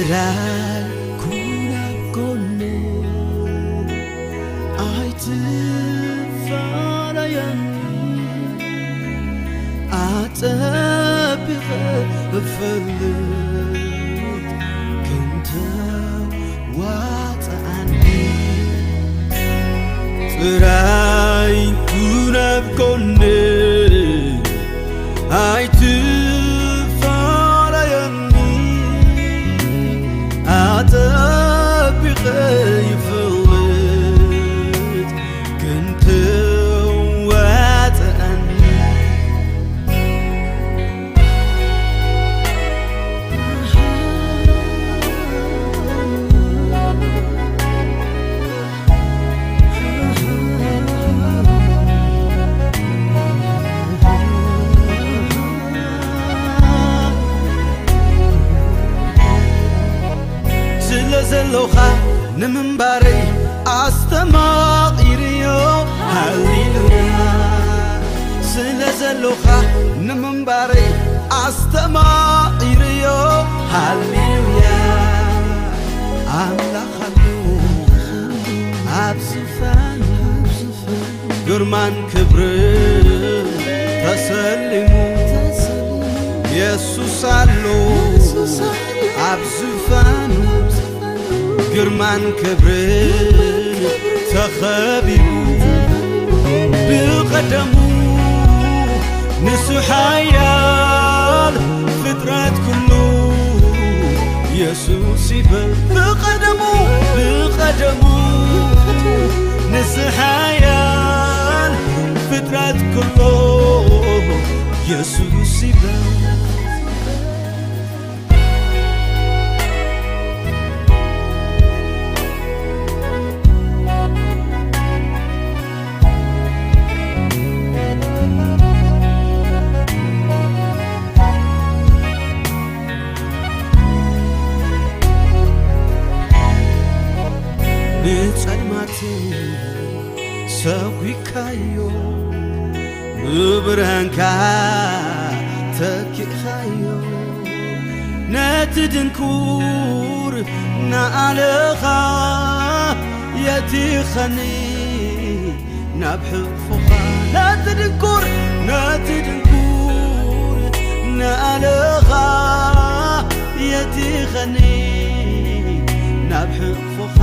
ራይ ኩን ኣብ ጎነይ ኣይትፋለየኒ፣ ኣጸቢቐ እፈልጥ ክንተ ዋጽኣኒ። ጥራይ ኩን ኣብ ጎነይ ኣይትፋለየኒ፣ ኣጸቢቐ ይፈልጥ ክንተ ዋጽኣኒ። ስለ ዘሎኻ ንምንባረይ ኣስተማቒርዮ፣ ሃሌሉያ። ስለ ዘሎኻ ንምንባረይ ኣስተማቒርዮ፣ ሃሌሉያ። ኣምላኽ ኣሎ ኣብ ዝፋን፣ ግርማን ክብርን ተሰሊሙ። የሱስ ኣሎ ኣብ ዝፋኑ፣ ግርማን ክብርን ተኸቢቡ። ብቐደሙ ንሱ ሓያል፣ ፍጥረት ኩሉ የሱስ ይበል። ብቐደሙ፣ ብቐደሙ ንሱ ሓያል፣ ፍጥረት ኩሉ የሱስ ይበል። ንጸልማት ሰጒግካዮ፣ ብብርሃንካ ተኪእካዮ። ነቲ ድንኩር ንኣለኻ የቲኸኒ ናብ ሕቕፎኻ። ነቲ ድንኩር፣ ነቲ ድንኩር ንኣለኻ የቲኸኒ ናብ ሕቕፎኻ።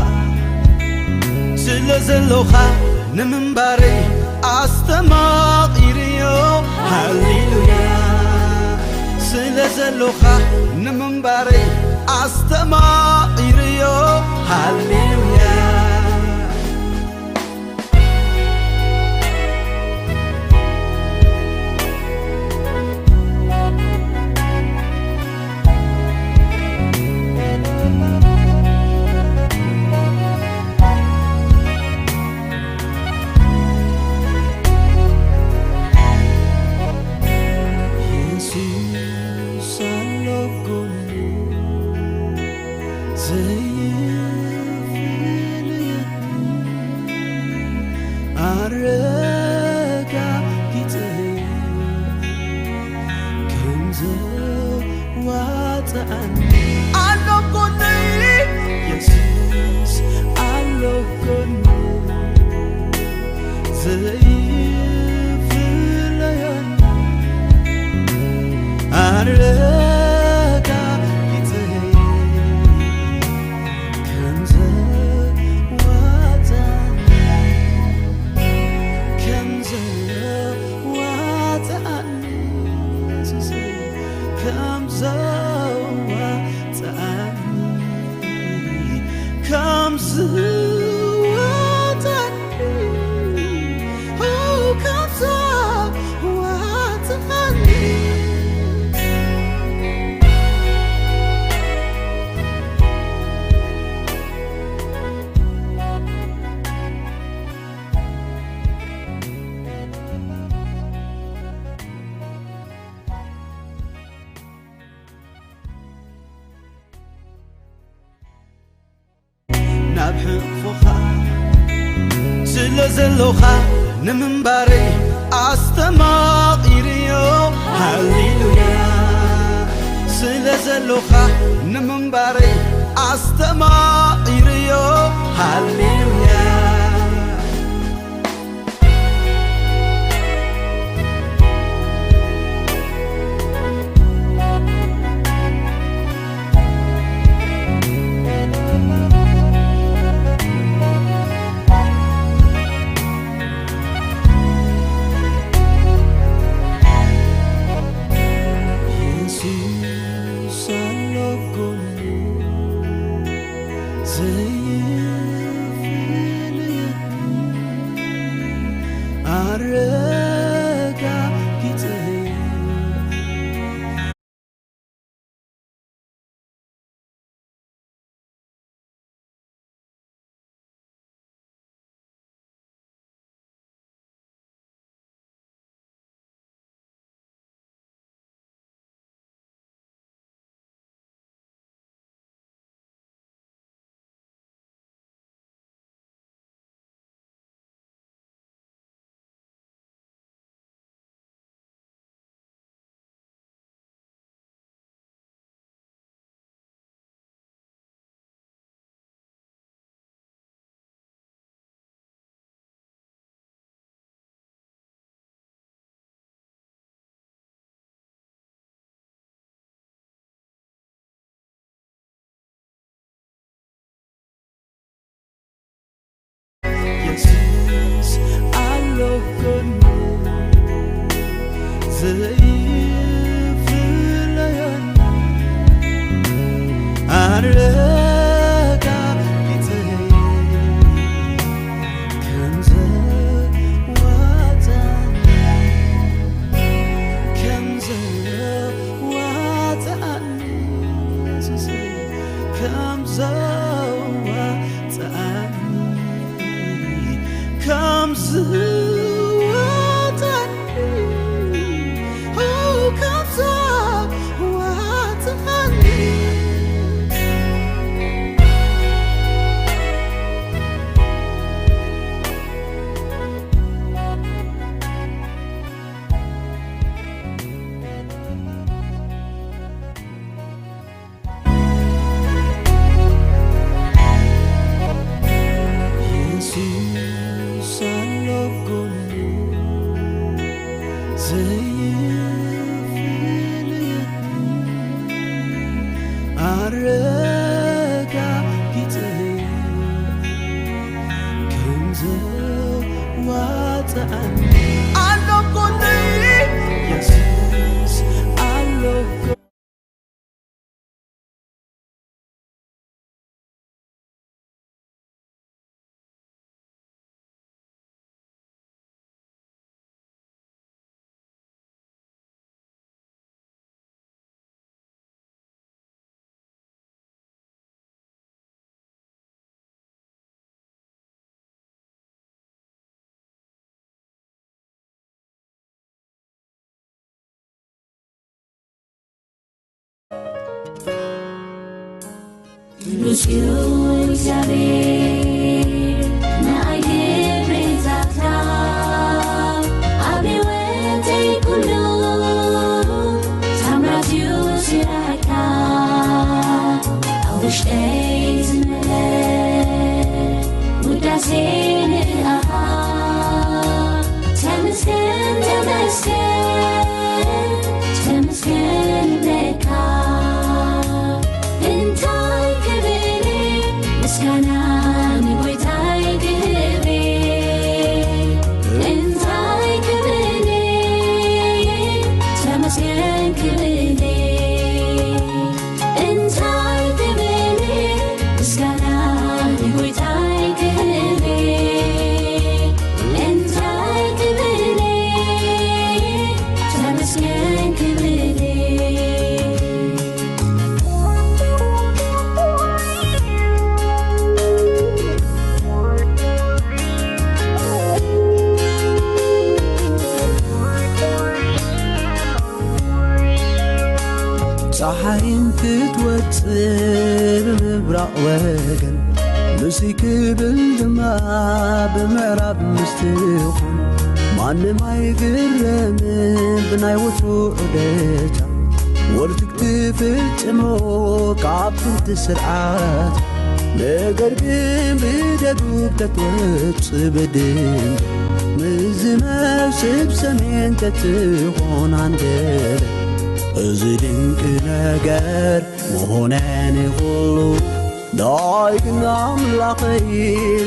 ስለ ዘሎኻ ንምንባረይ ኣስተማቒርዮ፣ ሃሌሉያ። ስለ ዘሎኻ ንምንባረይ ኣስተማቒርዮ፣ ሃሌሉያ። የሱስ ኣሎ ጎነይ፣ ዘይፍለየኒ፣ ኣረጋጊጸዮ ከም ዘዋጽኣኒ። ኣሎ ጎነይ፣ የሱስ ኣሎ ጎነይ፣ ዘይፍለየኒ፣ ኣረጋጊጸዮ ከም ዘዋጽኣኒ፣ ከም ዘዋጽኣኒ፣ የሱሰይ፣ ከም ዘዋጽኣኒ፣ ከም ዘዋጽኣኒ፣ ኦ፣ ከም ዘዋጽኣኒ። ናብ ሕቕፎኻ ስለ ዘሎኻ ንምንባረይ ኣስተማቒርዮ፣ ሃሌሉያ። ስለ ዘሎኻ ንምንባረይ ኣስተማቒርዮ። ሃሌሉያ። የሱስ ኣሎ ጎነይ፣ ዘይፍለየኒ ኣረጋጊጸይ። የሱስ ኣሎ ጎኑ፣ ዘይፍለየኒ ኣረጋጊጸይ። ከም ዘዋጽኣኒ፣ ከም ዘዋጽኣኒ፣ የሱሰይ፣ ከም ዘዋጽኣኒ፣ ከም ዘዋጽኣኒ፣ ኦ፣ ከም ዘዋጽኣኒ። የሱስ ኣሎ ጎኑ፣ ዘይፍለየኒ ኣረጋጊጸይ። ከም ዘዋጽኣኒ ኣሎ ጎነይ፣ የሱስ ኣሎ ጎ- ምስጉን እግዚኣብሔር፣ ንኣይ ክብሪ ዛትካ ኣብ ህይወተይ ኩሉ ታምራት እዩ ስራሕካ። ኣብ ውሽጠይ ዝመልእ ውዳሴ ንኣኻ። ተመስገን፣ ተመስገን፣ ተመስገን በቃ። እንታይ ክብል ምስጋና ንጎይታይ ክብል፣ እንታይ ክብል ተመስገን ክብል። እንታይ ክብል ምስጋና ንጎይታይ ክብል፣ እንታይ ክብል ተመስገን ክብል። ጸሓይን ክትወጽእ ብምብራቕ ወገን፣ ንስይ ክብል ድማ ብምዕራብ ምስ ትኾን፣ ማንም ኣይግረምን ብናይ ወትሩ ዑደታ። ወልትክ ትፍጽሞ ካብ ጥንቲ ስርዓት፣ ነገር ግን ብደቡብ ተትወጽእ ብድን፣ ምዝመብ ስብ ሰሜን ተትኾን ኣንደለ። እዚ ድንቂ ነገር ምኾነ ንኹሉ፣ ዳይ ግን ኣምላኸይ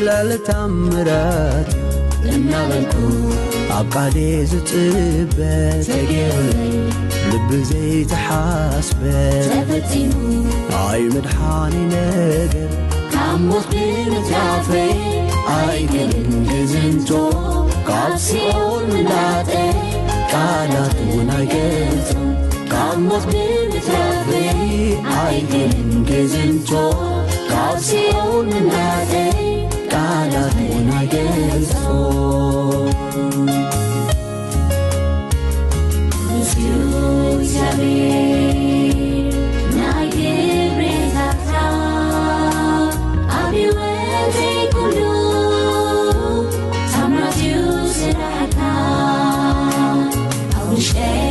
ለልታምራት እናበልኩ ኣብ ቃሌ ዝጽበ ተጌሩለይ። ልቢ ዘይተሓስበ ተፈጺሙ። ኣይ መድሓኒ ነገር ካብ ሞት ብምትራፈይ ኣይክልን ክዝንቶ፣ ካብ ሲኦል ምላጠይ ቃላት እውን ኣይገልጾ። ካብ ሞት ብምትራፈይ ኣይክልን ክዝንቶ፣ ካብ ሲኦል ምላጠይ ቃላት እውን ኣይገልጾ። ንሱ እግዚኣብሔር ናይ ክብሪ ዛዛ ኣብ ህይወተይ ኩሉ ታምራት እዩ ስራሕካ። ኣብ ውሽጠይ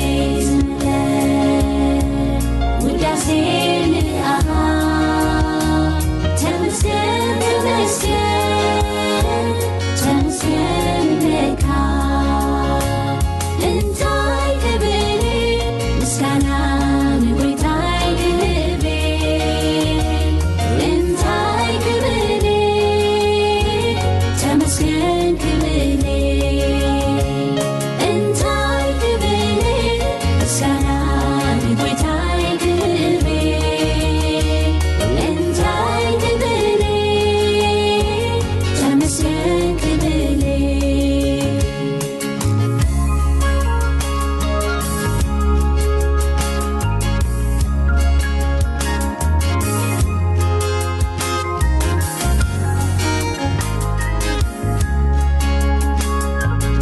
ዝምለእ ውዳሴ ንኣኻ። ተመስገን፣ ተመስገን፣ ተመስገን ንብለካ። እንታይ ክብል ምስጋና ንጎይታይ ክብል፣ እንታይ ክብል ተመስገን ክብል፣ እንታይ ክብል ምስጋና ንጎይታይ ክብል፣ እንታይ ክብል ተመስገን ክብል።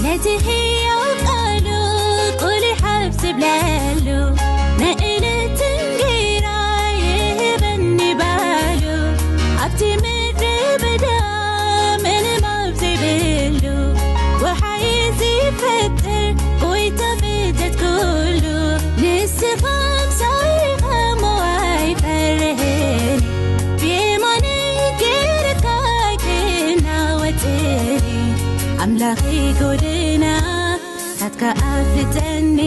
ነቲ ህያው ቃሉ ቁሊሕ ኣብ ዝብለሉ፣ መእለት እንጌራ ይህበኒ ባሉ። ኣብቲ ምድሪ በዳ ምንም ኣብ ዘይብሉ፣ ወሓይ ዝፈጥር ጎይታ ፍጥረት ኩሉ፣ ንስኻ ምሳይ ኢኻ እሞ ኣይፈርህን። ብየማነይ ገይርካ ኣይትናወጽኒ፣ ኣምላኸይ ጎደናታትካ ኣፍልጠኒ፣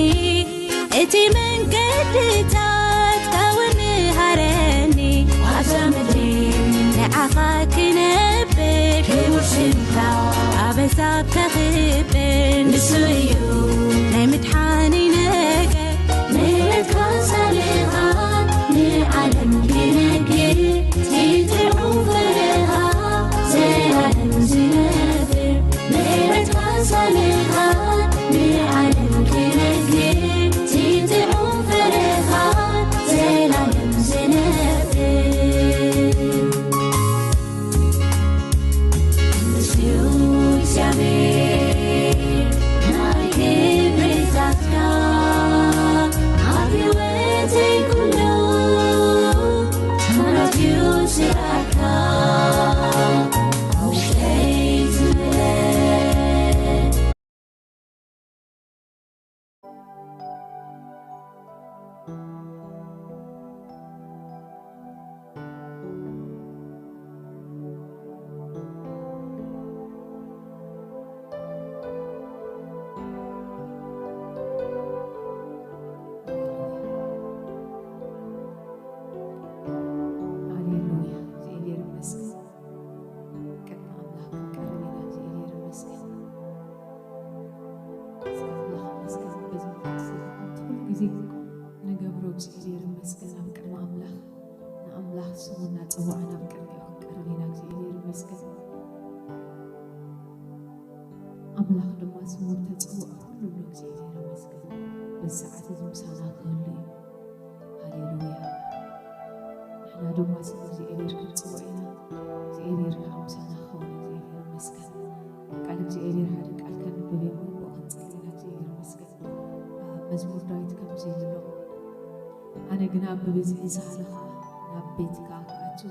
እቲ መንገድታትካ እውን ምሃረኒ። ኣብዛ ምድሪ ንዓኻ ክነብር፣ ክቡር ሽምካ ኣብ ኣህዛብ ከኽብር፣ ንሱ እዩ ናይ ምድሓኒ ነገር። ምሕረትካ ሳልኻ ንዓለም ክነግር፣ ትጥዑም ፍረኻ ዘላለም ዝነብር። ምሕረትካ ሳልኻ ንዓለም ክነግር፣ ትጥዑም ፍረኻ ዘላለም ዝነብር። ሃሌሉያ፣ እግዚኣብሔር ይመስገን። ቅድሚ ኣምላኽ ክንቀርብ ኢና። እግዚኣብሔር ይመስገን። እስከ ኣምላኽ ይመስገን። በዚ መዓልቲ ኩሉ ግዜ ንገብሮ እግዚኣብሔር ይመስገን። ኣብ ቅድሚ ኣምላኽ ንኣምላኽ ስሙ እናጸዋዕና ኣብ ቅድሚኡ ክንቀርብ ኢና። እግዚኣብሔር ይመስገን። ኣምላኽ ድማ ስሙ ተጸውዖ ኩሉ ብሎ እግዚኣብሔር ይመስገን። በዚ ሰዓት እዚ ምሳና ክህሉ እዩ። ሃሌሉያ። ንሕና ድማ ስም እግዚኣብሔር ክንጽውዖ ኢና። እግዚኣብሔር ከዓ ምሳና ክኸውን እግዚኣብሔር ይመስገን። ቃል እግዚኣብሔር ሓደ ቃል ከንብብ እየ፣ ብኡ ክንጽሊ ኢና። እግዚኣብሔር ይመስገን። መዝሙር ዳዊት ከምዚ ይብሎ፣ ኣነ ግና ብብዝሒ ሳህልኻ ናብ ቤትካ ክኣቱ፣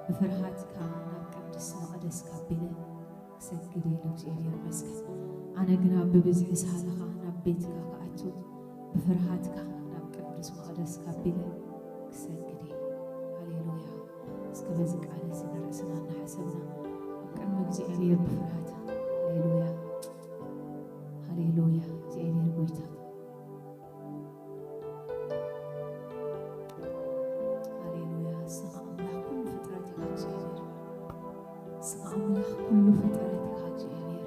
ብፍርሃትካ ናብ ቅዱስ መቕደስካ ኣቢለ ክሰግድ እየ ኢሉ እግዚኣብሔር ይመስገን። ኣነ ግና ብብዝሒ ሳህልኻ ናብ ቤትካ ክኣቱ፣ ብፍርሃትካ ናብ ቅዱስ መቕደስካ ደስ ካቢለ ክሰግድ እየ። ሃሌሉያ። እስከ በዚ ቃል እዚ ንርእስና እናሓሰብና ኣብ ቅድሚ እግዚኣብሔር ብፍርሃት፣ ሃሌሉያ፣ ሃሌሉያ፣ እግዚኣብሔር ጎይታ። ሃሌሉያ። እስኻ ኣምላኽ ኩሉ ፍጥረት ኢኻ እግዚኣብሔር። እስኻ ኣምላኽ ኩሉ ፍጥረት ኢኻ እግዚኣብሔር።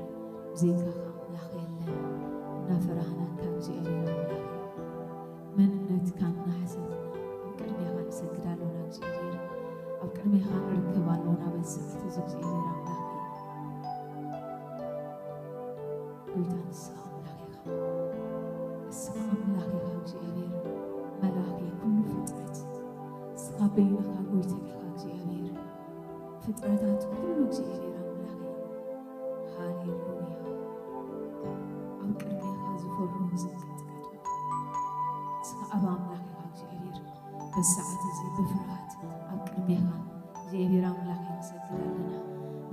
ብዘይካኻ ኣምላኽ የለን። እናፈራህናካ እግዚኣብሔር ኣምላኽ፣ መንነትካ እናሓሰብና ኣብ ቅድሜኻ ንሰግድ ኣሎና እግዚኣብሔር። ኣብ ቅድሜኻ ንርከብ ኣሎና በዚ ሰዓት እዚ እግዚኣብሔር ኣምላኽ። ጎይታ ንስኻ ኣምላኽ ኢኻ። ንስኻ ኣምላኽ ኢኻ እግዚኣብሔር፣ መላኺ ኩሉ ፍጥረት። ንስኻ በይንኻ ጎይታ ኢኻ እግዚኣብሔር። ፍጥረታት ኩሉ እግዚኣብሔር ኣምላኽ እዩ። ሃሌሉያ። ኣብ ቅድሜኻ ዝፈርሁን ዝንቀጥቀጡ። ንስኻ ኣብ ኣምላኽ ኢኻ እግዚኣብሔር። በዚ ሰዓት እዚ ብፍርሃት ኣብ ቅድሜኻ እግዚኣብሔር ኣምላኽ ንሰግድ ኣለና።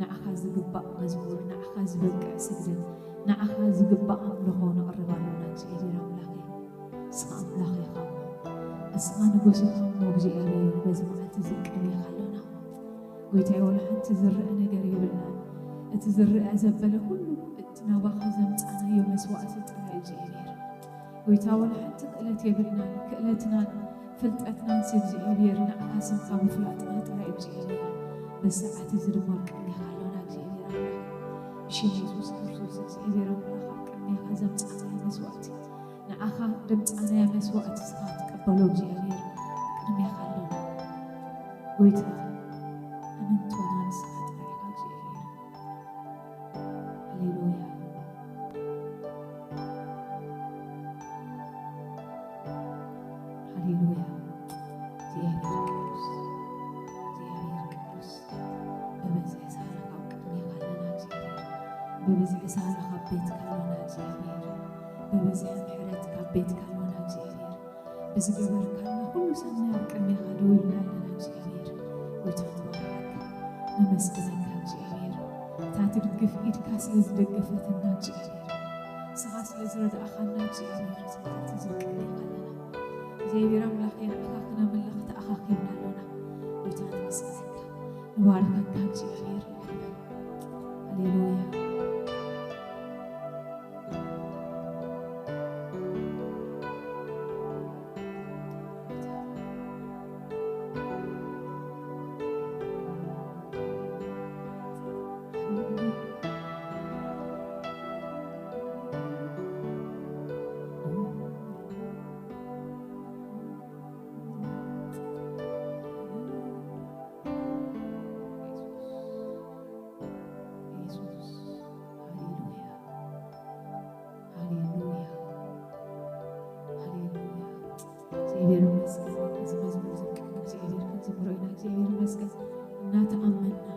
ንዓኻ ዝግባእ መዝሙር፣ ንዓኻ ዝበቅዕ ስግደት፣ ንዓኻ ዝግባእ ኣምልኾ ነቕርብ ኣሎና እግዚኣብሔር ኣምላኽ። እስኻ ኣምላኽ ኢኻ እሞ፣ እስኻ ንጉስ ኢኻ እሞ እግዚኣብሔር፣ በዚ መዓልቲ እዚ ቅድሜኻ ኣሎና። ጎይታይ፣ ወላ ሓንቲ ዝረአ ነገር የብልናን። እቲ ዝረአ ዘበለ ኩሉ እቲ ናባኻ ዘምጻናዮ መስዋእቲ ጥራይ እዩ እግዚኣብሔር። ጎይታ፣ ወላ ሓንቲ ክእለት የብልናን። ክእለትናን ፍልጠትናን ሲ እግዚኣብሔር ንዓኻ ስምካ ምፍላጥና ጥራይ እዩ እግዚኣብሔር። በዚ ሰዓት እዚ ድማ ኣብ ቅድሜኻ ኣሎና እግዚኣብሔር ኣምላኽ። ብሽም የሱስ ክርስቶስ እግዚኣብሔር ኣምላኽ ኣብ ቅድሜኻ ዘምጻናዮ መስዋእቲ ንዓኻ ደምጻናያ መስዋእቲ ስኻ ትቀበሎ እግዚኣብሔር ቅድሜኻ ኣሎ። ጎይታ ኣመንቶና ንስኻ ጥራይ ኢኻ እግዚኣብሔር። ሃሌሉያ። ሃሌሉያ። እግዚኣብሔር ቅዱስ፣ እግዚኣብሔር ቅዱስ። ብብዝሒ ሳህና ካብ ቅድሜኻ ኣለና እግዚኣብሔር። ብብዝሒ ሳህና ካብ ቤትካ ኣለና እግዚኣብሔር። ብብዝሒ ምሕረት ካብ ቤትካ ኣለና እግዚኣብሔር። ብዝገበርካልና ኩሉ ሰናይ ኣብ ቅድሜኻ ደው ኢልና ኣለና እግዚኣብሔር። ጎይታ ንባርኸካ፣ ነመስግነካ እግዚኣብሔር። እታ ትድግፍ ኢድካ ስለ ዝደገፈትና እግዚኣብሔር፣ ንስኻ ስለ ዝረዳእኻና እግዚኣብሔር፣ እዚ መዓልቲ እዚ ኣብ ቅድሜኻ ኣለና። እግዚኣብሔር ኣምላኸይ፣ ንዓኻ ክነምልኽ ተኣኻኺብና ኣሎና። ጎይታ ነመስግነካ፣ ንባርኸካ እግዚኣብሔር። ሃሌሉያ። ኢየሱስ። ሃሌሉያ። ሃሌሉያ። ሃሌሉያ። እግዚኣብሔር ይመስገን። እዚ መዝሙር እዚ ከም እግዚኣብሔር ክንዝምሮ ኢና። እግዚኣብሔር ይመስገን። እናተኣመንና፣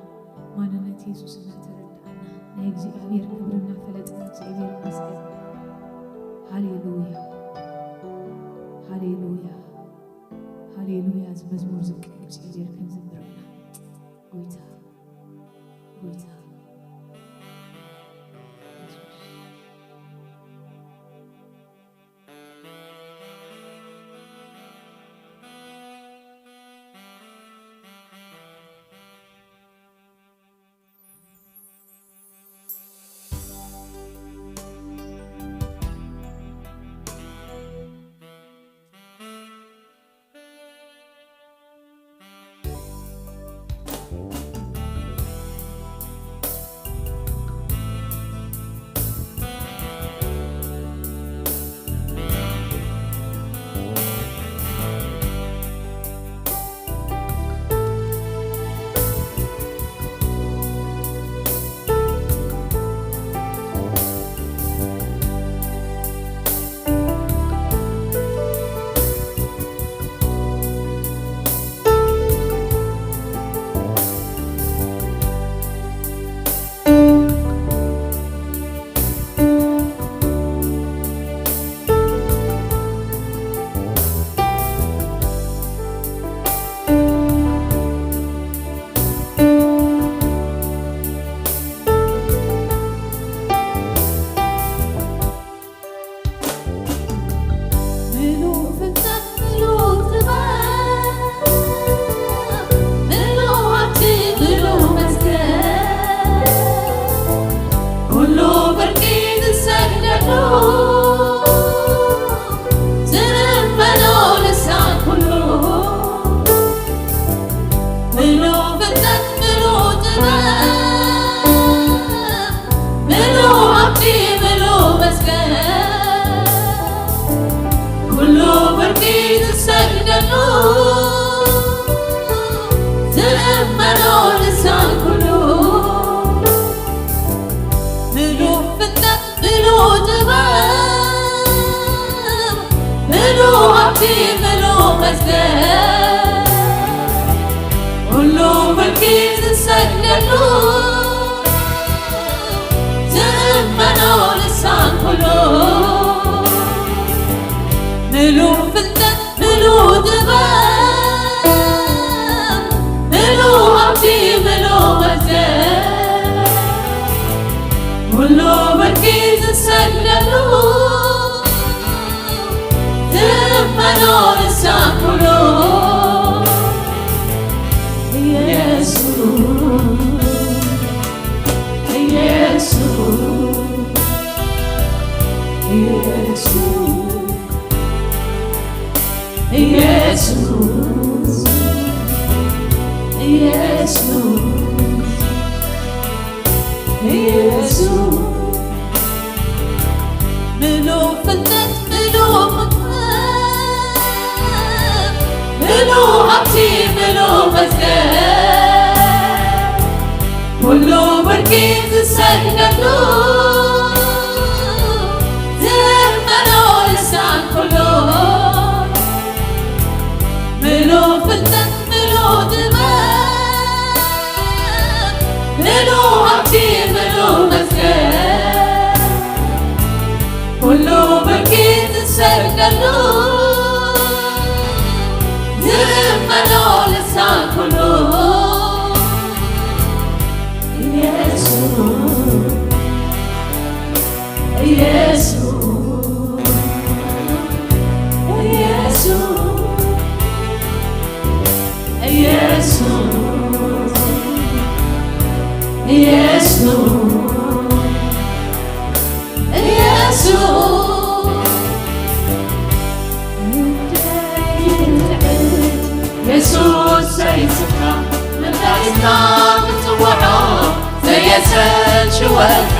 ማንነት የሱስ እናተረዳእና፣ ናይ እግዚኣብሔር ክብሪ እናፈለጥና፣ እግዚኣብሔር ይመስገን። ሃሌሉያ። ሃሌሉያ። ሃሌሉያ። እዚ መዝሙር እዚ ከም እግዚኣብሔር ክንዝምሮ ኢና። ጎይታ፣ ጎይታ። ዝእመኖ ልሳን ኩሉ፣ ምሉእ ፍልጠት፣ ምሉእ ጥበብ፣ ምሉእ ሃብቲ፣ ምሉእ መዝገብ፣ ኩሉ ምልኪ ዝሰግደሉ፣ ዝእመኖ ልሳን ኩሉ፣ ምሉእ ፍልጠት፣ ምሉእ ጥበብ፣ ምሉእ ሃብቲ፣ ምሉእ መዝገብ፣ ኩሉ ብርኪ ዝሰግደሉ፣ ዝእመኖ ልሳን ኩሉ፣ ኢየሱስ፣ ኢየሱስ፣ ኢየሱስ። ኢየሱስ፣ ኢየሱስ፣ ኢየሱስ፣ ምሉእ ፍልጠት፣ ምሉእ ምኽር፣ ምሉእ ሃብቲ፣ ምሉእ መዝገብ፣ ኩሉ ብርኪ ዝሰግደሉ፣ ዝእመኖ ልሳን ኩሉ፣ ምሉእ ፍልጠት፣ ምሉእ ጥበብ፣ ምሉእ ሃብቲ፣ ምሉእ መዝገብ፣ ኩሉ ብርኪ ዝሰግደሉ፣ ዝእመኖ ልሳን ኩሉ፣ ኢየሱስ፣ ኢየሱስ፣ ኢየሱስ፣ ኢየሱስ፣ ኢየሱስ፣ ኢየሱስ። የሱስ ዘይስካ መታይስካ ክትጽውዖ ዘየሰልችወካ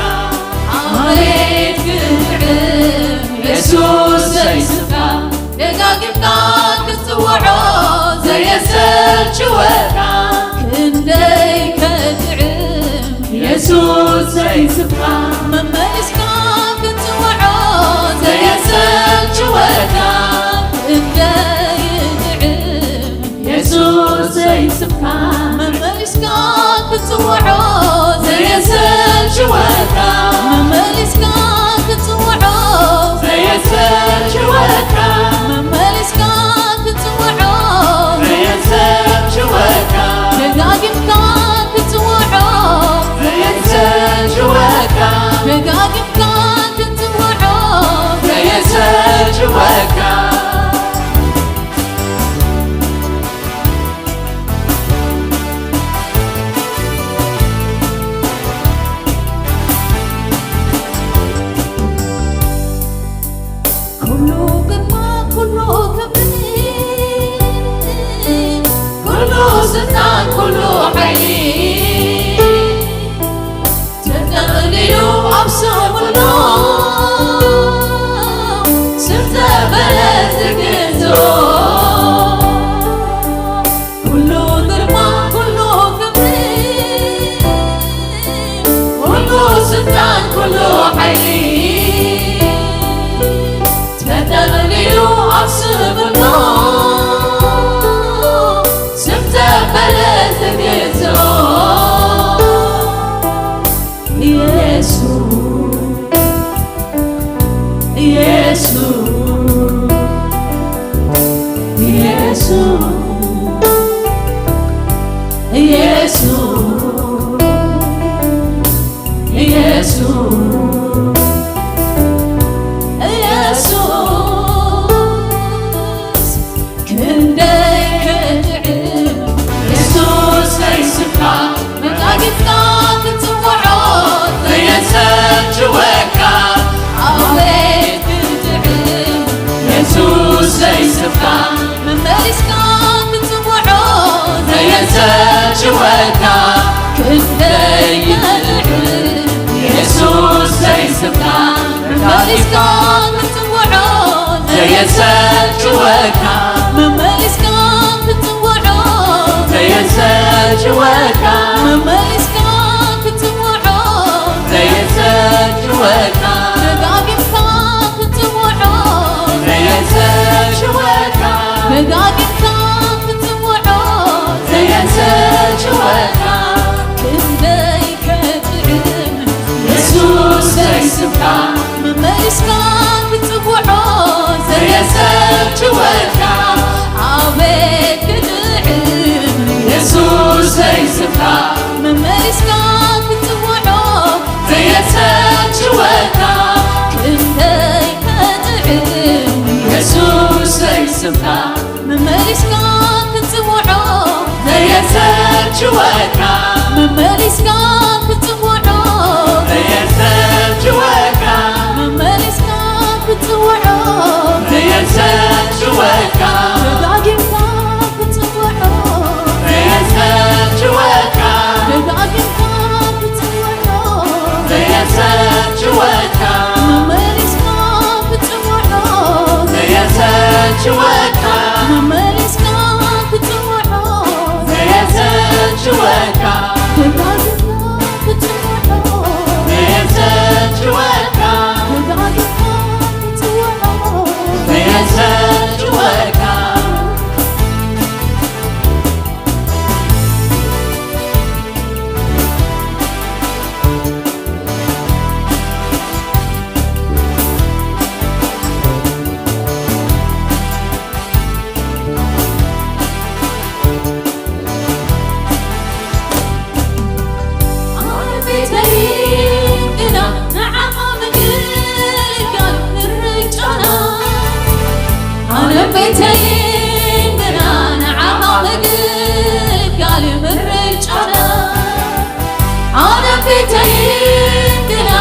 ኣቤት ክትዕም የሱስ ዘይስካ ደጋጊምካ ክትጽውዖ ዘየሰልችወካ ክንደይ ከጥዕም የሱስ ዘይስካ መመሊስካ ክትጽውዖ ዘየሰልችወካ ክንደይ ይጥዕም የሱስ ዘይስካ መመሊስካ ክትጽውዖ ዘየሰልችወካ መመሊስካ ክትጽውዖ ዘየሰልችወካ መመሊስካ ክትጽውዖ ዘየሰልችወካ ደጋጊምካ ክትጽውዖ ዘየሰልችወካ ደጋጊምካ ክትጽውዖ ዘየሰልችወካ ኩሉ ግርማ፣ ኩሉ ክብሪ፣ ኩሉ ስልጣን፣ ኩሉ ሓይሊ ተጠቕሊሉ ኣብ ስም ኩሉ ስም ዘበለ ዝግዝኦ ኩሉ ግርማ፣ ኩሉ ክብሪ፣ ኩሉ ስልጣን፣ ኩሉ ሓይሊ ተጠቕሊሉ ኣብ ስም ኩሉ ስም ዘበለ ዝግዝኦ ኢየሱስ፣ ኢየሱስ፣ ኢየሱስ፣ ኢየሱስ፣ ኢየሱስ፣ ኢየሱስ። ክንደይ ክጥዕም የሱስ ዘይስካ መጋጊፍካ ክትጽውዖ ዘየሰልችወካ ኣቤት ክጥዕም የሱስ ዘይስካ መመሊስካ ክትጽውዖ ዘየሰልችወካ ክንደይ ክጥዕም የሱስ ዘይስካ መመሊስካ ክትጽውዖ ዘየሰልችወካ መመሊስካ ወካ መመሊስካ ክትጽውዖ ዘየሰልችወካ ደጋጊምካ ክትጽውዖ ዘየሰልችወካ ደጋጊምካ ክትጽውዖ ዘየሰልችወካ ክንደይ ከጥዕም የሱሰይ ስምካ መመሊስካ ክትጽውዖ ዘየሰልችወካ ኣቤት ክጥዕም የሱሰይ ስምካ መመሊስካ ክትጽውዖ ዘየሰልችወካ ክንደይ ከጥዕም የሱሰይ ስምካ መመሊስካ ክትጽውዖ ዘየሰልችወካ መመሊስካ ክትጽውዖ ዘየሰልችወካ መመሊስካ ክትጽውዖ ዘየሰልችወካ ደጋጊምካ ክትጽውዖ ዘየሰልችወካ ደጋጊምካ ክትጽውዖ ዘየሰልችወካ መመሊስካ ክትጽውዖ ዘየሰልችወካ መመሊስካ ክትጽውዖ ዘየሰልችወካ ደጋጊምካ ክትጽውዖ ዘየሰልችወካ ደጋጊምካ ክትጽውዖ ዘየሰልችወካ ኣነን ቤተይን ግና ንዓኻ ምግልጋል ምርጫና ኣነን ቤተይን ግና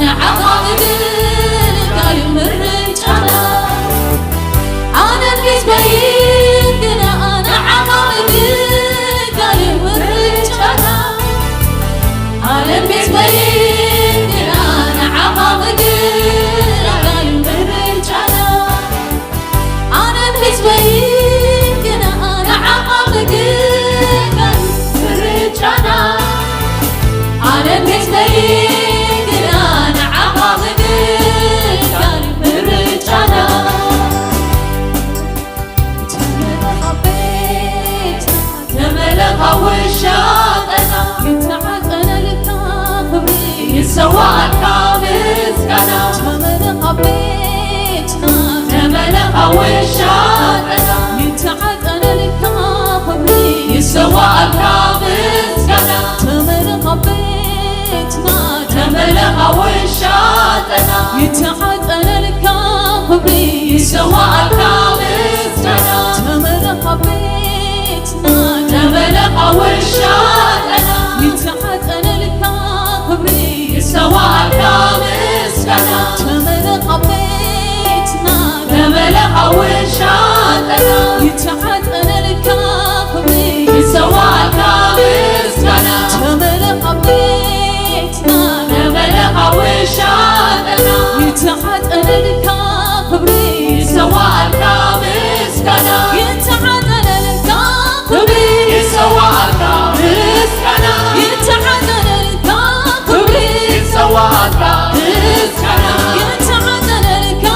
ንዓኻ ምግልጋል ምርጫና ኣነን ቤተይን ግና ንዓኻ ምግልጋል ምርጫና ኣነን ህዝበይ ግና ንዓኻ ምግልጋል ምርጫና ኣነን ህዝበይ ግና ንዓኻ ምግልጋል ምርጫና ተመለኻ ቤትና ተመለኻ ውሻጠና ይተዓጠነልካ ክብሪ ይሰዋኣልካ ምስጋና ተመለኻ ቤትና ተመለኻ ውሻጠና ይተዓጠነልካ ክብሪ ይሰዋኣልካ ምስጋና ተመለኻ ቤትና ተመለኻ ውሻጠና ይተዓጠነልካ ክብሪ ይሰዋኣልካ ምስጋና ተመለኻ ቤትና ተመለኻ ውሻጠና ይተዓጠነልካ ክብሪ ይሰዋኣልካ ምስጋና ተመለኻ ቤትና ተመለኻ ውሻጠና ይተዓጠነልካ ክብሪ ይሰዋኣልካ ምስጋና ተመለኻ ቤትና ተመለኻ ውሻጠና ይተዓጠነልካ ክብሪ ይሰዋኣልካ ምስጋና ይተዓጠነልካ ክብሪ ይሰዋኣልካ ምስጋና ይተዓጠነልካ ክብሪ ይሰዋኣልካ ምስጋና ይተዓጠነልካ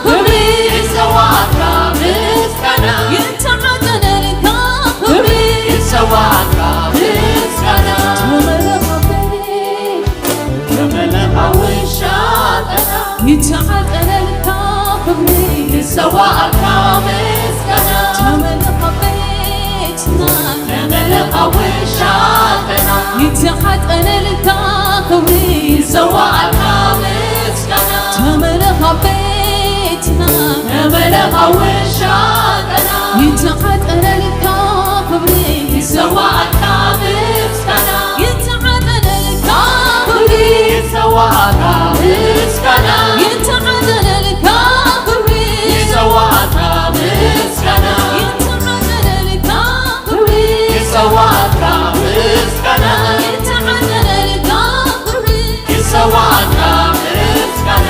ክብሪ ይሰዋኣልካ ምስጋና ይተዓጠነልካ ክብሪ ይሰዋኣልካ ምስጋና ተመለኻ ቤት ተመለኻ ውሻጠና ይተዓጠነልካ ክብሪ ይሰዋኣልካ ምስጋና ተመለኻ ቤትና ተመለኻ ውሻጠና ይተዓጠነልካ ክብሪ ይሰዋኣልካ ምስጋና ተመለኻ ቤትና ተመለኻ ውሻጠና ይተዓጠነልካ ክብሪ ይሰዋኣልካ ምስጋና ይተዓጠነልካ ክብሪ ይሰዋኣልካ ምስጋና ይተዓጠነልካ ክብሪ ይሰዋኣልካ ምስጋና ይተዓጠነልካ ክብሪ ይሰዋኣልካ ምስጋና ይተዓጠነልካ ክብሪ ይሰዋኣልካ ምስጋና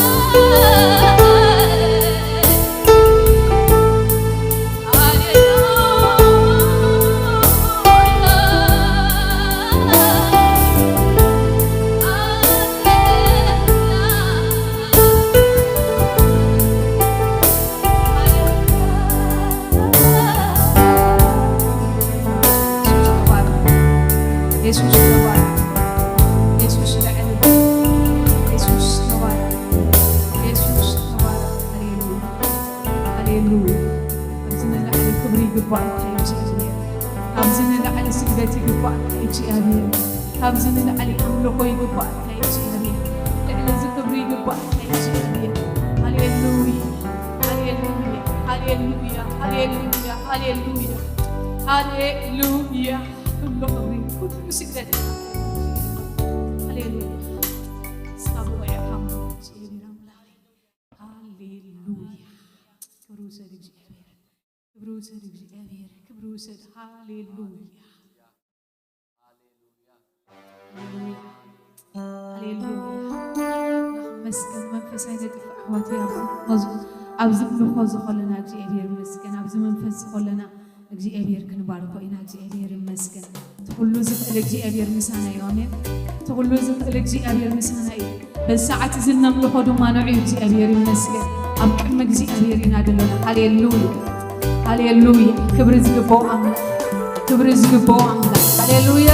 የሱስ ተባረኽ። የሱስ ልዕል በል። የሱስ ተባረኽ። የሱስ ተባረኽ። ሃሌሉያ። ሃሌሉያ። ካብዚ ንላዕሊ ክብሪ ይግባእ እዩ እግዚኣብሔር። ካብዚ ንላዕሊ ስግደት ይግባእ እዩ እግዚኣብሔር። ካብዚ ንላዕሊ ኣምልኾ ይግባእ እዩ እግዚኣብሔር። ልዕሊ እዚ ክብሪ ይግባእ እዩ እግዚኣብሔር። ሃሌሉያ። ሃሌሉያ። ሃሌሉያ። ሃሌሉያ። ሃሌሉያ። ሃሌሉያ። ኩሉ ክብሪ፣ ኩሉ ስግደት። ሃሌሉያ። እስካ ብቑዕ ኢኻ እግዚኣብሔር ኣምላኽ። ሃሌሉያ። ክብሪ ውሰድ እግዚኣብሔር። ክብሪ ውሰድ እግዚኣብሔር። ክብሪ ውሰድ። ሃሌሉያ። ሃሌሉያ። ሃሌሉያ። መስገን መንፈሳይ ነጥፍ ኣሕዋት ኣብዚ ኣብዚ ምንኾ ዝኾለና እግዚኣብሔር መስገን ኣብዚ መንፈስ ዝኾለና እግዚኣብሔር ክንባርኮ ኢና። እግዚኣብሔር ይመስገን። እቲ ኩሉ ዝኽእል እግዚኣብሔር ምሳና እዩ። ኣሜን። እቲ ኩሉ ዝኽእል እግዚኣብሔር ምሳና እዩ። በዚ ሰዓት እዚ እነምልኾ ድማ ንዑ እዩ። እግዚኣብሔር ይመስገን። ኣብ ቅድሚ እግዚኣብሔር ኢና ደለና። ሃሌሉያ። ሃሌሉያ። ክብሪ ዝግባኦ ኣምላኽ። ክብሪ ዝግባኦ ኣምላኽ። ሃሌሉያ።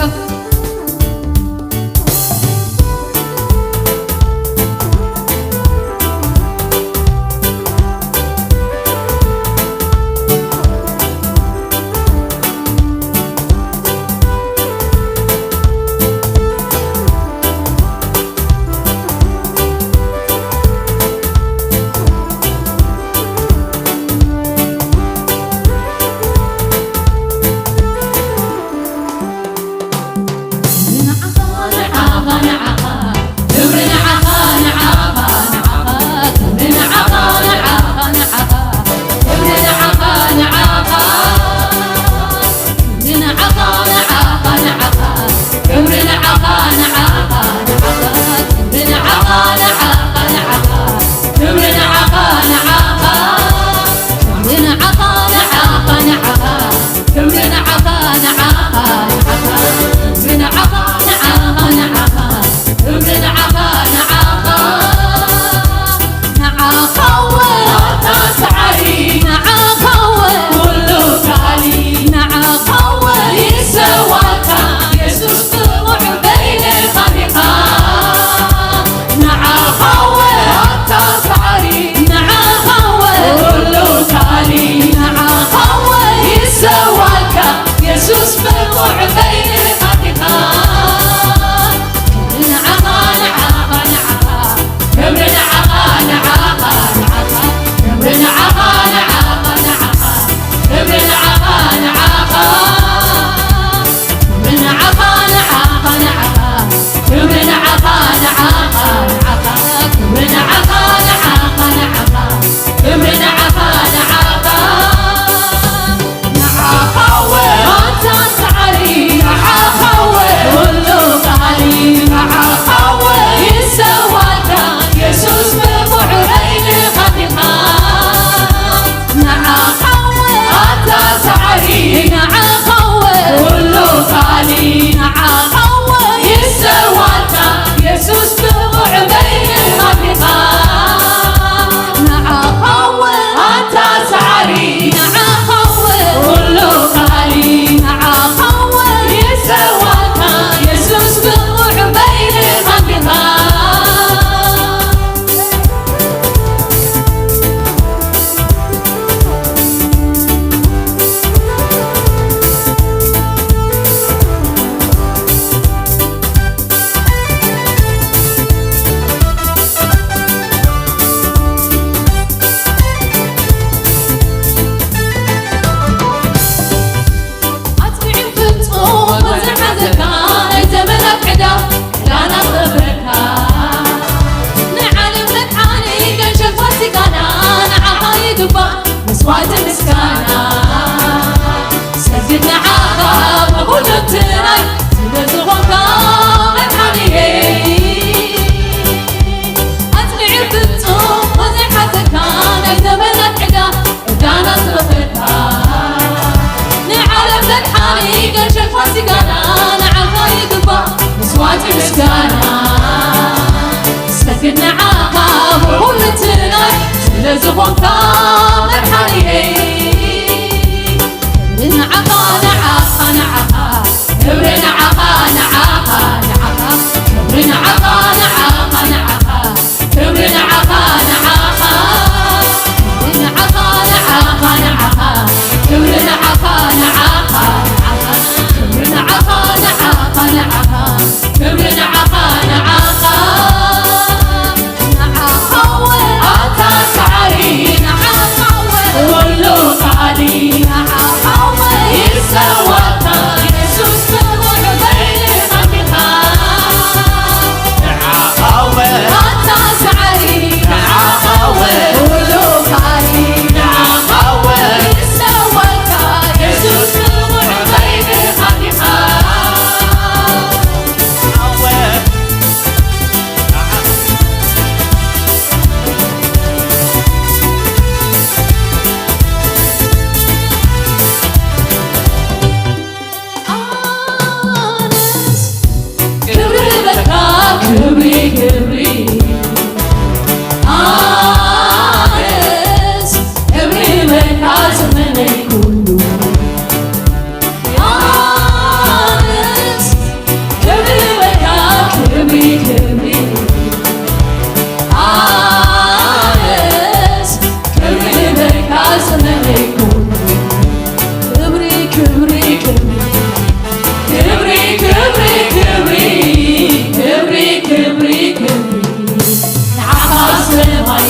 ክብሪ በካ ክብሪ ክብሪ ኣነስ ክብሪ በካ ዘመነይ ኩሉ ኣነስ ክብሪ በካ ክብሪ ክብሪ ኣነስ ክብሪ በካ ዘመነይ ኩሉ ክብሪ ክብሪ ክብሪ ክብሪ ክብሪ ክብሪ ክብሪ ክብሪ ክብሪ ንዓኻ ሰማይ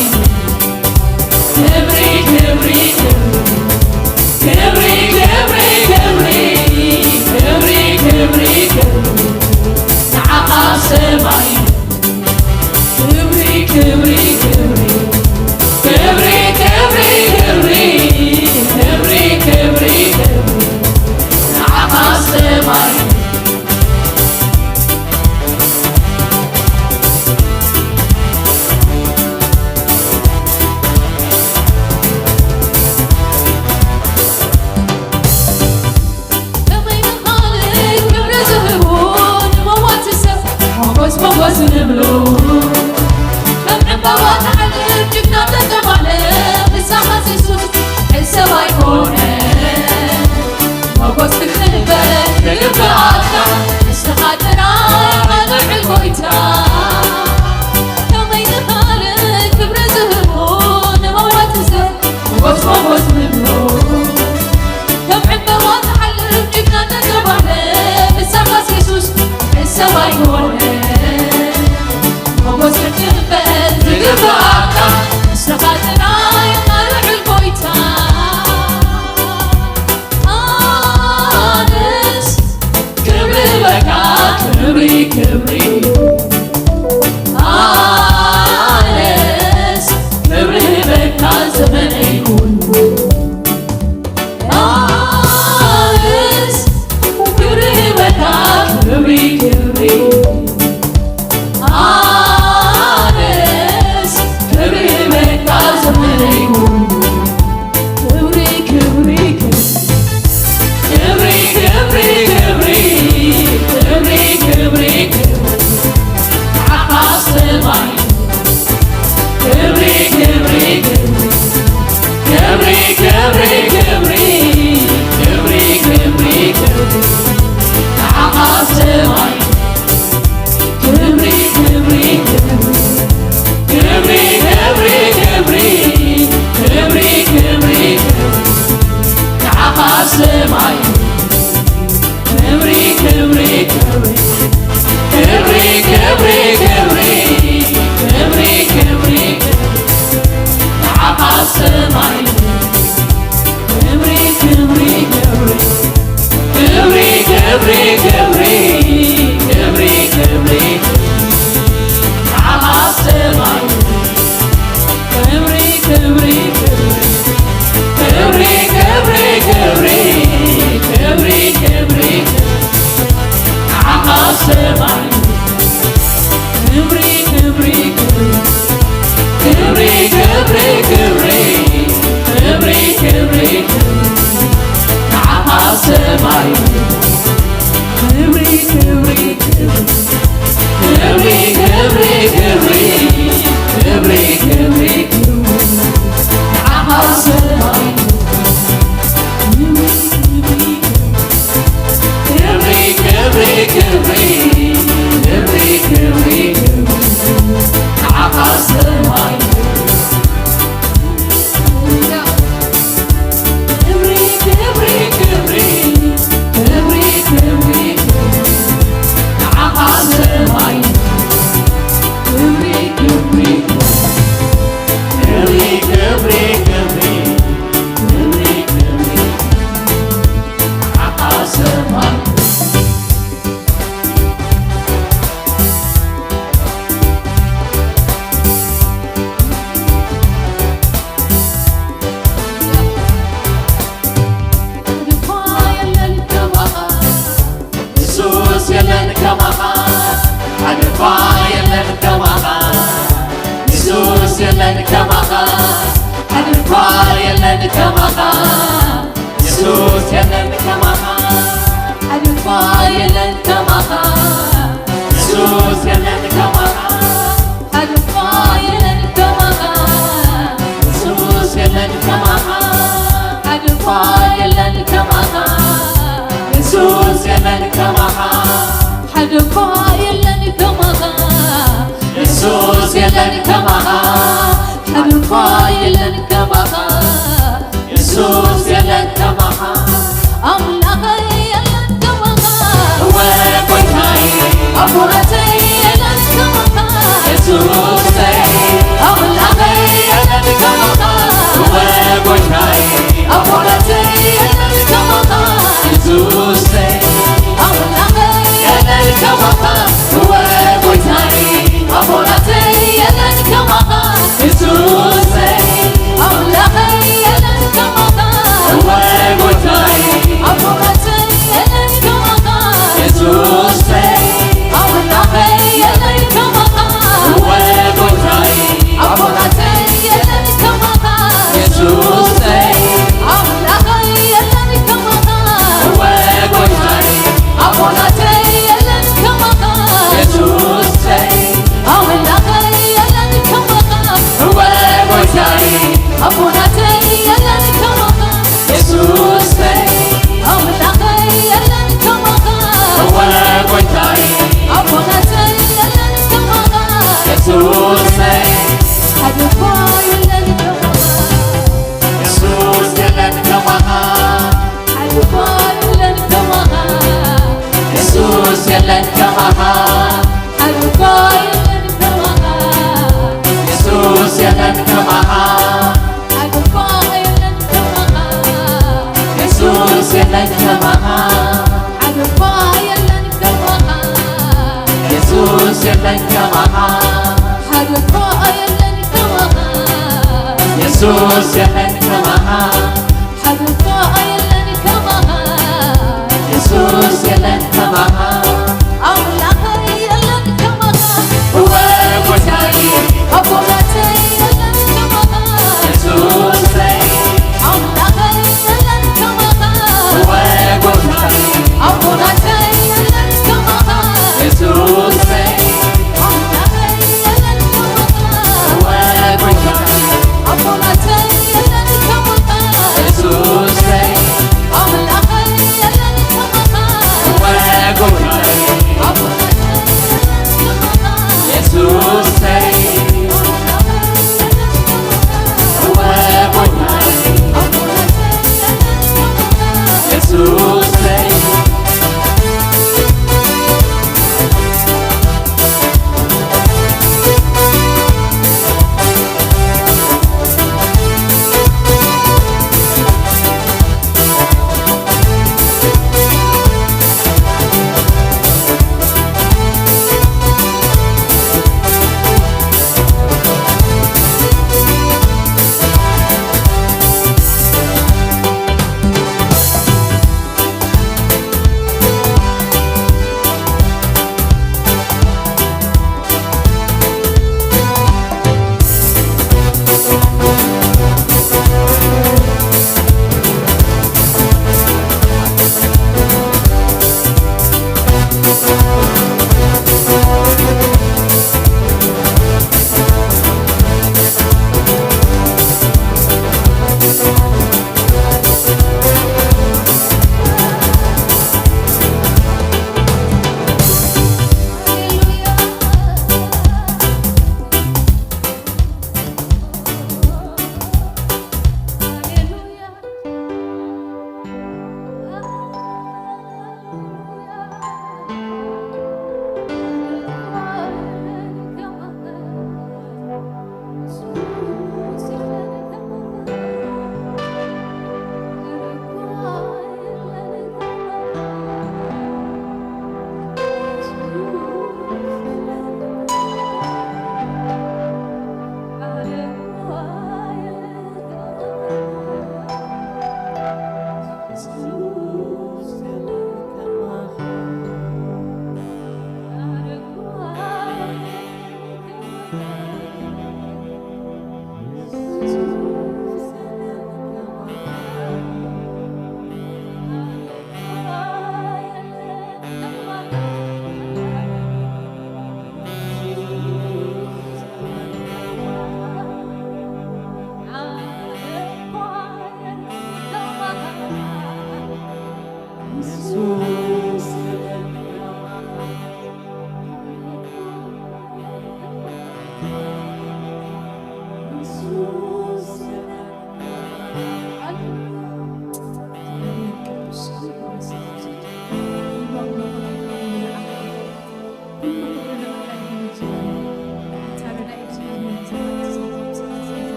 ክብሪ ክብሪ ክብሪ ክብሪ ክብሪ ክብሪ ክብሪ ክብሪ ክብሪ ንዓኻ ሰማይ ክብሪ ክብሪ ክብሪ ክብሪ ክብሪ ክብሪ ክብሪ ክብሪ ክብሪ ንዓኻ ሰማይ ከመይ ንኻልእ ክብሪ ዝህቡ ንመዋቲ ሰብ ሞጎስ ሞጎስ ንብሉ ከም ዕምባባ ትዓልብ ጅግና ተተባህለ ብሳኻስ የሱስ ሕሰብ ኣይኮነ ሞጎስ ክትበል ዝግብኣካ ንስኻ ጥራይ ኣልዕል ጎይታ ከመይ ንኻልእ ክብሪ ዝህቡ ንመዋቲ ሰብ ሞጎስ ሞጎስ ንብሉ ከም ዕምባባ ዝሓልፍ ጅግና ተተባህለ ብሳኻስ የሱስ ሕሰብ ኣይኮነ ሞጎስ ክትበል ዝግብኣካ ንስኻ ጥራይ ኣልዕል ጎይታ ኣነስ ክብሪ በካ ክብሪ ክብሪ ኣነስ ክብሪ በካ ዘመነይ ኩሉ ኣነስ ክብሪ በካ ክብሪ ክብሪ ኣነስ ክብሪ በካ ዘመነይ ኩሉ ክብሪ ክብሪ ክብሪ ክብሪ ክብሪ ክብሪ ክብሪ ክብሪ ክብሪ ንዓኻ ሰማይ ክብሪ ክብሪ ክብሪ ክብሪ ክብሪ ክብሪ ክብሪ ክብሪ ክብሪ ንዓኻ ሰማይ ክብሪ ክብሪ ክብሪ ክብሪ ክብሪ ክብሪ ክብሪ ክብሪ ክብሪ ንዓኻ ሰማይ ክብሪ ክብሪ ክብሪ ክብሪ ክብሪ ክብሪ ክብሪ ክብሪ ንዓኻ ሰማይ ክብሪ ክብሪ ክብሪ ክብሪ ክብሪ ክብሪ ክብሪ ክብሪ ንዓኻ ሰማይ ክብሪ ክብሪ ክብሪ ክብሪ ክብሪ ክብሪ ክብሪ ክብሪ ንዓኻ ሰማይ ክብሪ ክብሪ ክብሪ ክብሪ ክብሪ ክብሪ ክብሪ ክብሪ ክብሪ ንዓኻ ሰማይ ክብሪ ክብሪ ክብሪ ክብሪ ክብሪ ክብሪ ክብሪ ክብሪ ክብሪ ንዓኻ ሰማይ ክብሪ ክብሪ ክብሪ ክብሪ ከማኻ፣ ሓደ እኳ የለን ከማኻ፣ የሱስ የለን ከማኻ፣ ሓደ እኳ የለን ከማኻ፣ የሱስ የለን ከማኻ፣ ሓደ እኳ የለን ከማኻ፣ የሱስ የለን ከማኻ፣ ሓደ እኳ የለን ከማኻ፣ የሱስ የለን ከማኻ፣ ሓደ እኳ የለን ከማኻ፣ የሱስ የለን ከማኻ፣ ሓደ እኳ የለን ከማኻ፣ የሱስ የለን ከማኻ፣ ኣምላኸይ የለን ከማኻ፣ እወ ጎይታዬ፣ ኣቦናተይ የለን ከማኻ፣ የሱሰይ፣ ኣምላኸይ የለን ከማኻ፣ እወ ጎይታዬ፣ ኣቦናተይ የለን ከማኻ፣ የሱሰይ፣ ኣምላኸይ የለን ከማኻ፣ እወ ጎይታዬ፣ ኣቦናተይ የለን ከማኻ፣ የሱሰይ፣ ኣምላኸይ የለን ከማኻ፣ እወ ጎይታዬ፣ ኣቦናተይ የለን ከማኻ፣ የሱሰይ፣ ኣምላኸይ የለን ከማኻ፣ እወ ጎይታዬ፣ ኣቦናተይ የለን ከማኻ፣ የሱሰይ፣ ኣምላኸይ የለን ከማኻ፣ እወ ጎይታዬ፣ ኣቦናተይ የለን ከማኻ፣ የሱሰይ፣ ኣምላኸይ የለን ከማኻ፣ እወ ጎይታዬ፣ ኣቦናተይ የለን ከማኻ፣ የሱሰይ፣ ኣምላኸይ የለን ከማኻ፣ እወ ጎይታዬ፣ ኣቦናተይ የለን ከማኻ፣ የሱሰይ፣ ሓደ እኳ የለን ከማኻ፣ የሱስ የለን ከማኻ፣ ሓደ እኳ የለን ከማኻ፣ የሱስ የለን ከማኻ፣ ሓደ እኳ የለን ከማኻ፣ የሱስ የለን ከማኻ፣ ሓደ እኳ የለን ከማኻ፣ የሱስ የለን ከማኻ፣ ሓደ እኳ የለን ከማኻ፣ የሱስ የለን ከማኻ፣ ሓደ እኳ የለን ከማኻ፣ የሱስ የለን ከማኻ፣ ሓደ እኳ የለን ከማኻ፣ የሱስ የለን ከማኻ፣ ኣምላኸይ የለን ከማኻ፣ እወ ጎይታዬ፣ ኣቦናተይ የለን ከማኻ፣ የሱሰይ፣ ኣምላኸይ የለን ከማኻ፣ እወ ጎይታዬ፣ ኣቦናተይ የለን ከማኻ፣ የሱሰይ፣ ኣምላኸይ የለን ከማኻ፣ እወ ጎይታዬ፣ ኣቦናተይ የለን ከማኻ፣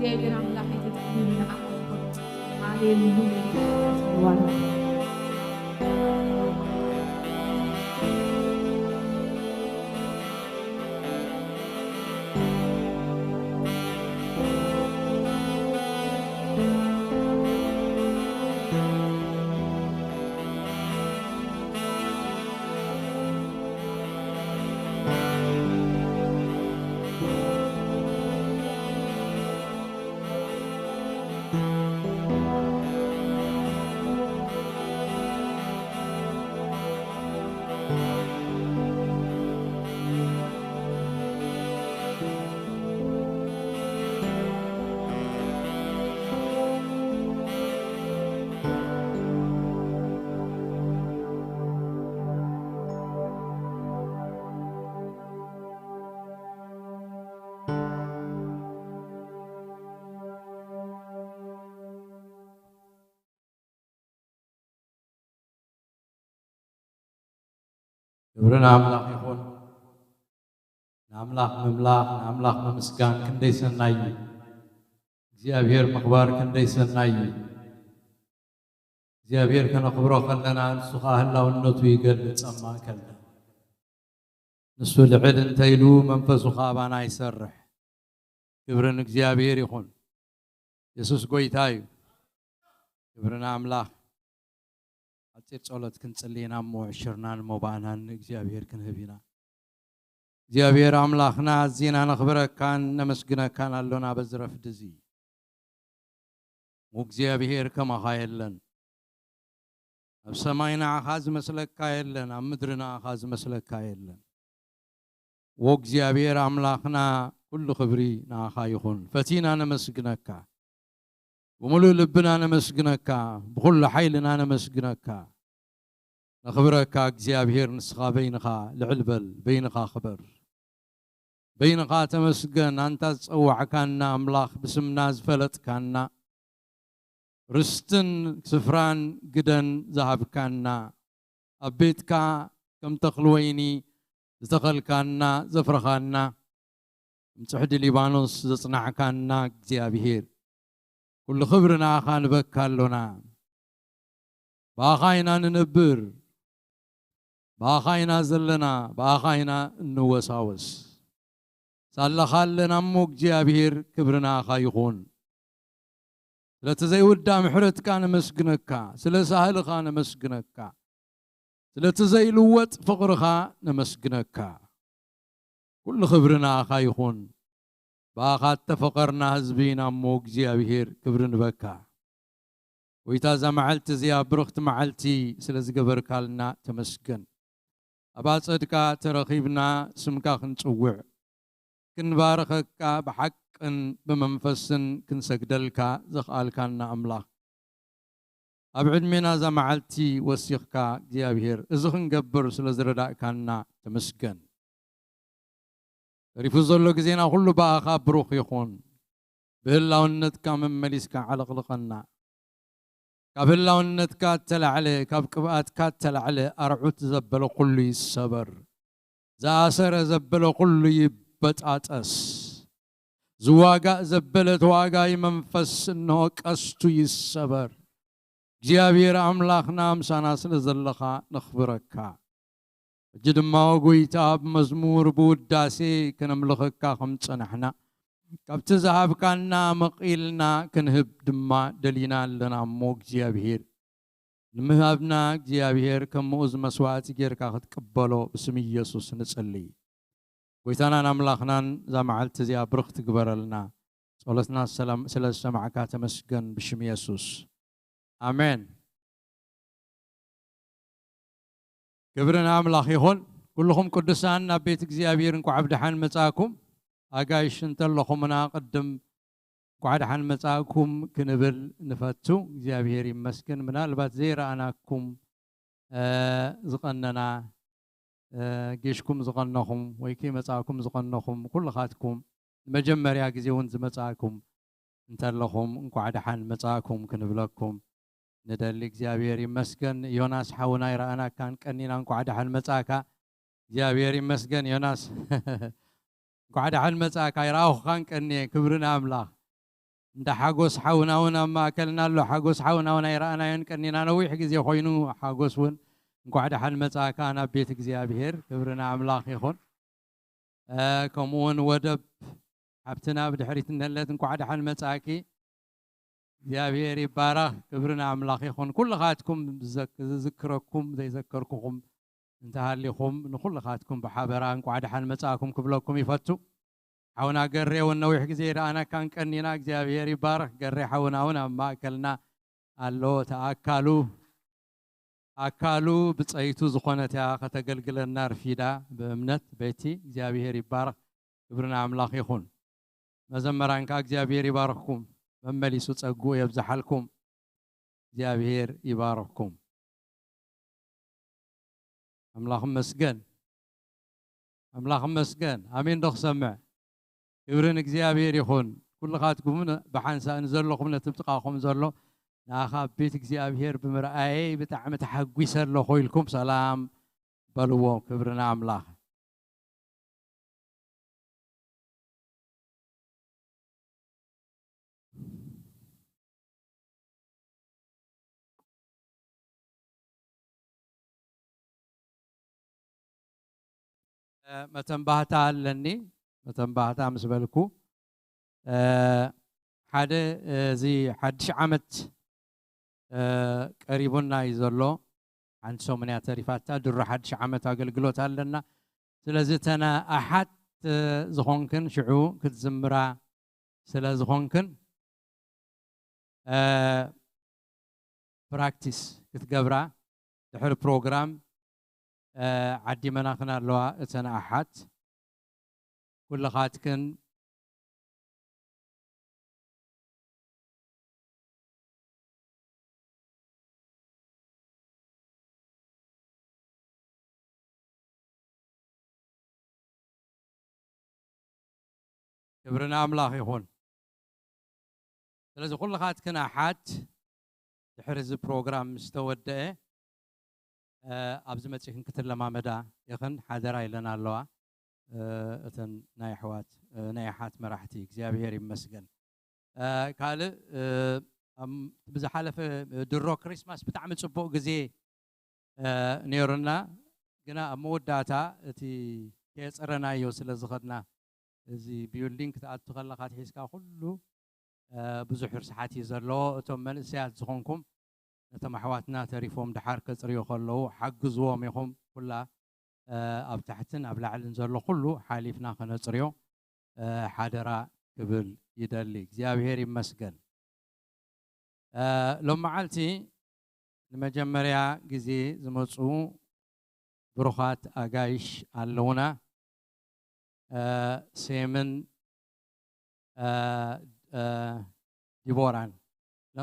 እግዚኣብሔር ኣምላኽ የተጠመመ ንዓኻ ይኹን። ሃሌሉያ። ክብሪ ንኣምላኽ ይኹን። ንኣምላኽ ምምላኽ፣ ንኣምላኽ ምምስጋን ክንደይ ሰናይ እዩ። እግዚኣብሔር ምኽባር ክንደይ ሰናይ እዩ። እግዚኣብሔር ከነኽብሮ ከለና፣ ንሱ ኸኣ ህላውነቱ ይገልጽ ኣብ ማእከልና። ንሱ ልዕል እንተ ኢሉ፣ መንፈሱ ኸኣ ኣባና ይሰርሕ። ክብሪ ንእግዚኣብሔር ይኹን። የሱስ ጐይታ እዩ። ክብሪ ንኣምላኽ። ሓጺር ጸሎት ክንጽሊ ኢና እሞ፣ ዕሽርናን ሞባእናን ንእግዚኣብሔር ክንህብ ኢና። እግዚኣብሔር ኣምላኽና፣ ኣዚና ነኽብረካን ነመስግነካን ኣሎና በዚ ረፍዲ እዚ። እሞ እግዚኣብሔር ከማኻ የለን። ኣብ ሰማይ ንዓኻ ዝመስለካ የለን፣ ኣብ ምድሪ ንዓኻ ዝመስለካ የለን። እሞ እግዚኣብሔር ኣምላኽና፣ ኩሉ ክብሪ ንዓኻ ይኹን። ፈቲና ነመስግነካ። ብምሉእ ልብና ነመስግነካ፣ ብኹሉ ሓይልና ነመስግነካ። ነኽብረካ እግዚኣብሔር፣ ንስኻ በይንኻ ልዕል በል፣ በይንኻ ክበር። በይንኻ ተመስገን፣ ኣንታ ዝጸዋዕካና ኣምላኽ፣ ብስምና ዝፈለጥካና፣ ርስትን ስፍራን ግደን ዝሃብካና፣ ኣብ ቤትካ ከም ተኽሊ ወይኒ ዝተኸልካና፣ ዘፍረኻና፣ ከም ጽሕዲ ሊባኖስ ዘጽናዕካና እግዚኣብሔር፣ ኩሉ ክብሪ ንኣኻ ንበካ ኣሎና። ብኣኻ ኢና ንነብር፣ ብኣኻ ኢና ዘለና፣ ብኣኻ ኢና እንወሳወስ። ሳለኻ ኣለና እሞ እግዚኣብሔር፣ ክብሪ ንኣኻ ይኹን። ስለቲ ዘይውዳእ ምሕረትካ ነመስግነካ፣ ስለ ሳህልኻ ነመስግነካ፣ ስለቲ ዘይልወጥ ፍቕርኻ ነመስግነካ። ኩሉ ክብሪ ንኣኻ ይኹን። ብኣኻ እተፈቐርና ህዝቢ ኢና እሞ እግዚኣብሔር፣ ክብሪ ንበካ። ጐይታ፣ እዛ መዓልቲ እዚኣ ብርኽቲ መዓልቲ ስለ ዝገበርካልና ተመስገን። ኣብ ኣጸድካ ተረኺብና ስምካ ክንጽውዕ፣ ክንባርኸካ፣ ብሓቅን ብመንፈስን ክንሰግደልካ ዘኽኣልካና ኣምላኽ፣ ኣብ ዕድሜና እዛ መዓልቲ ወሲኽካ እግዚኣብሔር፣ እዚ ክንገብር ስለ ዝረዳእካና ተመስገን። ተሪፉ ዘሎ ግዜና ኩሉ ብኣኻ ብሩኽ ይኹን። ብህላውነትካ መመሊስካ ዓለቕልቐና። ካብ ህላውነትካ እተላዕለ፣ ካብ ቅብኣትካ እተላዕለ ኣርዑት ዘበለ ኩሉ ይሰበር። ዝኣሰረ ዘበለ ኩሉ ይበጣጠስ። ዝዋጋእ ዘበለ ተዋጋኢ መንፈስ እንሆ ቀስቱ ይሰበር። እግዚኣብሔር ኣምላኽና ምሳና ስለ ዘለኻ ነኽብረካ። ሕጂ ድማ ጐይታ ብመዝሙር ብውዳሴ ከነምልኸካ ከም ጸናሕና፣ ካብቲ ዝሃብካና መቒልና ክንህብ ድማ ደሊና ኣለና እሞ እግዚኣብሔር፣ ንምህሃብና እግዚኣብሔር ከም ምኡዝ መስዋዕቲ ጌርካ ክትቅበሎ ብስም ኢየሱስ ንጽሊ። ጐይታናን ኣምላኽናን እዛ መዓልቲ እዚኣ ብርኽቲ ግበረልና። ጸሎትና ሰላም ስለ ዝሰማዕካ ተመስገን ብሽም የሱስ። ኣሜን። ክብሪ ንኣምላኽ ይኹን። ኩልኹም ቅዱሳን ናብ ቤት እግዚኣብሔር እንኳዕ ብደሓን መጻእኩም። ኣጋይሽ እንተለኹምና ቅድም እንኳዕ ደሓን መጻእኩም ክንብል ንፈቱ። እግዚኣብሔር ይመስገን። ምናልባት ዘይረኣናኩም፣ እ፣ ዝቐነና፣ እ፣ ጌሽኩም ዝቐነኹም ወይ ከይመጻእኩም ዝቐነኹም ኩልኻትኩም ንመጀመርያ ግዜ እውን ዝመጻእኩም እንተለኹም እንኳዕ ደሓን መጻእኩም ክንብለኩም ንደሊ። እግዚኣብሔር ይመስገን። ዮናስ ሓውና ኣይረኣናካን ቀኒና፣ እንኳዕ ደሓን መጻእካ። እግዚኣብሔር ይመስገን ዮናስ። እንኳዕ ደሓን መጻእካ። ኣይረኣኹኻን ቀኒየ። ክብሪ ንኣምላኽ። እንዳ ሓጎስ ሓውና እውን ኣብ ማእከልና ኣሎ። ሓጎስ ሓውና እውን ኣይረኣናዮን ቀኒና ነዊሕ ግዜ ኮይኑ። ሓጎስ እውን እንኳዕ ደሓን መጻእካ ናብ ቤት እግዚኣብሔር። ክብሪ ንኣምላኽ ይኹን። እ፣ ከምኡ እውን ወደብ ሓብትና ብድሕሪት እንሄለት እንኳዕ ደሓን መጻእኪ። እግዚኣብሔር ይባረኽ። ክብሪ ንኣምላኽ ይኹን። ኩልኻትኩም ዝዘክ-፣ ዝዝክረኩም ዘይዘከርኩኹም እንተሃሊኹም ንኹልኻትኩም ብሓበራ እንኳዕ ደሓን መጻእኩም ክብለኩም ይፈቱ። ሓውና ገሬ እውን ነዊሕ ግዜ ይረኣናካን ቀኒና። እግዚኣብሔር ይባረኽ። ገሬ ሓውና እውን ኣብ ማእከልና ኣሎ። እቲ ኣካሉ ኣካሉ ብጸይቱ ዝኾነት እያ ከተገልግለና ርፊዳ። ብእምነት ቤቲ እግዚኣብሔር ይባረኽ። ክብሪ ንኣምላኽ ይኹን። መዘመራን ከኣ እግዚኣብሔር ይባርኽኩም፣ መመሊሱ ጸግኡ የብዝሓልኩም። እግዚኣብሔር ይባርኽኩም። ኣምላኽ መስገን፣ ኣምላኽ መስገን። ኣሜን ዶ ክሰምዕ? ክብሪ ንእግዚኣብሔር ይኹን። ኩልኻትኩምን ብሓንሳእ ንዘለኹም ነቲ ብጥቓኹም ዘሎ ንኣኻ ኣብ ቤት እግዚኣብሔር ብምርኣየይ ብጣዕሚ ተሓጒሰ ኣለኹ ኢልኩም ሰላም በልዎ። ክብሪ ንኣምላኽ። እ፣ መተንባህታ ኣለኒ። መተንባህታ ምስ በልኩ፣ እ፣ ሓደ፣ እ፣ እዚ ሓድሽ ዓመት፣ እ፣ ቀሪቡና እዩ ዘሎ። ሓንቲ ሰሙን እያ ተሪፋታ። ድሮ ሓድሽ ዓመት ኣገልግሎት ኣለና። ስለዚ እተን ኣሓት፣ እ፣ ዝኾንክን ሽዑ ክትዝምራ ስለ ዝኾንክን፣ እ፣ ፕራክቲስ ክትገብራ ድሕሪ ፕሮግራም፣ እ፣ ዓዲመናኽን ኣለዋ እተን ኣሓት። ኩልኻትክን ክብሪ ንኣምላኽ ይኹን። ስለዚ ኩልኻትክን ኣሓት ድሕሪ እዚ ፕሮግራም ምስ ተወደአ፣ እ፣ ኣብዚ መጺኽን ክትለማመዳ ኢኽን ሓደራ ኢለን ኣለዋ። እ፣ እተን ናይ ኣሕዋት፣ እ፣ ናይ ኣሓት መራሕቲ እግዚኣብሔር ይመስገን። እ፣ ካልእ፣ እ፣ ኣብ ብዝሓለፈ ድሮ ክሪስማስ ብጣዕሚ ጽቡቕ ግዜ፣ እ፣ ነይሩና። ግና ኣብ መወዳእታ እቲ ከየጽረናዮ ስለ ዝኸድና፣ እዚ ቢልዲንግ ክትኣቱ ከለኻ ኣትሒዝካ ኩሉ፣ እ፣ ብዙሕ ርስሓት እዩ ዘለዎ። እቶም መንእሰያት ዝኾንኩም ነቶም ኣሕዋትና ተሪፎም ድሓር ከጽርዩ ከለዉ ሓግዝዎም ኢኹም። ኩላ፣ እ፣ ኣብ ታሕትን ኣብ ላዕልን ዘሎ ኩሉ ሓሊፍና ከነጽርዮ፣ እ፣ ሓደራ ክብል ይደሊ። እግዚኣብሔር ይመስገን። እ፣ ሎም መዓልቲ ንመጀመርያ ግዜ ዝመጹ ብሩኻት ኣጋይሽ ኣለዉና። እ፣ ሴምን፣ እ፣ እ፣ ዲቦራን፣ ኖ፣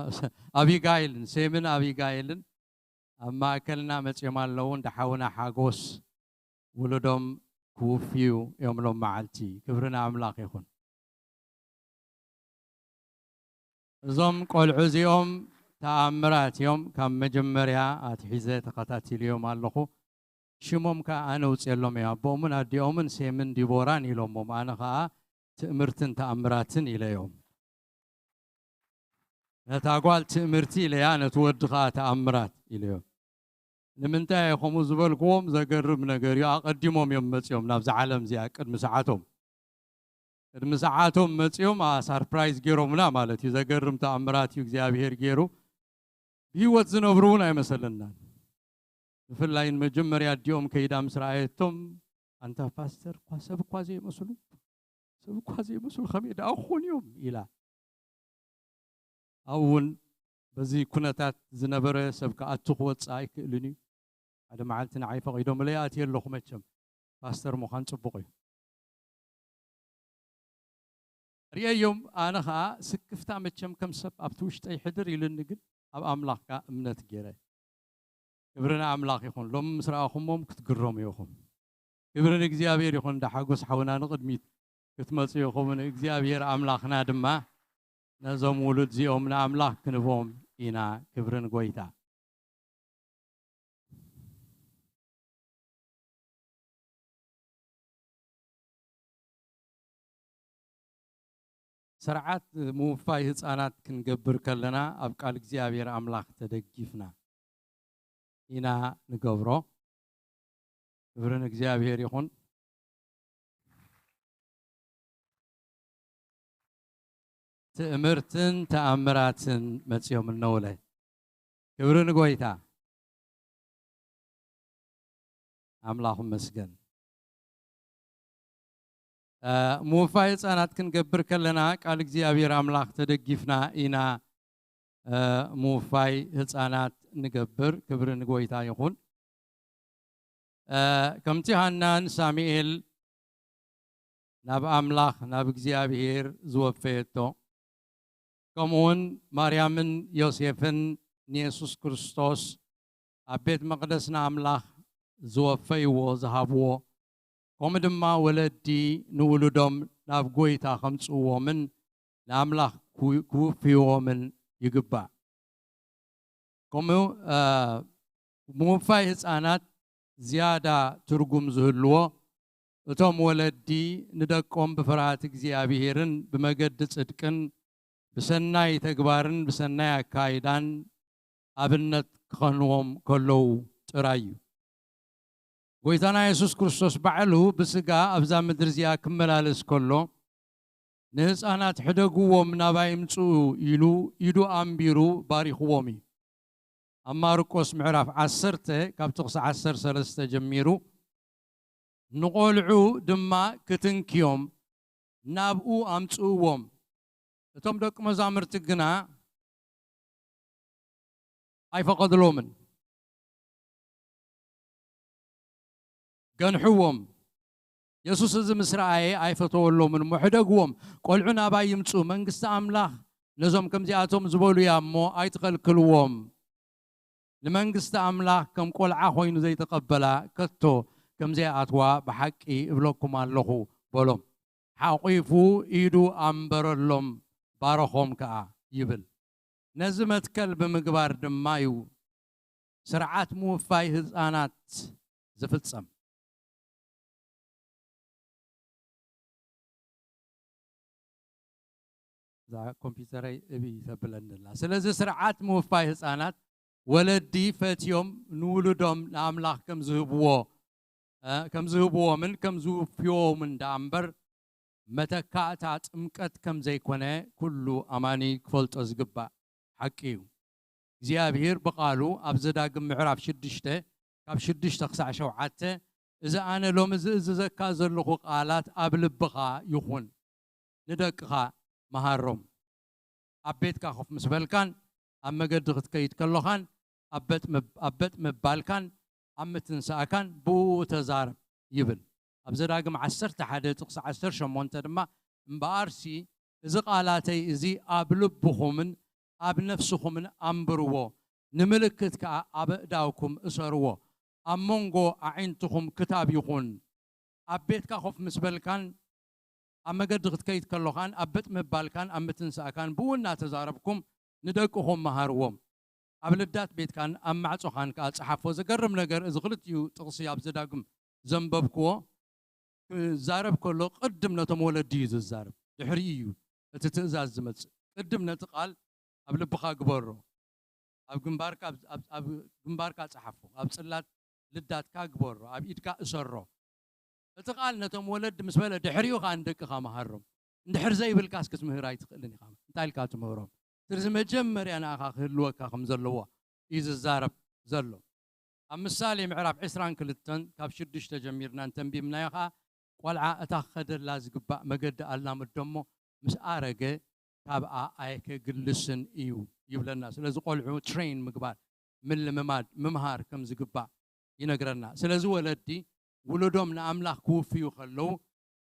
ኣቢጋይልን፣ ሴምን ኣቢጋይልን ኣብ ማእከልና መጺኦም ኣለዉ። እንዳ ሓውና ሓጎስ ውሉዶም ክውፍዩ እዮም ሎም መዓልቲ። ክብሪ ንኣምላኽ ይኹን። እዞም ቆልዑ እዚኦም ተኣምራት እዮም። ካብ መጀመርያ ኣትሒዘ ተኸታቲልዮም ኣለኹ። ሽሞም ከኣ ኣነ ውፅየሎም እየ። ኣቦኦምን ኣዲኦምን ሴምን ዲቦራን ኢሎሞም። ኣነ ከኣ ትእምርትን ተኣምራትን ኢለዮም። ነታ ጓል ትእምርቲ ኢለያ፣ ነቲ ወዲ ከኣ ተኣምራት ኢለዮ። ንምንታይ እየ ከምኡ ዝበልክዎም? ዘገርም ነገር እዩ። ኣቐዲሞም እዮም መጺኦም ናብዛ ዓለም እዚኣ፣ ቅድሚ ሰዓቶም። ቅድሚ ሰዓቶም መጺኦም፣ ኣ፣ ሳርፕራይዝ ገይሮምና ማለት እዩ። ዘገርም ተኣምራት እዩ እግዚኣብሄር ገይሩ። ብህይወት ዝነብሩ እውን ኣይመሰለናን። ብፍላይ ንመጀመርያ ኣዲኦም ከይዳ ምስ ረኣየቶም፣ ኣንታ ፓስተር እኳ ሰብ እኳ ዘይመስሉ፣ ሰብ እኳ ዘይመስሉ ከመይ ደኣ ክኾኑ እዮም? ኢላ። ኣብኡ እውን በዚ ኩነታት ዝነበረ ሰብ ክኣቱ ክወፅእ ኣይክእልን እዩ። ሓደ መዓልቲ ንዓይ ፈቒዶምለይ፣ ኣትየ ኣለኹ። መቸም ፓስተር ምዃን ፅቡቕ እዩ። ርእየዮም፣ ኣነ ኸዓ ስክፍታ መቸም ከም ሰብ ኣብቲ ውሽጠይ ሕድር ኢሉኒ፣ ግን ኣብ ኣምላኽ ከኣ እምነት ገይረ። ክብሪ ንኣምላኽ ይኹን። ሎም ምስ ረኣኹሞም ክትግረሙ ኢኹም። ክብሪ ንእግዚኣብሔር ይኹን። እንዳ ሓጎስ ሓውና ንቕድሚት ክትመጹ ኢኹም። ንእግዚኣብሔር ኣምላኽና ድማ ነዞም ውሉድ እዚኦም ንኣምላኽ ክንህቦም ኢና። ክብሪ ንጎይታ። ስርዓት ምውፋይ ህፃናት ክንገብር ከለና ኣብ ቃል እግዚኣብሔር ኣምላኽ ተደጊፍና ኢና ንገብሮ። ክብሪ ንእግዚኣብሔር ይኹን። ትእምርትን ተኣምራትን መጺኦም እነውለ። ክብሪ ንጎይታ። ኣምላኽ ይመስገን። እ፣ ምውፋይ ህፃናት ክንገብር ከለና ቃል እግዚኣብሔር ኣምላኽ ተደጊፍና ኢና፣ እ፣ ምውፋይ ህፃናት ንገብር። ክብሪ ንጎይታ ይኹን። እ፣ ከምቲ ሃናን ሳሙኤል ናብ ኣምላኽ፣ ናብ እግዚኣብሔር ዝወፈየቶ፣ ከምኡውን ማርያምን ዮሴፍን ንየሱስ ክርስቶስ ኣብ ቤት መቕደስ ንኣምላኽ ዝወፈይዎ፣ ዝሃብዎ፣ ከምኡ ድማ ወለዲ ንውሉዶም ናብ ጎይታ ከምጽእዎምን ንኣምላኽ ክው-፣ ክውፍይዎምን ይግባእ። ከምኡ፣ እ፣ ምውፋይ ህፃናት ዝያዳ ትርጉም ዝህልዎ፣ እቶም ወለዲ ንደቆም ብፍርሃት እግዚኣብሔርን ብመገዲ ጽድቅን ብሰናይ ተግባርን ብሰናይ ኣካይዳን ኣብነት ክኸንዎም ከለዉ ጥራይ እዩ። ጎይታና የሱስ ክርስቶስ ባዕሉ ብስጋ ኣብዛ ምድሪ እዚኣ ክመላለስ ከሎ፣ "ንህፃናት ሕደግዎም፣ ናባይ ምጽኡ" ኢሉ ኢዱ ኣንቢሩ ባሪኽዎም እዩ። ኣብ ማርቆስ ምዕራፍ ዓሰርተ ካብ ጥቕሲ ዓሰርተ ሰለስተ ጀሚሩ፣ "ንቖልዑ ድማ ክትንክዮም ናብኡ ኣምጽእዎም፣ እቶም ደቂ መዛሙርቲ ግና ኣይፈቐድሎምን፣ ገንሕዎም። የሱስ እዚ ምስ ረኣየ ኣይፈተወሎምን እሞ፣ ሕደግዎም፣ ቆልዑ ናባይ ይምጹ፣ መንግስቲ ኣምላኽ ነዞም ከምዚኣቶም ዝበሉ እያ እሞ ኣይትኸልክልዎም። ንመንግስቲ ኣምላኽ ከም ቆልዓ ኮይኑ ዘይተቐበላ ከቶ ከም ዘይኣትዋ ብሓቂ እብለኩም ኣለኹ" በሎም። ሓቂፉ ኢዱ ኣንበረሎም፣ ባረኾም ከኣ ይብል። ነዚ መትከል ብምግባር ድማ እዩ ስርዓት ምውፋይ ህፃናት ዝፍጸም። እዛ ኮምፒውተረይ እብይ ተብለኒ ኣላ። ስለዚ ስርዓት ምውፋይ ህፃናት ወለዲ ፈትዮም ንውሉዶም ንኣምላኽ ከም ዝህብዎ፣ እ፣ ከም ዝህብዎምን ከም ዝውፍዮምን ደኣ እምበር መተካእታ ጥምቀት ከም ዘይኮነ ኩሉ ኣማኒ ክፈልጦ ዝግባእ ሓቂ እዩ። እግዚኣብሔር ብቓሉ ኣብ ዘዳግም ምዕራፍ ሽዱሽተ ካብ ሽዱሽተ ክሳዕ ሸውዓተ፣ "እዚ ኣነ ሎሚ ዝእዝዘካ ዘለኹ ቃላት ኣብ ልብኻ ይኹን፣ ንደቅኻ መሃሮም። ኣብ ቤትካ ኮፍ ምስ በልካን ኣብ መገዲ ክትከይድ ከሎኻን ኣብ በጥ ምብ-፣ ኣብ በጥ ምባልካን ኣብ ምትንሳእካን ብኡ ተዛረብ" ይብል። ኣብ ዘዳግም ዓሰርተ ሓደ ጥቕሲ ዓሰርተ ሸሞንተ ድማ፣ "እምበኣርሲ እዚ ቃላተይ እዚ ኣብ ልብኹምን ኣብ ነፍስኹምን ኣንብርዎ፣ ንምልክት ከኣ ኣብ ኣእዳውኩም እሰርዎ፣ ኣብ መንጎ ኣዒንትኹም ክታብ ይኹን። ኣብ ቤትካ ኮፍ ምስ በልካን ኣብ መገዲ ክትከይድ ከሎኻን ኣብ በጥ ምባልካን ኣብ ምትንሳእካን ብኡ እናተዛረብኩም ንደቅኹም መሃርዎም። ኣብ ልዳት ቤትካን ኣብ ማዕጾኻን ከኣ ጸሓፎ።" ዘገርም ነገር፣ እዚ ክልቲኡ ጥቕሲ ኣብ ዘዳግም ዘንበብክዎ ክዛረብ ከሎ ቅድም ነቶም ወለዲ እዩ ዝዛረብ። ድሕሪኡ እዩ እቲ ትእዛዝ ዝመጽእ። ቅድም ነቲ ቃል ኣብ ልብኻ ግበሮ። ኣብ ግንባርካ፣ ኣብ፣ ኣብ፣ ኣብ ግንባርካ ጸሓፎ። ኣብ ጽላት ልዳትካ ግበሮ። ኣብ ኢድካ እሰሮ። እቲ ቃል ነቶም ወለዲ ምስ በለ ድሕሪኡ ኸኣ ንደቅኻ መሃሮም። እንድሕር ዘይብልካስ ክትምህር ኣይትኽእልን ኢኻ። እንታይ ኢልካ ትምህሮም? ስለዚ መጀመርያ ንኣኻ ክህልወካ ከም ዘለዎ እዩ ዝዛረብ ዘሎ። ኣብ ምሳሌ ምዕራፍ ዕስራን ክልተን ካብ ሽዱሽተ ጀሚርና እንተንቢብናዮ ኸኣ፣ "ቆልዓ እታ ክኸደላ ዝግባእ መገዲ ኣላምዶ እሞ፣ ምስ ኣረገ ካብኣ ኣይከግልስን እዩ" ይብለና። ስለዚ ቆልዑ ትሬን ምግባር፣ ምልምማድ፣ ምምሃር ከም ዝግባእ ይነግረና። ስለዚ ወለዲ ውሉዶም ንኣምላኽ ክውፍዩ ከለዉ፣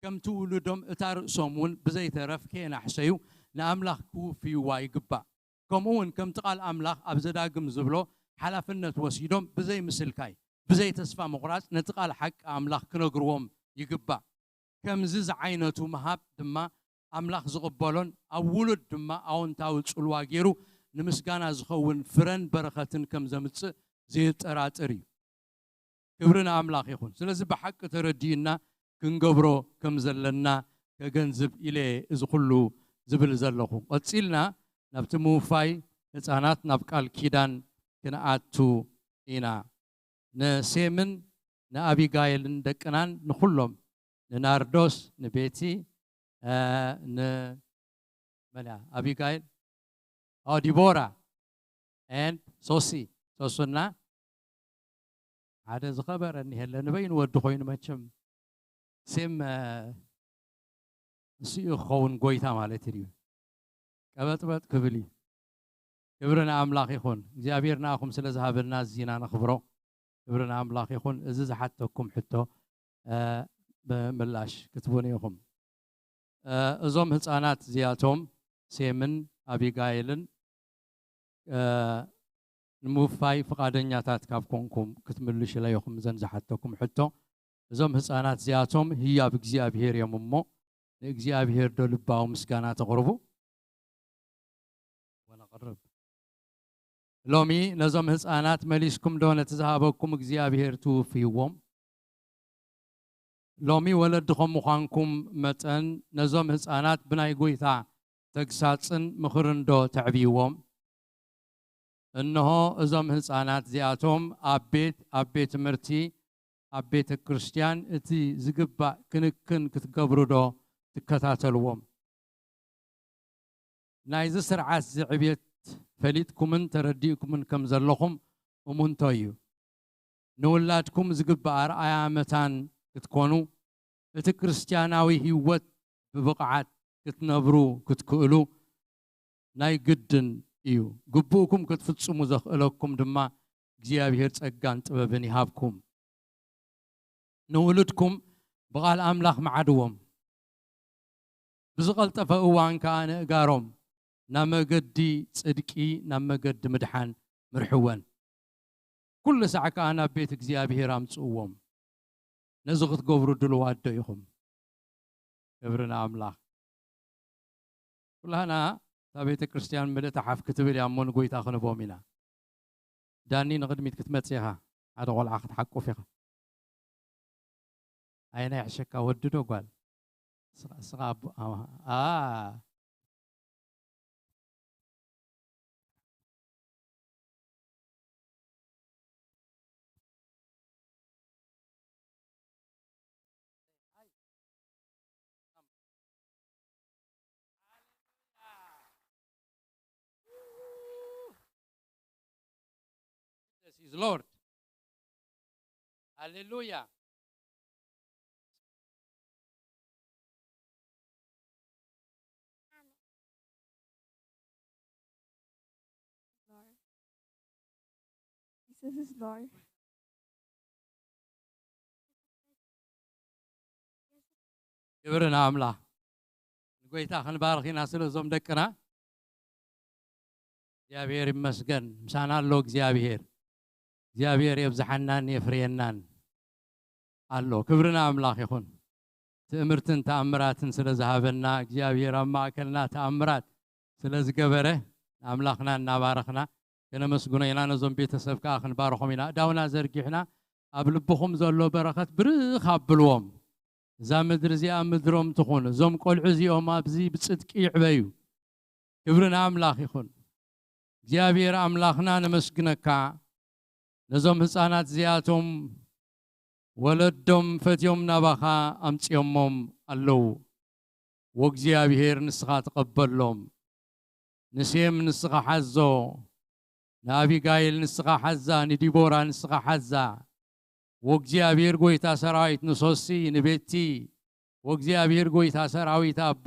ከምቲ ውሉዶም እታ ርእሶም እውን ብዘይተረፍ ከየናሕሰዩ ንኣምላኽ ክውፍይዋ ይግባእ። ከምኡ እውን ከምቲ ቃል ኣምላኽ ኣብ ዘዳግም ዝብሎ፣ ሓላፍነት ወሲዶም ብዘይ ምስልካይ፣ ብዘይ ተስፋ ምቑራጽ ነቲ ቃል ሓቂ ኣምላኽ ክነግርዎም ይግባእ። ከምዚ ዝዓይነቱ ምሃብ ድማ ኣምላኽ ዝቕበሎን ኣብ ውሉድ ድማ ኣወንታዊ ጽልዋ ገይሩ ንምስጋና ዝኸውን ፍረን በረኸትን ከም ዘምጽእ ዘየጠራጥር እዩ። ክብሪ ንኣምላኽ ይኹን። ስለዚ ብሓቂ ተረዲእና ክንገብሮ ከም ዘለና ከገንዝብ ኢለ እዚ ኩሉ ዝብል ዘለኹ። ቀጺልና ናብቲ ምውፋይ ህፃናት ናብ ቃል ኪዳን ክንኣቱ ኢና። ንሴምን ንኣቢጋይልን ደቅናን ንኹሎም፣ ንናርዶስ፣ ንቤቲ፣ እ፣ ን-፣ መን እያ? ኣቢጋይል፣ ኦ፣ ዲቦራ፣ and ሶሲ፣ ሶሱና፣ ሓደ ዝኸበረ እኒሄለ፣ ንበይኑ ወዲ ኮይኑ መቸም ሴም፣ እ፣ ንሱ እዩ ክኸውን ጎይታ ማለት እዩ። ቀበጥበጥ ክብል እዩ። ክብሪ ንኣምላኽ ይኹን። እግዚኣብሔር ንኣኹም ስለ ዝሃበና እዚና ነኽብሮ። ክብሪ ንኣምላኽ ይኹን። እዚ ዝሓተኩም ሕቶ፣ እ፣ ምላሽ ክትቡን ኢኹም። እ፣ እዞም ህፃናት እዚኣቶም ሴምን ኣቢጋይልን፣ እ፣ ንምውፋይ ፍቓደኛታት ካብ ኮንኩም ክትምልሹለይ ኢኹም እዘን ዝሓተኩም ሕቶ። እዞም ህፃናት እዚኣቶም ህያብ እግዚኣብሔር እዮም እሞ ንእግዚኣብሔር ዶ ልባዊ ምስጋና ተቕርቡ? ወነቕርብ። ሎሚ ነዞም ህፃናት መሊስኩም ዶ ነቲ ዝሃበኩም እግዚኣብሔር ትውፍይዎም? ሎሚ ወለዲ ከም ምዃንኩም መጠን ነዞም ህፃናት ብናይ ጎይታ ተግሳጽን ምኽርን ዶ ተዕብይዎም? እንሆ እዞም ህፃናት እዚኣቶም ኣብ ቤት፣ ኣብ ቤት ትምህርቲ፣ ኣብ ቤተ ክርስቲያን እቲ ዝግባእ ክንክን ክትገብሩ ዶ ትከታተልዎም? ናይዚ ስርዓት እዚ ዕብየት ፈሊጥኩምን ተረዲእኩምን ከም ዘለኹም እሙንቶ እዩ። ንውላድኩም ዝግባእ ኣርኣያ መታን ክትኮኑ፣ እቲ ክርስትያናዊ ህይወት ብብቕዓት ክትነብሩ ክትክእሉ ናይ ግድን እዩ። ግቡእኩም ክትፍጽሙ ዘኽእለኩም ድማ እግዚኣብሔር ጸጋን ጥበብን ይሃብኩም። ንውሉድኩም ብቓል ኣምላኽ መዓድዎም። ብዝቐልጠፈ እዋን ከኣ ንእጋሮም ናብ መገዲ ጽድቂ፣ ናብ መገዲ ምድሓን ምርሕወን። ኩሉ ሳዕ ከኣ ናብ ቤት እግዚኣብሔር ኣምጽእዎም። ነዚ ክትገብሩ ድልዋት ዶ ኢኹም? ክብሪ ንኣምላኽ። ኩላህና እታ ቤተ ክርስቲያን ምልእቲ ሓፍ ክትብል እያ እሞ ንጎይታ ክንቦም ኢና። ዳኒ ንቕድሚት ክትመጽእ ኢኻ። ሓደ ቆልዓ ክትሓቁፍ ኢኻ። ኣየናይ ይሕሸካ ወዲ ዶ ጓል? እስኻ፣ እስኻ ኣቦ፣ ኣዋ፣ ኣ። Jesus is Lord. Hallelujah. Lord. Jesus is Lord. ክብሪ ንኣምላኽ። ንጎይታ ክንባርኽ ኢና ስለ እዞም ደቅና። እግዚኣብሔር ይመስገን። ምሳና ኣሎ እግዚኣብሔር። እግዚኣብሔር የብዝሓናን የፍርየናን ኣሎ። ክብሪ ንኣምላኽ ይኹን። ትእምርትን ተኣምራትን ስለ ዝሃበና፣ እግዚኣብሔር ኣብ ማእከልና ተኣምራት ስለ ዝገበረ፣ ንኣምላኽና እናባረኽና ከነመስግኖ ኢና። ነዞም ቤተሰብ ከኣ ክንባርኾም ኢና። እዳውና ዘርጊሕና፣ ኣብ ልብኹም ዘሎ በረኸት ብርኽ ኣብልዎም። እዛ ምድሪ እዚኣ ምድሮም ትኹን። እዞም ቆልዑ እዚኦም ኣብዚ ብጽድቂ ይዕበዩ። ክብሪ ንኣምላኽ ይኹን። እግዚኣብሔር ኣምላኽና ነመስግነካ። ነዞም ህፃናት እዚኣቶም ወለዶም ፈትዮም ናባኻ ኣምፅዮሞም ኣለዉ። ወእግዚኣብሔር ንስኻ ተቐበሎም። ንሴም ንስኻ ሓዞ፣ ንኣቢጋይል ንስኻ ሓዛ፣ ንዲቦራ ንስኻ ሓዛ። ወእግዚኣብሔር ጎይታ ሰራዊት ንሶሲ፣ ንቤቲ፣ ወእግዚኣብሔር ጎይታ ሰራዊት ኣቦ፣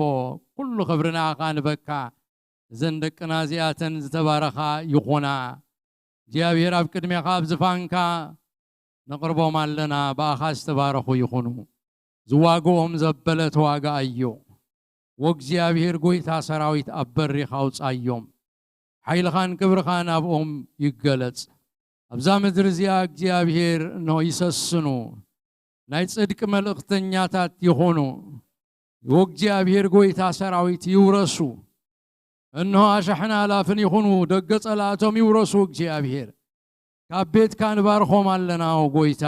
ኩሉ ክብሪ ንኣኻ ንበካ። እዘን ደቅና እዚኣተን ዝተባረኻ ይኹና። እግዚኣብሔር ኣብ ቅድሜኻ ኣብ ዝፋንካ ነቕርቦም ኣለና፣ ብኣኻ ዝተባረኹ ይኹኑ። ዝዋግኦም ዘበለ ተዋጋኣዮ። ወእግዚኣብሔር ጎይታ ሰራዊት ኣብ በሪኻ ኣውጻዮም። ሓይልኻን ክብርኻን ኣብኦም ይገለጽ። ኣብዛ ምድሪ እዚኣ እግዚኣብሔር እንሆ ይሰስኑ። ናይ ጽድቂ መልእኽተኛታት ይኹኑ። ወእግዚኣብሔር ጎይታ ሰራዊት ይውረሱ። እንሆ ኣሻሕና ኣላፍን ይኹኑ፣ ደገ ጸላእቶም ይውረሱ። እግዚኣብሔር ካብ ቤትካ ንባርኾም ኣለና። ኦ ጎይታ፣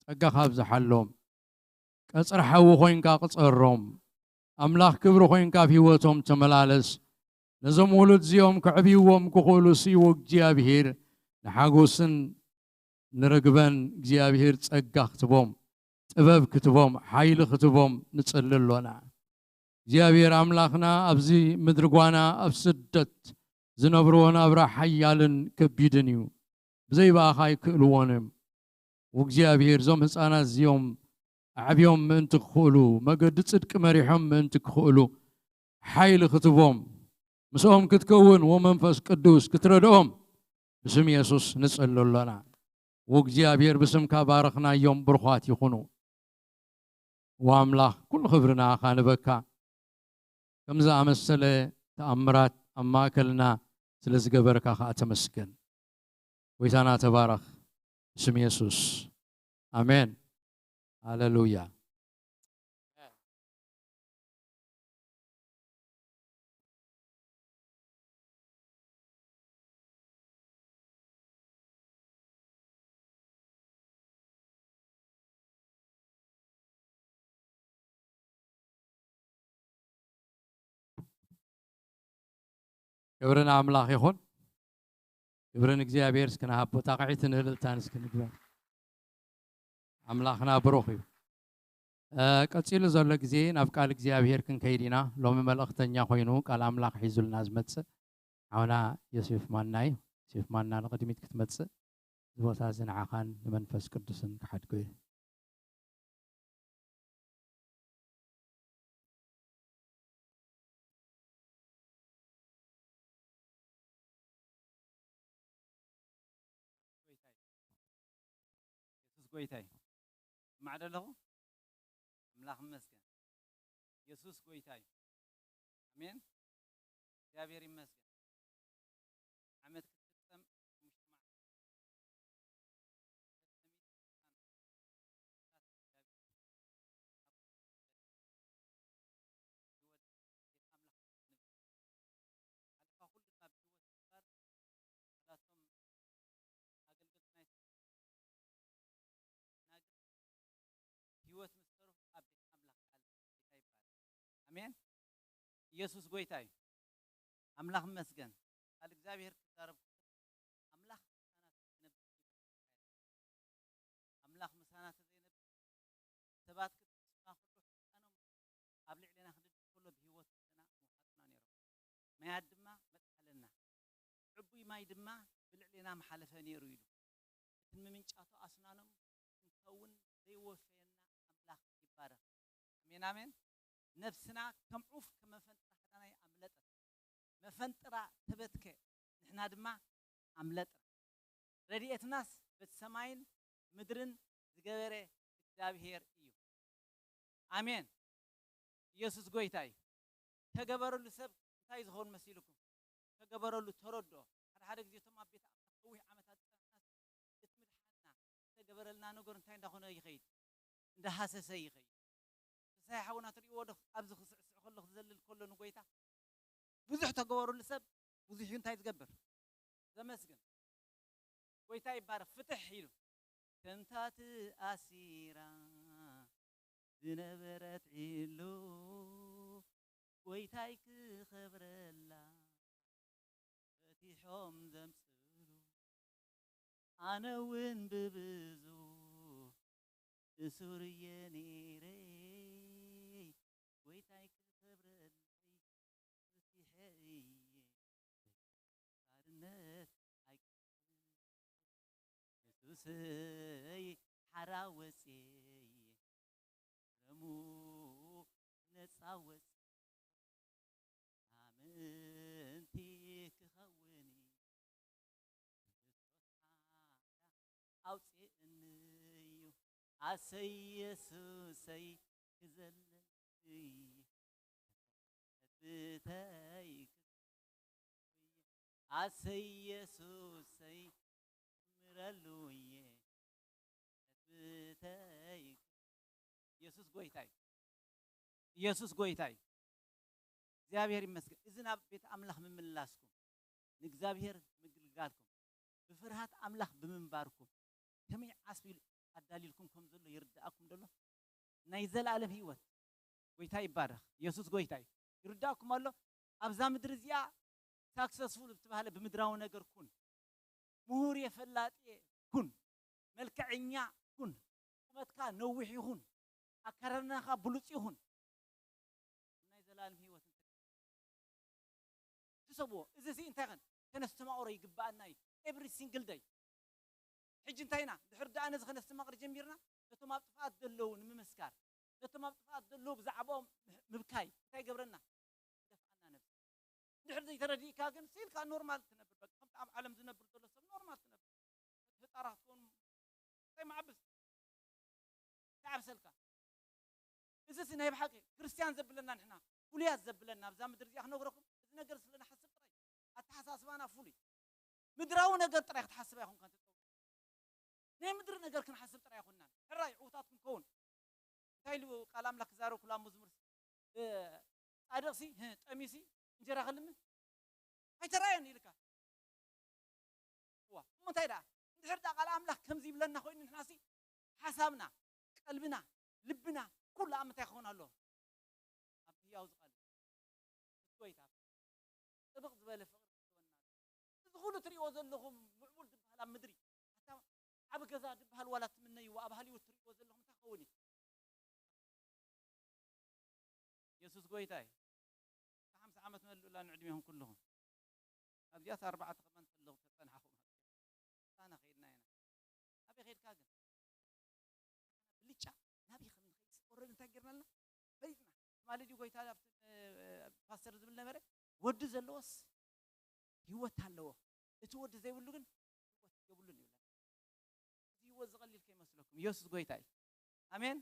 ጸጋኻ ኣብዝሓሎም። ቀጽሪ ሓዊ ኮይንካ ቅጸሮም። ኣምላኽ ክብሪ ኮይንካ ኣብ ህይወቶም ተመላለስ። ነዞም ውሉድ እዚኦም ከዕብይዎም ክኽእሉ ሲ እግዚኣብሔር ንሓጎስን ንርግበን እግዚኣብሔር ጸጋ ክትቦም፣ ጥበብ ክትቦም፣ ሓይሊ ክትቦም ንጽሊ ኣሎና። እግዚኣብሔር ኣምላኽና ኣብዚ ምድሪ ጓና ኣብ ስደት ዝነብርዎ ናብራ ሓያልን ከቢድን እዩ። ብዘይ ብኣኻ ኣይክእልዎን እዮም። ወእግዚኣብሔር እዞም ህፃናት እዚኦም ኣዕብዮም ምእንቲ ክኽእሉ፣ መገዲ ጽድቂ መሪሖም ምእንቲ ክኽእሉ፣ ሓይሊ ክትቦም፣ ምስኦም ክትከውን ወመንፈስ ቅዱስ ክትረድኦም ብስም የሱስ ንጽሊ ኣሎና። ወእግዚኣብሔር ብስምካ ባረኽናዮም፣ ብሩኻት ይኹኑ። ወኣምላኽ ኩሉ ክብሪ ንኣኻ ንበካ። ከም ዝኣመሰለ ተኣምራት ኣብ ማእከልና ስለ ዝገበርካ ከኣ ተመስገን። ጎይታና ተባረኽ። ብስም የሱስ። ኣሜን። ሃሌሉያ። ክብሪ ንኣምላኽ ይኹን። ክብሪ ንእግዚኣብሔር። እስኪ ንሃቦ ጣቕዒትን እልልታን እስኪ ንግበር። ኣምላኽና ብሩኽ እዩ። እ፣ ቀጺሉ ዘሎ ግዜ ናብ ቃል እግዚኣብሔር ክንከይድ ኢና። ሎሚ መልእኽተኛ ኮይኑ ቃል ኣምላኽ ሒዙልና ዝመጽእ ሓውና ዮሴፍ ማና እዩ። ዮሴፍ ማና ንቕድሚት ክትመጽእ፣ እዚ ቦታ እዚ ንዓኻን ንመንፈስ ቅዱስን ክሓድጎ እዩ። ጎይታ እዩ። የሱስ ጎይታ እዩ። እማዕ ዶ ኣለኹ? ኣምላኽ ይመስገን። የሱስ ጎይታ እዩ። ኣሜን። እግዚኣብሔር ይመስገን። ዓመት ክትፍጸም ህይወት ምስ ተረፉ ኣብ ቤት ኣምላኽ ቃል ጌታ ይባረክ። ኣሜን። ኢየሱስ ጎይታ እዩ። ኣምላኽ ይመስገን። ቃል እግዚኣብሔር ክዛረብ ኣምላኽ ምሳና ዘይነብር ኣምላኽ ምሳና ተዘይነብር ሰባት ክትስማ ከሎ ስልጣኖም ኣብ ልዕሌና ክድል ከሎ ብህይወት ዘለና ምውሓጥና ነይሮም። ማያት ድማ መጥሓለና። ዕቡይ ማይ ድማ ብልዕሌና ምሓለፈ ነይሩ ኢሉ። እቲ ንምንጫቶ ኣስናኖም ክንከውን ዘይወፈየና ኣምላኽ ይባረኽ። ኣሜን፣ ኣሜን። ነፍስና ከም ዑፍ ከም መፈንጥራ ሓዳናይ ኣምለጠት። መፈንጥራ ተበትከ፣ ንሕና ድማ ኣምለጥና። ረድኤትናስ በቲ ሰማይን ምድርን ዝገበረ እግዚኣብሔር እዩ። ኣሜን። ኢየሱስ ጎይታ እዩ። ተገበረሉ ሰብ እንታይ ዝኸውን መሲልኩም? ተገበረሉ፣ ተረድኦ። ሓደ ሓደ ግዜ እቶም ኣብ ቤት ኣምላኽ ነዊሕ ዓመታት ዝጸናሕናስ እቲ ምድሓንና ዝተገበረልና ነገር እንታይ እንዳኾነ ይኸይድ? እንዳሃሰሰ ይኸይድ። ተሳይ ሓውና ትርእይዎ ዶ? ኣብዚ ክስዕስዕ ከሎ ክዘልል ከሎ ንጎይታ ብዙሕ ተገበረሉ ሰብ ብዙሕ እዩ እንታይ ዝገብር? ዘመስግን። ጎይታ ይባረኽ። ፍትሕ ኢሉ ከምታ ትኣሲራ ዝነበረት ዒሉ ጎይታይ ክኸብረላ ፈቲሖም ዘምስሉ ኣነ እውን ብብዙሕ እሱር እየ ነይረ ጎይታይ ክኸብረለይ ፈቲሐ እየ ባርነት ኣይቀርብን የሱሰይ ሓራ ወፅየ ደሙ ነፃ ወፅየ ኣመንቲ ክኸውን ኣውፅእኒ እዩ ኣሰይ የሱሰይ ክዘለል እየ ከፍተይ ኣሰይ የሱሰይ ክምረሉ እየ ከፍተይ የሱስ ጎይታ እዩ። ኢየሱስ ጎይታ እዩ። እግዚኣብሔር ይመስገን። እዚ ናብ ቤት ኣምላኽ ምምልላስኩም፣ ንእግዚኣብሔር ምግልጋልኩም፣ ብፍርሃት ኣምላኽ ብምንባርኩም ከመይ ዓስቢ ኣዳልልኩም ከም ዘሎ ይርድኣኩም ደሎ? ናይ ዘለኣለም ህይወት ጎይታ ይባረኽ። ኢየሱስ ጎይታ እዩ። ይርዳእኩም ኣሎ? ኣብዛ ምድሪ እዚኣ ሳክሰስፉል ብትባህለ ብምድራዊ ነገር ኩን፣ ምሁር እየ፣ ፈላጥ እየ፣ ኩን፣ መልክዐኛ ኩን፣ ቁመትካ ነዊሕ ይኹን፣ ኣከዳድናኻ ብሉጽ ይኹን፣ ናይ ዘላለም ህይወት ትሰብዎ። እዚ ሲ እንታይ ኸን ከነስተማቕሮ ይግባኣና እዩ። ኤቭሪ ሲንግል ደይ። ሕጂ እንታይ ኢና? ድሕር ደኣ ነዚ ከነስተማቕር ጀሚርና፣ ነቶም ኣብ ጥፍኣት ዘለዉ ንምምስካር፣ ነቶም ኣብ ጥፍኣት ዘለዉ ብዛዕባኦም ምብካይ እንታይ ይገብረና? ይደፍኣና ነብሲ። ድሕር ዘይተረዲእካ ግን ሲልካ ኖርማል ትነብር። በቃ ከምቲ ኣብ ዓለም ዝነብር ዘሎ ሰብ ኖርማል ትነብር። ህጣራ ክትኮኑ እንታይ መዓብስ? እንታይ ዓብሰልካ? እዚ ሲ ናይ ብሓቂ ክርስትያን ዘብለና ንሕና፣ ፍሉያት ዘብለና ኣብዛ ምድሪ እዚኣ ክነግረኩም፣ እዚ ነገር ስለ ንሓስብ ጥራይ፣ ኣተሓሳስባና ፍሉይ። ምድራዊ ነገር ጥራይ ክትሓስብ ኣይኮንካን ትጠው። ናይ ምድሪ ነገር ክንሓስብ ጥራይ ኣይኮንናን። ሕራይ ዕውታት ክንከውን። እንታይ ኢሉ ቃል ኣምላኽ ክዛረብ ኩላ መዝሙር፣ እ፣ ጻድቕ ሲ፣ ህ፣ ጠምዩ ሲ፣ እንጀራ ክልምን ኣይተራእዮን ኢልካ። እዋ፣ እሞ እንታይ ደኣ? እንድሕር ደኣ ቃል ኣምላኽ ከምዚ ይብለና ኮይኑ ንሕና ሲ፣ ሓሳብና፣ ቀልብና፣ ልብና፣ ኩሉ ኣብ ምንታይ ክኸውን ኣለዎ? ኣብ ህያው ዝቐልብ። እቲ ጎይታ ጥብቕ ዝበለ ፍቕሪ ክህበና። እዚ ኩሉ ትሪእዎ ዘለኹም ምዕቡል ዝበሃል ኣብ ምድሪ፣ ኣታ ዓቢ ገዛ ዝበሃል ዋላ ትምነይዎ ኣብ ሃሊውድ ትሪእዎ ዘለኹም እንታይ ክኸውን እዩ? የሱስ ጎይታ እዩ። ሓምሳ ዓመት መልኡላ ንዕድሜኹም ኩልኹም። ኣብዚኣስ ኣርባዕተ ከማን ተለኹ ተጸንሓኹም። ኣነ ኸይድና ኢና። ኣበይ ኸይድካ ግን? ብልጫ ናበይ ከም ንኸይድ ኦረዲ እንታይ ጌርናልና? ፈሊጥና። ትማሊ ድዩ ጎይታ ኣብቲ፣ እ፣ ፓስተር ዝብል ነበረ? ወዲ ዘለዎስ ህይወት ኣለዎ። እቲ ወዲ ዘይብሉ ግን ህይወት የብሉን ይብለና። እዚ ህይወት ዝቐሊል ከይመስለኩም። ኢየሱስ ጎይታ እዩ። ኣሜን።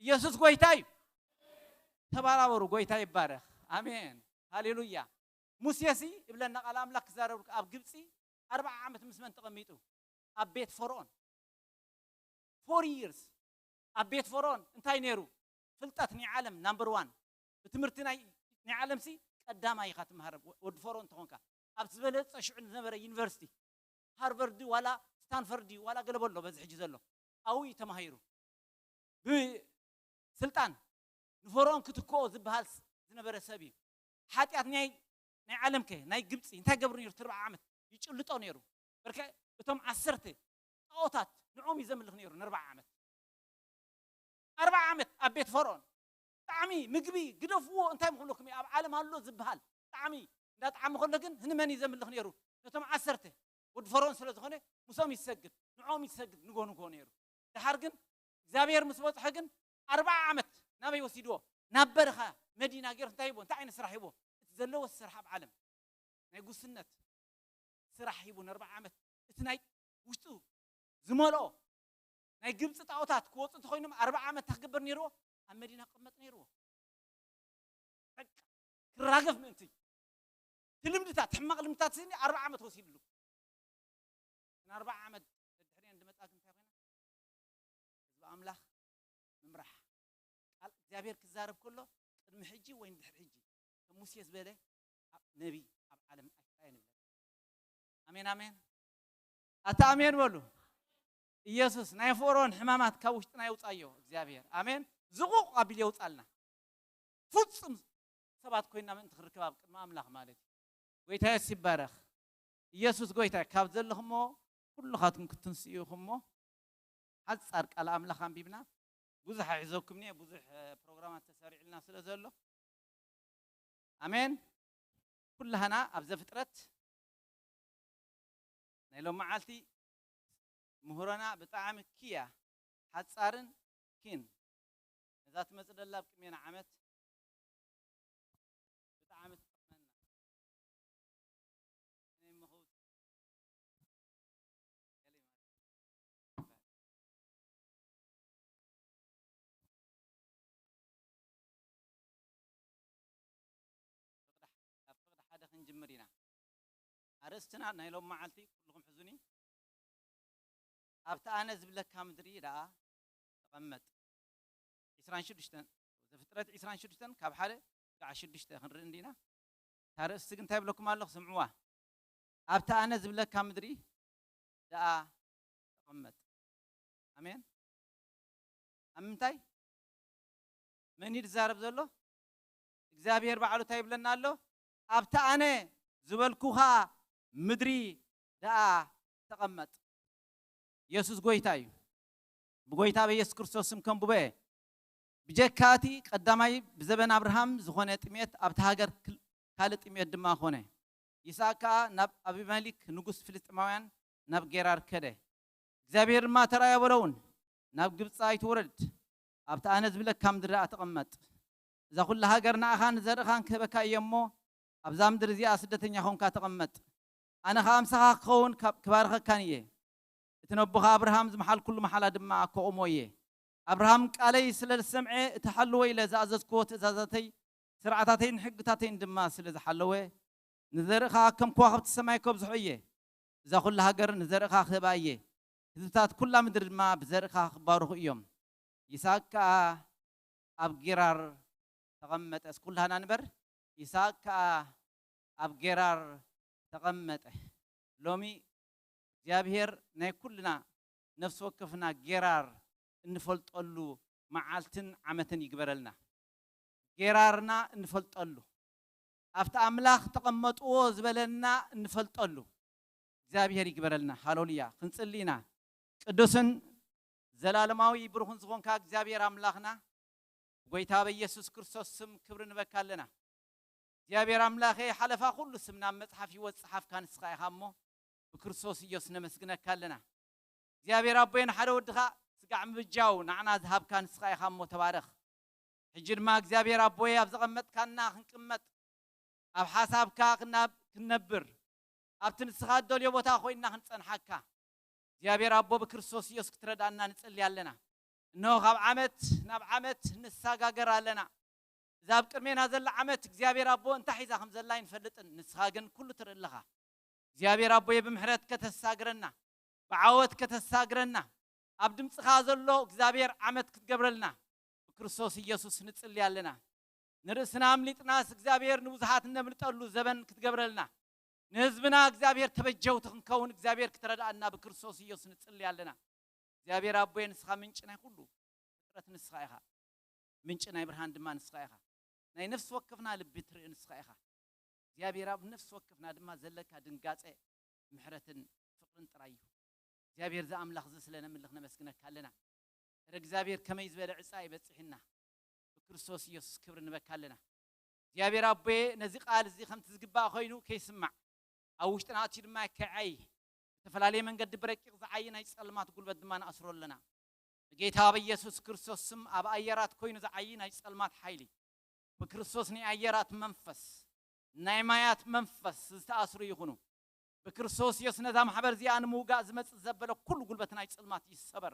ኢየሱስ ጎይታ እዩ። ተባራበሩ፣ ጎይታ ይባረኽ። ኣሜን። ሃሌሉያ። ሙሴሲ ይብለና ቃል ኣምላኽ ክዛረብ ኣብ ግብፂ ኣርብዓ ዓመት ምስ መን ተቐሚጡ? ኣብ ቤት ፈርዖን። ፎር ይርስ ኣብ ቤት ፈርዖን እንታይ ነይሩ? ፍልጠት ናይ ዓለም ናምበር ዋን። ብትምህርቲ ናይ፣ ናይ ዓለምሲ ቀዳማይ ኢኻ ትምሃር፣ ወ-፣ ወዲ ፈርዖን እንተኾንካ። ኣብ ዝበለጸ ሽዑ ዝነበረ ዩኒቨርሲቲ፣ ሃርቨርድ ዋላ ስታንፈርድ ዋላ ገለ በሎ በዚ ሕጂ ዘሎ፣ ኣብኡ እዩ ተማሂሩ። ብስልጣን ንፈርዖን ክትክኦ ዝበሃል ስ-፣ ዝነበረ ሰብ እዩ። ሓጢኣት ናይ፣ ናይ ዓለምከ፣ ናይ ግብፂ እንታይ ገብሩ ነይሩ? እቲ ኣርብዓ ዓመት ይጭልጦ ነይሩ። በርከ እቶም ዓሰርተ ጣዖታት ንዖም እዩ ዘምልኽ ነይሩ ንኣርብዓ ዓመት። ኣርብዓ ዓመት ኣብ ቤት ፈርዖን ጣዕሚ ምግቢ ግደፍዎ፣ እንታይ ምኽብለኩም እዩ? ኣብ ዓለም ኣሎ ዝበሃል ጣዕሚ እንዳጣዕሚ ከሎ ግን ንመን እዩ ዘምልኽ ነይሩ? ነቶም ዓሰርተ ወዲ ፈርዖን ስለ ዝኾነ ምስኦም ይሰግድ፣ ንዖም ይሰግድ ንጎ ንጎ ነይሩ። ድሓር ግን እግዚኣብሔር ምስ በጽሐ ግን ኣርብዓ ዓመት ናበይ ወሲድዎ? ናብ በረኻ መዲና ገይሩ እንታይ ሂቦ? እንታይ ዓይነት ስራሕ ሂቦ? እቲ ዘለዎ ስራሕ ኣብ ዓለም ናይ ጉስነት ስራሕ ሂቡ ንኣርብዓ ዓመት እቲ ናይ ውሽጡ ዝመልኦ ናይ ግብፂ ጣዖታት ክወፁ እንተኮይኖም ኣርብዓ ዓመት እንታይ ክገብር ነይርዎ? ኣብ መዲና ክቕመጥ ነይርዎ። በቃ ክራገፍ ምእንቲ እቲ ልምድታት፣ ሕማቕ ልምድታት ስኒ ኣርብዓ ዓመት ወሲድሉ። ንኣርብዓ ዓመት ደድሕሪኤን ዝመፃ ግን እንታይ ኮይና? ህዝቢ ኣምላኽ ምምራሕ። ቃል እግዚኣብሔር ክዛረብ ከሎ ቅድሚ ሕጂ ወይ ድሕሪ ሕጂ ከም ሙሴ ዝበለ ኣብ ነቢ ኣብ ዓለም ኣይተራእየን ይብለና። ኣሜን፣ ኣሜን። ኣታ ኣሜን በሉ። ኢየሱስ ናይ ፈርዖን ሕማማት ካብ ውሽጥና የውጻዮ እግዚኣብሔር። ኣሜን። ዝቑቕ ኣቢሉ የውጻልና። ፍጹም ሰባት ኮይና ምእንቲ ክንርከብ ኣብ ቅድሚ ኣምላኽ ማለት እዩ። ጎይታ የሱስ ይባረኽ። ኢየሱስ ጎይታ እዩ። ካብ ዘለኹሞ ኩልኻትኩም ክትንስኡ ኢኹሞ። ሓጻር ቃል ኣምላኽ ኣንቢብና ብዙሕ ኣይሕዘኩም እየ፣ ብዙሕ፣ እ፣ ፕሮግራማት ተሰሪዕልና ስለ ዘሎ። ኣሜን። ኩላህና ኣብ ዘፍጥረት ናይ ሎም መዓልቲ ምህሮና ብጣዕሚ ክያ ሓጻርን ኪን ነዛ ትመጽእ ደላ ኣብ ቅድሜና ዓመት ብጣዕሚ ትጠቕመና። ናይ መኸውቲ ገለ ማለት እዩ። ፍቕዲ፣ ካብ ፍቕዲ ሓደ ክንጅምር ኢና። ኣርእስትና ናይ ሎም መዓልቲ ኩልኹም ሕዙኒ። ኣብቲ ኣነ ዝብለካ ምድሪ ደኣ ተቐመጥ። ዕስራን ሽዱሽተን፣ ዘፍጥረት ዕስራን ሽዱሽተን ካብ ሓደ ክሳዕ ሽዱሽተ ክንርኢ እንዲና። እታ ኣርእስቲ ግን እንታይ ይብለኩም ኣለኹ? ስምዕዋ። ኣብቲ ኣነ ዝብለካ ምድሪ ደኣ ተቐመጥ። ኣሜን። ኣብ ምንታይ? መን እዩ ዝዛረብ ዘሎ? እግዚኣብሔር ባዕሉ እንታይ ይብለና ኣሎ? ኣብቲ ኣነ ዝበልኩኻ ምድሪ ደኣ ተቐመጥ። ኢየሱስ ጎይታ እዩ። ብጎይታ በኢየሱስ ክርስቶስ ስም ከንብቦ እየ። ብጀካ እቲ ቀዳማይ ብዘበን ኣብርሃም ዝኾነ ጥሜት ኣብቲ ሃገር ክል-፣ ካልእ ጥሜት ድማ ኾነ። ይስሐቅ ከኣ ናብ ኣቢመሊክ ንጉስ ፍልስጥማውያን ናብ ጌራር ከደ። እግዚኣብሔር ድማ ተራእዮ በለውን፣ ናብ ግብጺ ኣይትውረድ፣ ኣብቲ ኣነ ዝብለካ ምድሪ ደኣ ተቐመጥ። እዛ ኹላ ሃገር ንኣኻን ንዘርእኻን ክህበካ እየ እሞ፣ ኣብዛ ምድሪ እዚኣ ስደተኛ ኾንካ ተቐመጥ። ኣነ ኸኣ ምሳኻ ክኸውን ካብ-፣ ክባርኸካን እየ። እቲ ነቦኻ ኣብርሃም ዝመሓልኩሉ መሓላ ድማ ከቑሞ እየ። ኣብርሃም ቃለይ ስለ ዝሰምዐ፣ እቲ ሓልዎ ኢለ ዝኣዘዝክዎ ትእዛዛተይ፣ ስርዓታተይን ሕግታተይን ድማ ስለ ዝሓለወ፣ ንዘርእኻ ከም ከዋኽብቲ ሰማይ ከብዝሖ እየ። እዛ ኹላ ሃገር ንዘርእኻ ክህባ እየ። ህዝብታት ኩላ ምድሪ ድማ ብዘርእኻ ክባረኹ እዮም። ይስሐቅ ከኣ ኣብ ጌራር ተቐመጠ። እስኪ ኩላህና ንበር። ይስሐቅ ከኣ ኣብ ጌራር ተቐመጠ። ሎሚ እግዚኣብሔር ናይ ኩልና ነፍሲ ወከፍና ጌራር እንፈልጠሉ መዓልትን ዓመትን ይግበረልና። ጌራርና እንፈልጠሉ፣ ኣብቲ ኣምላኽ ተቐመጥዎ ዝበለና እንፈልጠሉ እግዚኣብሔር ይግበረልና። ሃሌሉያ። ክንጽሊ ኢና። ቅዱስን ዘላለማዊ ብሩኽን ዝኾንካ እግዚኣብሔር ኣምላኽና፣ ብጎይታ በኢየሱስ ክርስቶስ ስም ክብሪ ንበካ ኣለና። እግዚኣብሔር ኣምላኸ፣ ሓለፋ ኩሉ ስም ናብ መጽሓፍ ህይወት ጸሓፍካ ንስኻ ኢኻ እሞ፣ ብክርስቶስ ኢየሱስ ነመስግነካ ኣለና። እግዚኣብሔር ኣቦይ፣ ንሓደ ወድኻ ስጋዕ ምብጃው ንዓና ዝሃብካ ንስኻ ኢኻ እሞ፣ ተባረኽ። ሕጂ ድማ እግዚኣብሔር ኣቦይ፣ ኣብ ዘቐመጥካና ክንቅመጥ፣ ኣብ ሓሳብካ ክናብ-፣ ክንነብር፣ ኣብቲ ንስኻ እትደልዮ ቦታ ኮይንና ክንጸንሓካ፣ እግዚኣብሔር ኣቦ ብክርስቶስ ኢየሱስ ክትረዳእና ንጽሊ ኣለና። እነሆ ካብ ዓመት ናብ ዓመት ንሰጋገር ኣለና። እዛ ኣብ ቅድሜና ዘላ ዓመት እግዚኣብሔር ኣቦ እንታይ ሒዛ ከም ዘላ ኣይንፈልጥን። ንስኻ ግን ኩሉ ትርኢ ኣለኻ። እግዚኣብሔር ኣቦየ ብምሕረት ከተሳግረና፣ ብዓወት ከተሳግረና፣ ኣብ ድምፅኻ ዘሎ እግዚኣብሔር ዓመት ክትገብረልና ብክርስቶስ ኢየሱስ ንጽሊ ኣለና። ንርእስና ኣምሊጥናስ እግዚኣብሔር ንብዙሓት እነምልጠሉ ዘበን ክትገብረልና፣ ንህዝብና እግዚኣብሔር ተበጀውቲ ክንከውን እግዚኣብሔር ክትረዳእና ብክርስቶስ ኢየሱስ ንጽሊ ኣለና። እግዚኣብሔር ኣቦየ ንስኻ ምንጪ ናይ ኩሉ ፍጥረት ንስኻ ኢኻ። ምንጪ ናይ ብርሃን ድማ ንስኻ ኢኻ። ናይ ነፍሲ ወከፍና ልቢ ትርኢ ንስኻ ኢኻ። እግዚኣብሔር ኣብ ነፍሲ ወከፍና ድማ ዘለካ ድንጋጸ ምሕረትን ፍቕርን ጥራይ እዩ። እግዚኣብሔር እዚ ኣምላኽ እዚ ስለ ነምልኽ ነመስግነካ ኣለና። እረ እግዚኣብሔር ከመይ ዝበለ ዕጻ ይበጽሕና። ብክርስቶስ ኢየሱስ ክብሪ ንበካ ኣለና። እግዚኣብሔር ኣቦየ ነዚ ቃል እዚ ከምቲ ዝግባእ ኮይኑ ከይስማዕ ኣብ ውሽጥና ኣትዩ ድማ ከይዓይ ዝተፈላለየ መንገዲ ብረቂቕ ዝዓይ ናይ ጸልማት ጉልበት ድማ ንኣስሮ ኣለና። ብጌታ በኢየሱስ ክርስቶስ ስም ኣብ ኣየራት ኮይኑ ዝዓይ ናይ ጸልማት ሓይሊ ብክርስቶስ ናይ ኣየራት መንፈስ ናይ ማያት መንፈስ ዝተኣስሩ ይኹኑ። ብክርስቶስ ኢየሱስ ነዛ ማሕበር እዚኣ ንምውጋእ ዝመጽእ ዘበለ ኩሉ ጉልበት ናይ ጸልማት ይሰበር።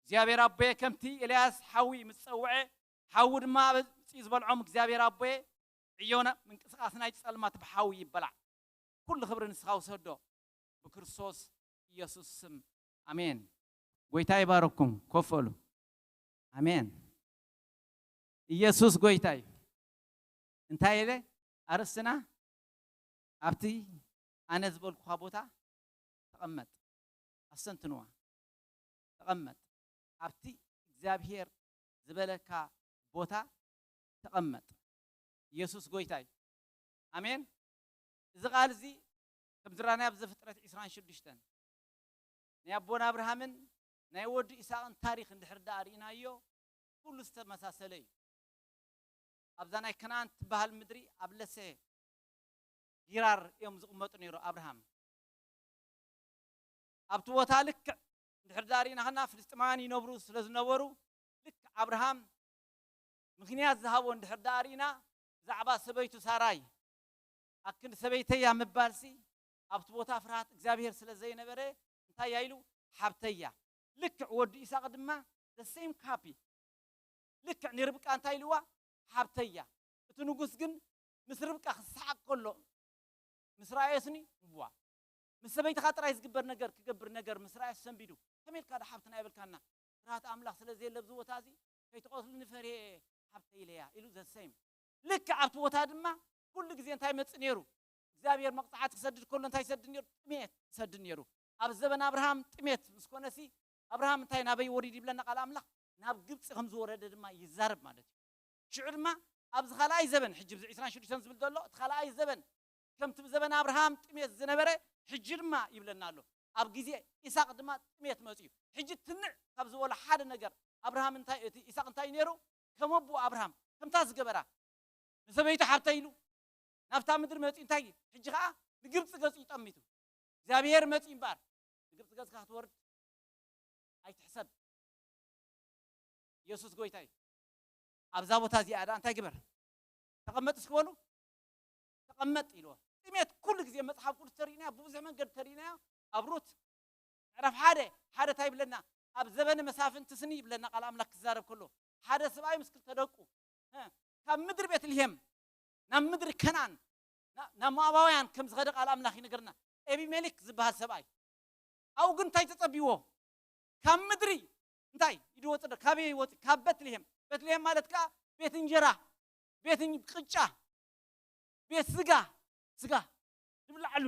እግዚኣብሔር ኣቦየ ከምቲ ኤልያስ ሓዊ ምስ ጸውዐ ሓዊ ድማ ኣብ ጽ ዝበልዖም እግዚኣብሔር ኣቦየ ዕዮና ምንቅስቃስ ናይ ጸልማት ብሓዊ ይበላዕ። ኩሉ ክብሪ ንስኻ ውሰዶ ብክርስቶስ ኢየሱስ ስም ኣሜን። ጎይታ ይባረኩም። ኮፍ በሉ። ኣሜን። ኢየሱስ ጎይታ እዩ። እንታይ ኢለ ኣርእስትና ኣብቲ ኣነ ዝበልኩኻ ቦታ ተቐመጥ። ኣስተንትንዋ። ተቐመጥ። ኣብቲ እግዚኣብሔር ዝበለካ ቦታ ተቐመጥ። ኢየሱስ ጎይታ እዩ። ኣሜን። እዚ ቃል እዚ ከም ዝረኣናዮ ኣብ ዘፍጥረት ዕስራን ሽዱሽተን ናይ ኣቦና ኣብርሃምን ናይ ወዲ ኢሳቕን ታሪኽ እንድሕር ደኣ ርኢናዮ ኩሉ ዝተመሳሰለ እዩ። ኣብዛ ናይ ከነኣን ትበሃል ምድሪ ኣብ ለሰ ጊራር እዮም ዝቕመጡ ነይሩ ኣብርሃም። ኣብቲ ቦታ ልክዕ እንድሕር ደኣ ርኢና ከና ፍልስጥማውያን ይነብሩ ስለ ዝነበሩ ልክዕ ኣብርሃም ምኽንያት ዝሃቦ እንድሕር ደኣ ርኢና ብዛዕባ ሰበይቱ ሳራይ ኣክንዲ ሰበይተያ ምባልሲ ኣብቲ ቦታ ፍርሃት እግዚኣብሔር ስለ ዘይነበረ እንታይ እያ ኢሉ ሓብተያ። ልክዕ ወዲ ኢሳቕ ድማ the same copy ልክዕ ንርብቃ እንታይ ኢልዋ ሓብተያ። እቲ ንጉስ ግን ምስ ርብቃ ክሰሓቅ ከሎ ምስ ረኣየስኒ እዋ ምስ ሰበይትኻ ጥራይ ዝግበር ነገር ክገብር ነገር ምስ ረኣየስ ሰንቢዱ ከመይ ኢልካ ዶ ሓብትና የብልካና ፍርሃት ኣምላኽ ስለ ዘየለ ኣብዚ ቦታ እዚ ከይትቐትሉኒ ፈርየ ሓብተይ ኢለያ ኢሉ the same ልክዕ ኣብቲ ቦታ ድማ ኩሉ ግዜ እንታይ ይመጽእ ነይሩ እግዚኣብሔር መቕጻዕቲ ክሰድድ ከሎ እንታይ ይሰድድ ነይሩ ጥሜት ይሰድድ ነይሩ ኣብ ዘበን ኣብርሃም ጥሜት ምስ ኮነሲ ኣብርሃም እንታይ ናበይ ወሪድ ይብለና ቃል ኣምላኽ ናብ ግብፂ ከም ዝወረደ ድማ ይዛረብ ማለት እዩ ሽዑ ድማ ኣብዚ ካልኣይ ዘበን፣ ሕጂ ብዚ ዕስራን ሽዱሽተን ዝብል ዘሎ እቲ ካልኣይ ዘበን፣ ከምቲ ብዘበን ኣብርሃም ጥሜት ዝነበረ፣ ሕጂ ድማ ይብለና ኣሎ። ኣብ ግዜ ኢሳቅ ድማ ጥሜት መጽዩ። ሕጂ ትንዕ ካብ ዝበሎ ሓደ ነገር ኣብርሃም እንታይ፣ እቲ ኢሳቅ እንታይ ነይሩ? ከም ኣቦ ኣብርሃም ከምታ ዝገበራ ንሰበይቱ ሓብተይ ኢሉ ናብታ ምድሪ መጽዩ እንታይ፣ ሕጂ ኸዓ ንግብፂ ገጹ ይጠሚቱ። እግዚኣብሔር መጽዩ እምበኣር ንግብፂ ገጽካ ክትወርድ ኣይትሕሰብ። ኢየሱስ ጎይታ እዩ። ኣብዛ ቦታ እዚኣ ደኣ እንታይ ግበር? ተቐመጥ እስኪ በሉ። ተቐመጥ ኢልዎ። ጥሜት ኩሉ ግዜ መጽሓፍ ቅዱስ ተሪእናዮ፣ ብብዙሕ መንገዲ ተሪእናዮ። ኣብ ሩት ምዕራፍ ሓደ፣ ሓደ እንታይ ይብለና? ኣብ ዘበነ መሳፍንቲ ስኒ ይብለና ቃል ኣምላኽ ክዛረብ ከሎ፣ ሓደ ሰብኣይ ምስ ክልተ ደቁ፣ እ፣ ካብ ምድሪ ቤትልሄም ናብ ምድሪ ከነኣን፣ ና-፣ ናብ ሞዓባውያን ከም ዝኸደ ቃል ኣምላኽ ይነግረና። ኤቢሜሌክ ዝበሃል ሰብኣይ። ኣብኡ ግን እንታይ ተጸቢዎ? ካብ ምድሪ እንታይ ኢዱ ወጽእ? ካበይ ይወጽእ? ካብ ቤትልሄም። ቤትልሄም ማለት ከኣ ቤት እንጀራ፣ ቤት እን-፣ ቅጫ፣ ቤት ስጋ፣ ስጋ ድብላዓሉ፣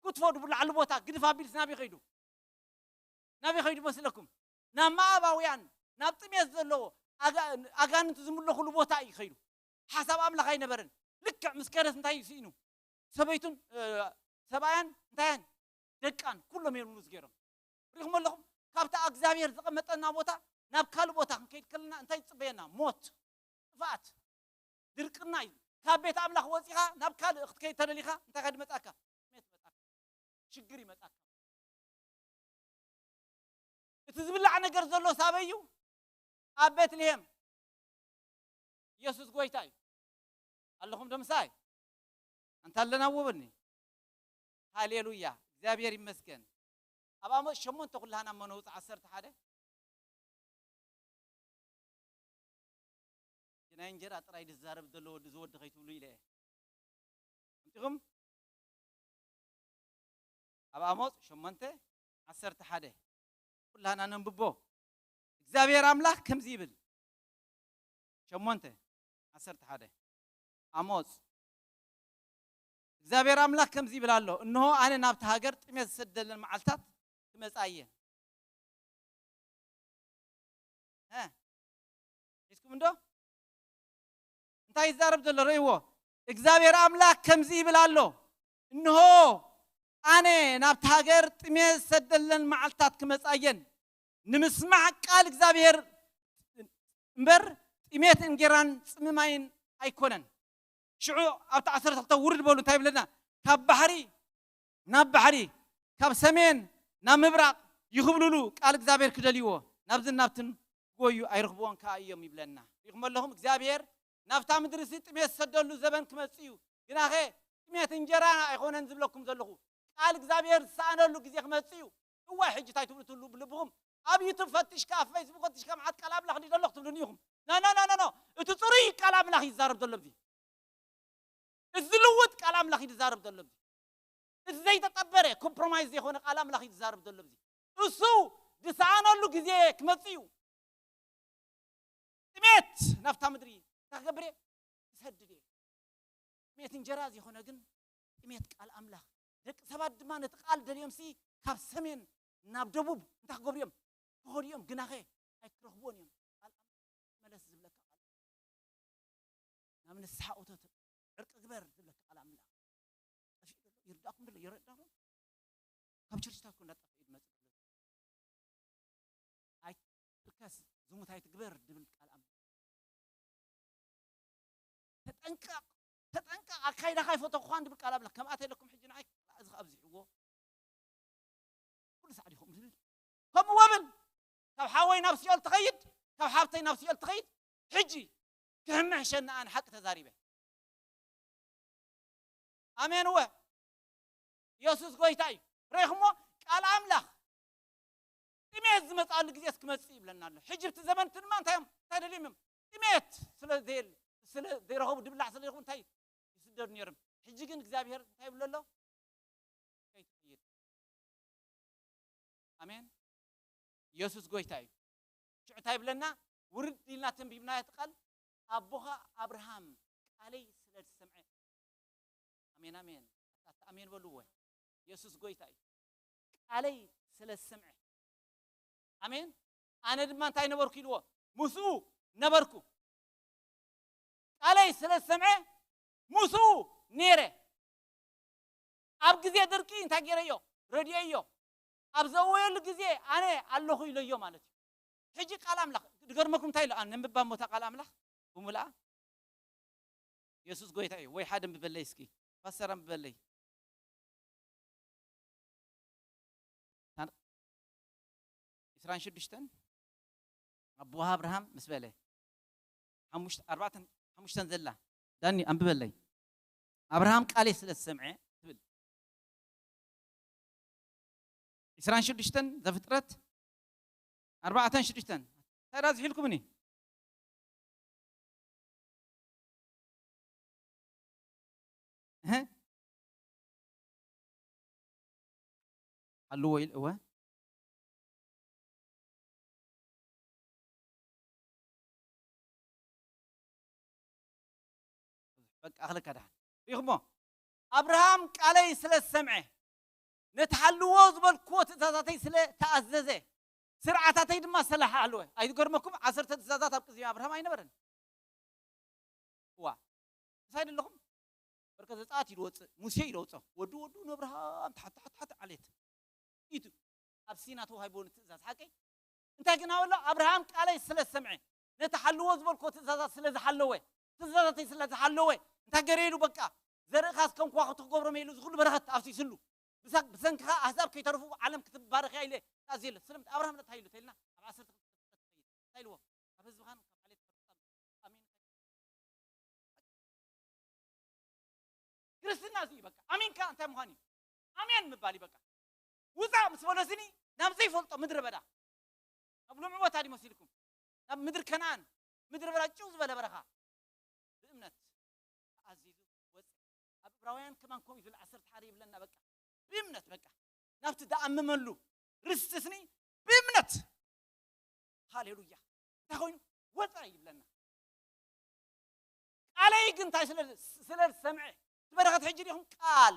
ክትፎ ድብላዓሉ ቦታ ግድፍ ኣቢልስ ናበይ ኸይዱ? ናበይ ኸይዱ መስለኩም? ናብ ሞዓባውያን፣ ናብ ጥሜት ዘለዎ ኣጋ-፣ ኣጋንንቲ ዝምለኹሉ ቦታ እዩ ኸይዱ። ሓሳብ ኣምላኽ ኣይነበረን። ልክዕ ምስ ከደት እንታይ እዩ ስኢኑ? ሰበይቱን፣ እ፣ ሰብኣያን እንታያን ደቃን ኩሎም እዮም ሉዝ ገይሮም። ሪኹም ኣለኹም? ካብታ እግዚኣብሔር ዘቐመጠና ቦታ ናብ ካልእ ቦታ ክንከይድ ከለና እንታይ ይጽበየና? ሞት፣ ጥፍኣት፣ ድርቅና እዩ። ካብ ቤት ኣምላኽ ወጺኻ ናብ ካልእ ክትከይድ ተደሊኻ እንታይ ከድመጻካ? ጥሜት ይመጻካ። ሽግር ይመጻካ። እቲ ዝብላዕ ነገር ዘሎ ሳበይ እዩ? ኣብ ቤትልሄም። ኢየሱስ ጎይታ እዩ። ኣለኹም ዶ ምሳይ? ኣንታ ኣለና እዎ በልኒ። ሃሌሉያ። እግዚኣብሔር ይመስገን። ኣብ ኣሞጽ ሸሞንተ ኩላህና እሞ ነውጽእ ዓሰርተ ሓደ። ናይ እንጀራ ጥራይ ዝዛረብ ዘሎ ወዲ፣ እዚ ወዲ ከይትብሉ ኢለ እየ። ኣምጺኹም? ኣብ ኣሞጽ ሸሞንተ ዓሰርተ ሓደ ኩላህና ነንብቦ። እግዚኣብሔር ኣምላኽ ከምዚ ይብል። ሸሞንተ ዓሰርተ ሓደ ኣሞጽ። እግዚኣብሔር ኣምላኽ ከምዚ ይብል ኣሎ፣ እንሆ ኣነ ናብቲ ሃገር ጥሜት ዝሰደለን መዓልታት ክመጻ እየ። እ፣ ሒዝኩም እንዶ? እንታይ ይዛረብ ዘሎ? ርእይዎ። እግዚኣብሔር ኣምላኽ ከምዚ ይብል ኣሎ፣ እንሆ ኣነ ናብቲ ሃገር ጥሜት ዝሰደለን መዓልታት ክመጻ እየን። ንምስማዕ ቃል እግዚኣብሔር እምበር ጥሜት እንጌራን ጽምማይን ኣይኮነን። ሽዑ ኣብቲ ዓሰርተ ክልተ ውርድ በሉ እንታይ ይብለና? ካብ ባሕሪ ናብ ባሕሪ፣ ካብ ሰሜን ናብ ምብራቕ ይኽብልሉ ቃል እግዚኣብሔር ክደልይዎ፣ ናብዝን ናብትን ክጎዩ ኣይረኽብዎን ከኣ እዮም ይብለና። ሪኹም ኣለኹም? እግዚኣብሔር ናብታ ምድሪ እዚ ጥሜት ዝሰደሉ ዘበን ክመጽእ እዩ። ግናኸ ጥሜት እንጀራ ኣይኾነን ዝብለኩም ዘለኹ። ቃል እግዚኣብሔር ዝሰኣነሉ ግዜ ክመጽእ እዩ። እዋይ ሕጂ እንታይ ትብሉ ትብሉ ብልብኹም ኣብ ዩቱብ ፈትሽካ፣ ኣብ ፌስቡክ ፈትሽካ መዓት ቃል ኣምላኽ ድዩ ዘሎ ክትብሉኒ ኢኹም። ኖ፣ ኖ፣ ኖ፣ ኖ፣ ኖ። እቲ ጽሩይ ቃል ኣምላኽ ይዛረብ ዘሎ ኣብዚ። እዚ ዝልውጥ ቃል ኣምላኽ እዩ ዝዛረብ ዘሎ ኣብዚ። እዚ ዘይተጠበረ ኮምፕሮማይዝ ዘይኮነ ቃል ኣምላኽ እዩ ዝዛረብ ዘሎ ኣብዚ። እሱ ዝሰኣነሉ ግዜ ክመጽእ እዩ። ጥሜት ናብታ ምድሪ እንታይ ክገብር እየ? ክሰድድ እየ። ጥሜት እንጀራ ዘይኮነ ግን ጥሜት ቃል ኣምላኽ። ደቂ ሰባት ድማ ነቲ ቃል ደልዮምሲ ካብ ሰሜን ናብ ደቡብ እንታይ ክገብሩ እዮም? ክኸዱ እዮም፣ ግናኸ ኣይክረኽብዎን እዮም። ቃል ኣምላኽ መለስ ዝብለካ ቃል፣ ናብ ንስሓ እቶ፣ ዕርቂ ግበር ዝብለካ ቃል ኣምላኽ። ጠፊኡ ዘሎ ይርዳእኩም፣ ዘሎ ይረዳእኩም። ካብ ቸርችታት እኮ እንዳጠፍኡ ዝመጽእ ዘሎ። ኣይትርከስ፣ ዝሙት ኣይትግበር ዝብል ቃል ኣምላኽ። ተጠንቀቕ፣ ተጠንቀቕ፣ ኣካይዳኻ ኣይፈተኹኻን ዝብል ቃል ኣምላኽ። ከምኣተለኩም ሕጂ ንዓይ እዚ ከኣ ኣብዚሕዎ። ኩሉ ሳዕ ዲኹም ዝብል። ከምኡ ወብል፣ ካብ ሓወይ ናብ ሲኦል ትኸይድ፣ ካብ ሓብተይ ናብ ሲኦል ትኸይድ። ሕጂ ክሕምሕሸኒ ኣነ ሓቂ ተዛሪበ። ኣሜን እወ። ኢየሱስ ጎይታ እዩ። ርኢኹሞ? ቃል ኣምላኽ ጥሜት ዝመጽኣሉ ግዜ ክመጽእ ይብለና ኣሎ። ሕጂ ኣብቲ ዘመን እቲ ድማ እንታይ እዮም? እንታይ ደልዮም እዮም? ጥሜት ስለ ዘየል-፣ ስለ ዘይረኸቡ ድብላዕ ስለ ይኹን እንታይ ይስደዱ ነይሮም። ሕጂ ግን እግዚኣብሔር እንታይ ይብሎ ኣሎ? ከይትኸይድ። ኣሜን። ኢየሱስ ጎይታ እዩ። ሽዑ እንታይ ይብለና? ውርድ ኢልና ተንቢብናዮ እቲ ቃል፣ ኣቦኻ ኣብርሃም ቃለይ ስለ ዝሰምዐ። ኣሜን፣ ኣሜን። ኣታ ኣሜን በልዎ። ኢየሱስ ጎይታ እዩ። ቃለይ ስለ ዝሰምዐ። ኣሜን። ኣነ ድማ እንታይ ነበርኩ ኢልዎ? ምስኡ ነበርኩ። ቃለይ ስለ ዝሰምዐ ምስኡ ነይረ። ኣብ ግዜ ድርቂ እንታይ ገይረዮ? ረድኤዮ። ኣብ ዘእወየሉ ግዜ ኣነ ኣለኹ ኢለዮ ማለት እዩ። ሕጂ ቃል ኣምላኽ ድገርመኩም እንታይ ኢሎ? ኣነ ምባብ ሞታ ቃል ኣምላኽ ብምልኣ የሱስ ጎይታ እዩ። ወይ ሓደ ምበለይ እስኪ፣ ፓስተር ኣንብበለይ። ታን-፣ ዕስራን ሽዱሽተን ኣቦ ኣብርሃም ምስ በለ፣ ሓሙሽተ፣ ኣርባዕተን፣ ሓሙሽተን ዘላ፣ ዳኒ ኣንብበለይ። ኣብርሃም ቃለይ ስለ ዝሰምዐ ትብል። ዕስራን ሽዱሽተን ዘፍጥረት ኣርባዕተን ሽዱሽተን። እንታይ ደኣ ዝሒልኩምኒ? እህ? ኣለዎ ኢል፣ እወ። በቃ፣ ኣኽለካ ደሓን። ሪኹሞ? ኣብርሃም ቃለይ ስለ ዝሰምዐ፣ ነቲ ሓልዎ ዝበልክዎ ትእዛዛተይ ስለ ተኣዘዘ፣ ስርዓታተይ ድማ ስለ ሓለወ። ኣይገርመኩም? ዓሰርተ ትእዛዛት ኣብ ቅድሚ ኣብርሃም ኣይነበረን። እዋ፣ ምሳይ ደለኹም? በርከ ዘጸኣት ኢሉ ወጽእ፣ ሙሴ ኢሉ ወጽኦ። ወዱ፣ ወዱ ንኣብርሃም ተሓት፣ ተሓት፣ ተሓት ዓሌት። ኢቱ ኣብ ሲና ተዋሂብዎ ንትእዛዝ ሓቀይ። እንታይ ግን ኣበሎ? ኣብርሃም ቃለይ ስለ ዝሰምዐ፣ ነቲ ሓልዎ ዝበልክዎ ትእዛዛት ስለ ዝሓለወ፣ ትእዛዛተይ ስለ ዝሓለወ፣ እንታይ ገይረ ኢሉ? በቃ፣ ዘርእኻስ ከም ከዋኽብቲ ክገብሮም ኢሉ፣ እዚ ኩሉ በረኸት ኣፍሲስሉ። ብሳ-፣ ብሰንክኻ ኣህዛብ ከይተርፉ ዓለም ክትባረኽ እያ ኢለ ተኣዝየለ። ስለምንታይ ኣብርሃም እንታይ ኢሉ ተይልና? ኣብ ዓሰርተ ክልተ እንታይ ኢልዎ? ካብ ህዝብኻን ካብ ዓሌትካ ትጠምእ። ኣሜን። ክርስትና እዚ እዩ በቃ። ኣሜንካ እንታይ ምዃን እዩ? ኣሜን ምባል እዩ በቃ። ውፃእ ምስ በሎ ስኒ ናብ ዘይፈልጦ ምድረ በዳ፣ ናብ ልምዕ ቦታ ድዩ መሲልኩም? ናብ ምድሪ ከነኣን፣ ምድረ በዳ፣ ጭው ዝበለ በረኻ። ብእምነት ተኣዚዙ ወፀ። ኣብ ዕብራውያን ከማን ከምኡ ይብል፣ ዓሰርተ ሓደ ይብለና በቃ። ብእምነት በቃ ናብቲ ዝኣመመሉ ርስቲ ስኒ ብእምነት። ሃሌሉያ። እንታይ ኮይኑ? ወፃ ይብለና። ቃለይ ግን እንታይ ስለ፣ ስለ ዝሰምዐ፣ እቲ በረኸት ሕጂ ዲኹም ቃል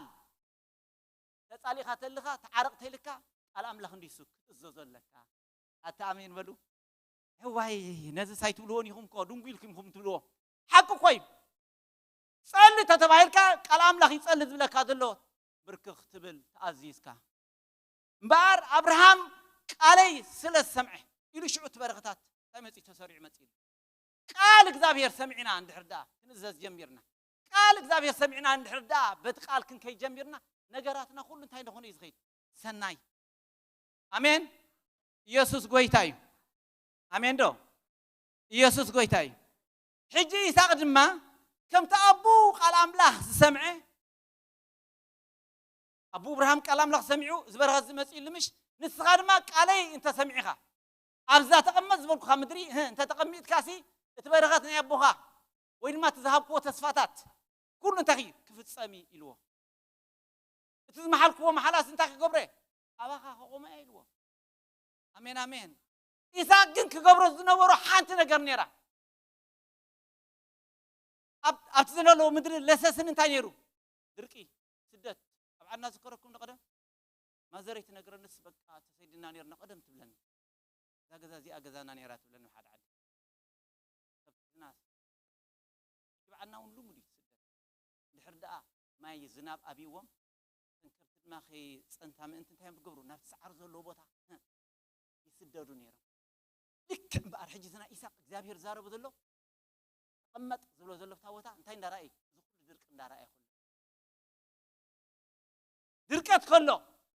ተጻሊኻ ተልኻ፣ ተዓረቕ ተልካ፣ ቃል ኣምላኽ እንዲሱ ክትእዘዞ ኣለካ። ኣታ ኣሜን በሉ። እዋይ፣ ነዚ ሳይ ትብልዎን ኢኹም እኮ፣ ድንጉ ኢልኩም ኢኹም ትብልዎ። ሓቂ እኮ እዩ። ጸሊ ተተባሂልካ፣ ቃል ኣምላኽ ይጸሊ ዝብለካ ዘሎ፣ ብርክኽ ትብል ተኣዚዝካ። እምበኣር ኣብርሃም ቃለይ ስለ ዝሰምዐ ኢሉ ሽዑ እቲ በረኸታት እንታይ መጺኡ ተሰሪዑ መጺኡ። ቃል እግዚኣብሔር ሰሚዕና እንድሕር ደኣ ክንእዘዝ ጀሚርና፣ ቃል እግዚኣብሔር ሰሚዕና እንድሕር ደኣ በቲ ቃል ክንከይድ ጀሚርና፣ ነገራትና ኩሉ እንታይ እንደኾነ እዩ ዝኸይድ። ሰናይ። ኣሜን። ኢየሱስ ጎይታ እዩ። ኣሜን ዶ? ኢየሱስ ጎይታ እዩ። ሕጂ ይስሐቅ ድማ ከምቲ ኣቦኡ ቃል ኣምላኽ ዝሰምዐ፣ ኣቦ እብርሃም ቃል ኣምላኽ ሰሚዑ፣ እዚ በረኸት ዝመጽእ ኢሉ ምሽ፣ ንስኻ ድማ ቃለይ እንተ ሰሚዕኻ፣ ኣብዛ ተቐመጥ ዝበልኩኻ ምድሪ፣ እህ፣ እንተ ተቐሚጥካሲ፣ እቲ በረኸት ናይ ኣቦኻ፣ ወይ ድማ እቲ ዝሃብክዎ ተስፋታት፣ ኩሉ እንታይ እዩ? ክፍጸም እዩ ኢልዎ። እቲ ዝመሓልክዎ መሓላስ እንታይ ክገብረ? ኣባኻ ከቆመ እያ ኢልዎ። ኣሜን፣ ኣሜን። ኢሳቅ ግን ክገብሮ ዝነበሮ ሓንቲ ነገር ነይራ። ኣብ-፣ ኣብቲ ዘለለዎ ምድሪ ለሰስን እንታይ ነይሩ? ድርቂ፣ ስደት። ኣብ ዓድና ዝከረኩም ንቐደም ማዘረይ ትነግረንስ፣ በቃ ተሰዲና ነርና ቀደም ትብለኒ። እዛ ገዛ እዚኣ ገዛና ነይራ ትብለኒ ሓደ ዓዲ። ሰብ ዝናስ ይብዓና እውን ልሙድ እዩ ስደት። እንድሕር ደኣ ማይ ዝናብ ኣብይዎም፣ እተን ከብቲ ድማ ከይጸንታ ምእንቲ እንታይ እዮም ዝገብሩ? ናብቲ ሰዓሪ ዘለዎ ቦታ፣ እ፣ ይስደዱ ነይሮም። ልክዕ እምበኣር ሕጂ እዚ ናይ ኢሳቅ እግዚኣብሔር ዝዛረቦ ዘሎ፣ ተቐመጥ ዝብሎ ዘሎ ኣብታ ቦታ እንታይ እንዳረኣየ? እዚ ኩሉ ድርቂ እንዳረኣየ ከሎ። ድርቀት ከሎ፣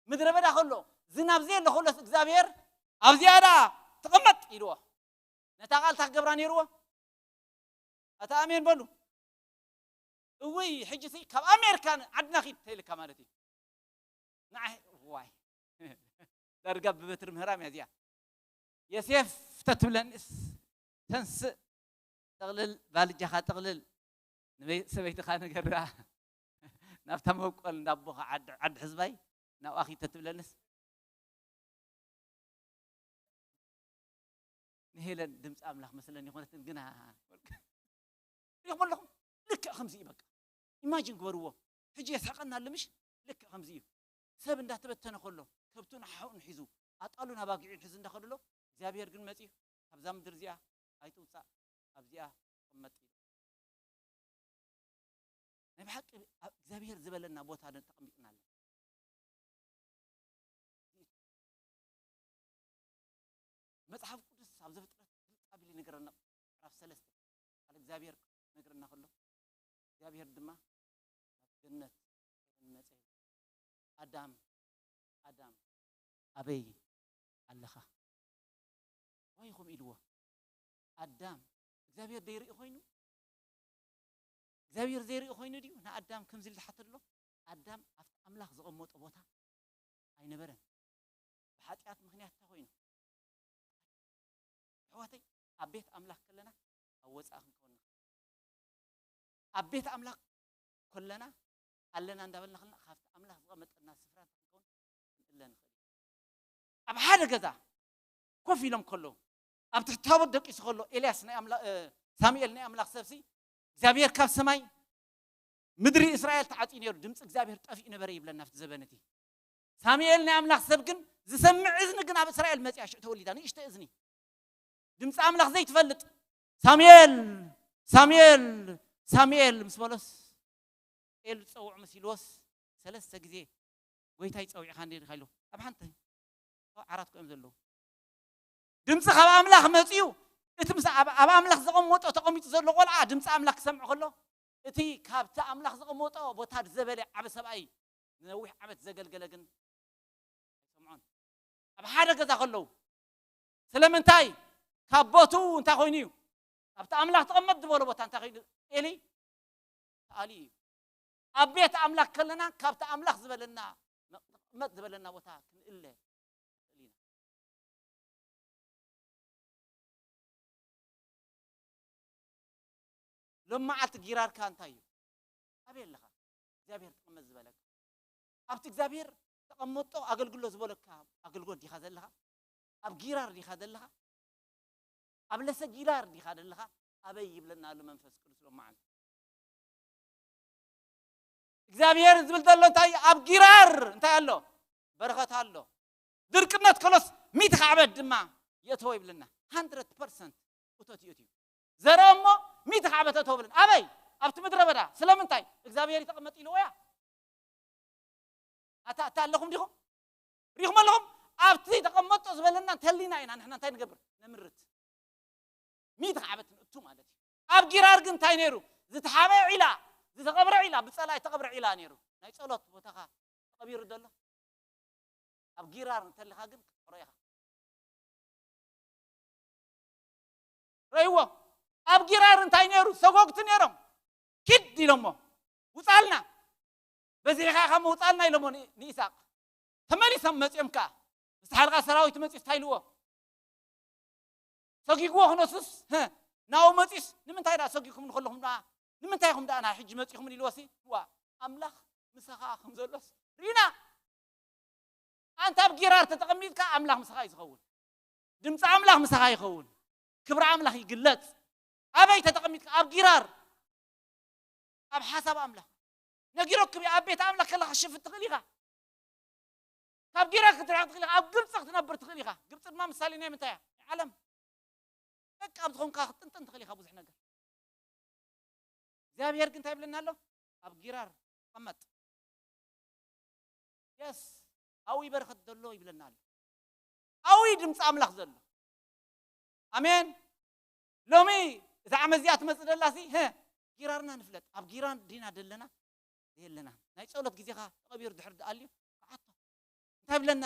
ምድረ በዳ ከሎ፣ ዝናብ ዘየለ ከሎስ እግዚኣብሔር ኣብዚኣ ደኣ ተቐመጥ ኢልዎ። ነታ ቃል እንታይ ክገብራ ነይርዎ? ኣታ ኣሜን በሉ። እውይ፣ ሕጂ ሲ ካብ ኣሜሪካ ዓድና ኺድ ተይልካ ማለት እዩ። ንዓይ፣ ዋይ። ዳርጋ ብበትሪ ምህራም እያ እዚኣ። የሴፍ ተትብለንስ፣ ተንስእ፣ ጥቕልል፣ ባልጃኻ ጥቕልል፣ ንበይ-፣ ሰበይትኻ ንገራ፣ ናብታ መብቆል እንዳ ኣቦኻ ዓዲ፣ ዓዲ ሕዝባይ፣ ናብኣ ኺድ ተትብለንስ፣ ንሄለን ድምፂ ኣምላኽ መስለኒ ይኾነትን ግና። ሪኹም ኣለኹም? ልክዕ ከምዚ እዩ በቃ። ኢማጂን ግበርዎ። ሕጂ የስሕቐና ኣሎ ምሽ? ልክዕ ከምዚ እዩ። ሰብ እንዳተበተነ ከሎ፣ ከብቱን ሓሑን ሒዙ፣ ኣጣሉን ኣባጊዑን ሒዙ እንዳኸደ ኣሎ፣ እግዚኣብሔር ግን መፂኡ፣ ካብዛ ምድሪ እዚኣ ኣይትውፃእ፣ ኣብዚኣ ተቐመጥ ኢሉ። ናይ ብሓቂ ኣብ እግዚኣብሔር ዝበለና ቦታ ዶ ተቐሚጥና ኣለና? መጽሓፍ ቅዱስ ኣብ ዘፍጥረት ግልጽ ኣቢሉ ይነግረና። ምዕራፍ ሰለስተ ቃል እግዚኣብሔር ይነግረና ከሎ እግዚኣብሔር ድማ ናብ ገነት መጸ። ኣዳም፣ ኣዳም ኣበይ ኣለኻ? ዋይ ኢኹም ኢልዎ። ኣዳም እግዚኣብሔር ዘይርኢ ኮይኑ እግዚኣብሔር ዘይርኢ ኮይኑ ድዩ ንኣዳም ከምዚ ኢሉ ዝሓተሎ? ኣዳም ኣብቲ ኣምላኽ ዘቐመጦ ቦታ ኣይነበረን። ብሓጢኣት ምኽንያት እንታይ ኮይኑ? ኣሕዋተይ፣ ኣብ ቤት ኣምላኽ ከለና ኣብ ወፃኢ ክንከውን ንኽእል። ኣብ ቤት ኣምላኽ ከለና ኣለና እንዳበልና ከለና ካብቲ ኣምላኽ ዝቐመጠልና ስፍራ እንታይ ክንከውን ክንእለ ንኽእል። ኣብ ሓደ ገዛ ኮፍ ኢሎም ከለዉ ኣብ ትሕቲ ታቦት ደቂሱ ከሎ ኤልያስ ናይ ኣምላ- እ፣ ሳሙኤል ናይ ኣምላኽ ሰብሲ እግዚኣብሔር ካብ ሰማይ ምድሪ እስራኤል ተዓጽዩ ነይሩ፣ ድምፂ እግዚኣብሔር ጠፊኡ ነበረ ይብለና ኣብቲ ዘበን እቲ። ሳሙኤል ናይ ኣምላኽ ሰብ ግን ዝሰምዕ እዝኒ ግን ኣብ እስራኤል መፅያ ሽዑ ተወሊዳ ንእሽተ እዝኒ ድምፂ ኣምላኽ ዘይትፈልጥ ሳሙኤል ሳሙኤል ሳሙኤል ምስ በሎስ ኤል ዝፀውዑ መሲልዎስ ሰለስተ ግዜ ጎይታይ ፀዊዕካ እንዴ ኢልካ ኢሉ ኣብ ሓንቲ ዓራት ኮ እዮም ዘለዉ። ድምፂ ካብ ኣምላኽ መፅዩ እቲ ምስ ኣብ ኣምላኽ ዘቐመጦ ተቐሚጡ ዘሎ ቆልዓ ድምፂ ኣምላኽ ክሰምዕ ከሎ እቲ ካብቲ ኣምላኽ ዘቐመጦ ቦታ ዝበለ ዓበ ሰብኣይ ንነዊሕ ዓመት ዘገልገለ ግን ኣይሰምዖን። ኣብ ሓደ ገዛ ከለዉ ስለምንታይ ካብ ቦቱ እንታይ ኮይኑ እዩ? ኣብቲ ኣምላኽ ተቐመጥ ዝበሎ ቦታ እንታይ ኮይኑ? ኤሊ ተኣሊ እዩ። ኣብ ቤት ኣምላኽ ከለና ካብቲ ኣምላኽ ዝበለና መቐመጥ ዝበለና ቦታ ክንእለ ንኽእል ኢና። ሎም መዓልቲ ጊራርካ እንታይ እዩ? ኣበይ ኣለኻ? እግዚኣብሔር ተቐመጥ ዝበለካ ኣብቲ እግዚኣብሔር ተቐመጦ ኣገልግሎ ዝበለካ ኣገልግሎት ዲኻ ዘለኻ? ኣብ ጊራር ዲኻ ዘለኻ? ኣብ ለሰ ጊራር ዲኻ ዘለኻ? ኣበይ ይብለና ኣሎ መንፈስ ቅዱስ ሎም መዓልቲ? እግዚኣብሔር ዝብል ዘሎ እንታይ ኣብ ጊራር እንታይ ኣሎ? በረኸት ኣሎ። ድርቅነት ከሎስ ሚእቲ ካዕበት ድማ የእተዎ ይብለና። ሃንድረድ ፐርሰንት እቶት ይእትዩ። ዘርኦ እሞ ሚእቲ ካዕበት እተዎ ብለን ኣበይ? ኣብቲ ምድረ በዳ። ስለምንታይ? እግዚኣብሔር ይተቐመጥ ኢልዎ እያ። ኣታ ኣታ ኣለኹም ዲኹም? ሪኹም ኣለኹም? ኣብቲ ተቐመጦ ዝበለና እንተሊና ኢና ንሕና እንታይ ንገብር? ነምርት። ሚእቲ ዓመት ንእቱ ማለት እዩ። ኣብ ጊራር ግን እንታይ ነይሩ? ዝተሓበ ዒላ፣ ዝተቐብረ ዒላ፣ ብጸላኢ ዝተቐብረ ዒላ ነይሩ። ናይ ጸሎት ቦታኻ ተቐቢሩ ዘሎ ኣብ ጊራር እንተለኻ ግን ክትሕሮ ኢኻ። ረይዎ ኣብ ጊራር እንታይ ነይሩ? ሰጎግቲ ነይሮም። ኪድ ኢሎሞ ውጻልና በዚሕኻ ኢኻ ምውጻልና ኢሎሞ ንኢሳቅ። ተመሊሶም መጺኦም ከኣ ምስ ሓልቃ ሰራዊት መጺኡ እንታይ ኢልዎ? ሰጊግዎ ክነሱስ ናው መጺስ ንምንታይ ደኣ ሰጊግኩም ንከለኹም ደኣ ንምንታይ ኢኹም ደኣ ናይ ሕጂ መጺኹም ኢልዎሲ ዋ ኣምላኽ ምሳኻ ከም ዘሎስ ሪና። ኣንታ ኣብ ጊራር ተጠቐሚጥካ ኣምላኽ ምሳኻ እዩ ዝኸውን። ድምፂ ኣምላኽ ምሳኻ ይኸውን። ክብሪ ኣምላኽ ይግለጽ። ኣበይ ተጠቐሚጥካ? ኣብ ጊራር ኣብ ሓሳብ ኣምላኽ ነጊረኩም እየ። ኣብ ቤት ኣምላኽ ከለኻ ክትሽፍት ትኽእል ኢኻ። ካብ ጊራር ክትርሕቕ ትኽእል ኢኻ። ኣብ ግብፂ ክትነብር ትኽእል ኢኻ። ግብፂ ድማ ምሳሌ ናይ ምንታይ እያ? ናይ ዓለም። በቃ ኣብ ዝኾንካ ክትጥንጥን ትኽእል ኢኻ ብዙሕ ነገር። እግዚኣብሔር ግን እንታይ ይብለና ኣሎ? ኣብ ጊራር ተቐመጥ። የስ ኣብኡ በረኸት ዘሎ ይብለና ኣሎ። ኣብኡ ድምፂ ኣምላኽ ዘሎ። ኣሜን። ሎሚ እዛ ዓመት እዚኣ ትመፅእ ደላሲ ጊራርና ንፍለጥ። ኣብ ጊራር ዲና ደለና የለና። ናይ ጸሎት ግዜኻ ተቐቢሩ ድሕር ድኣልዩ ክዓቶ እንታይ ብለና?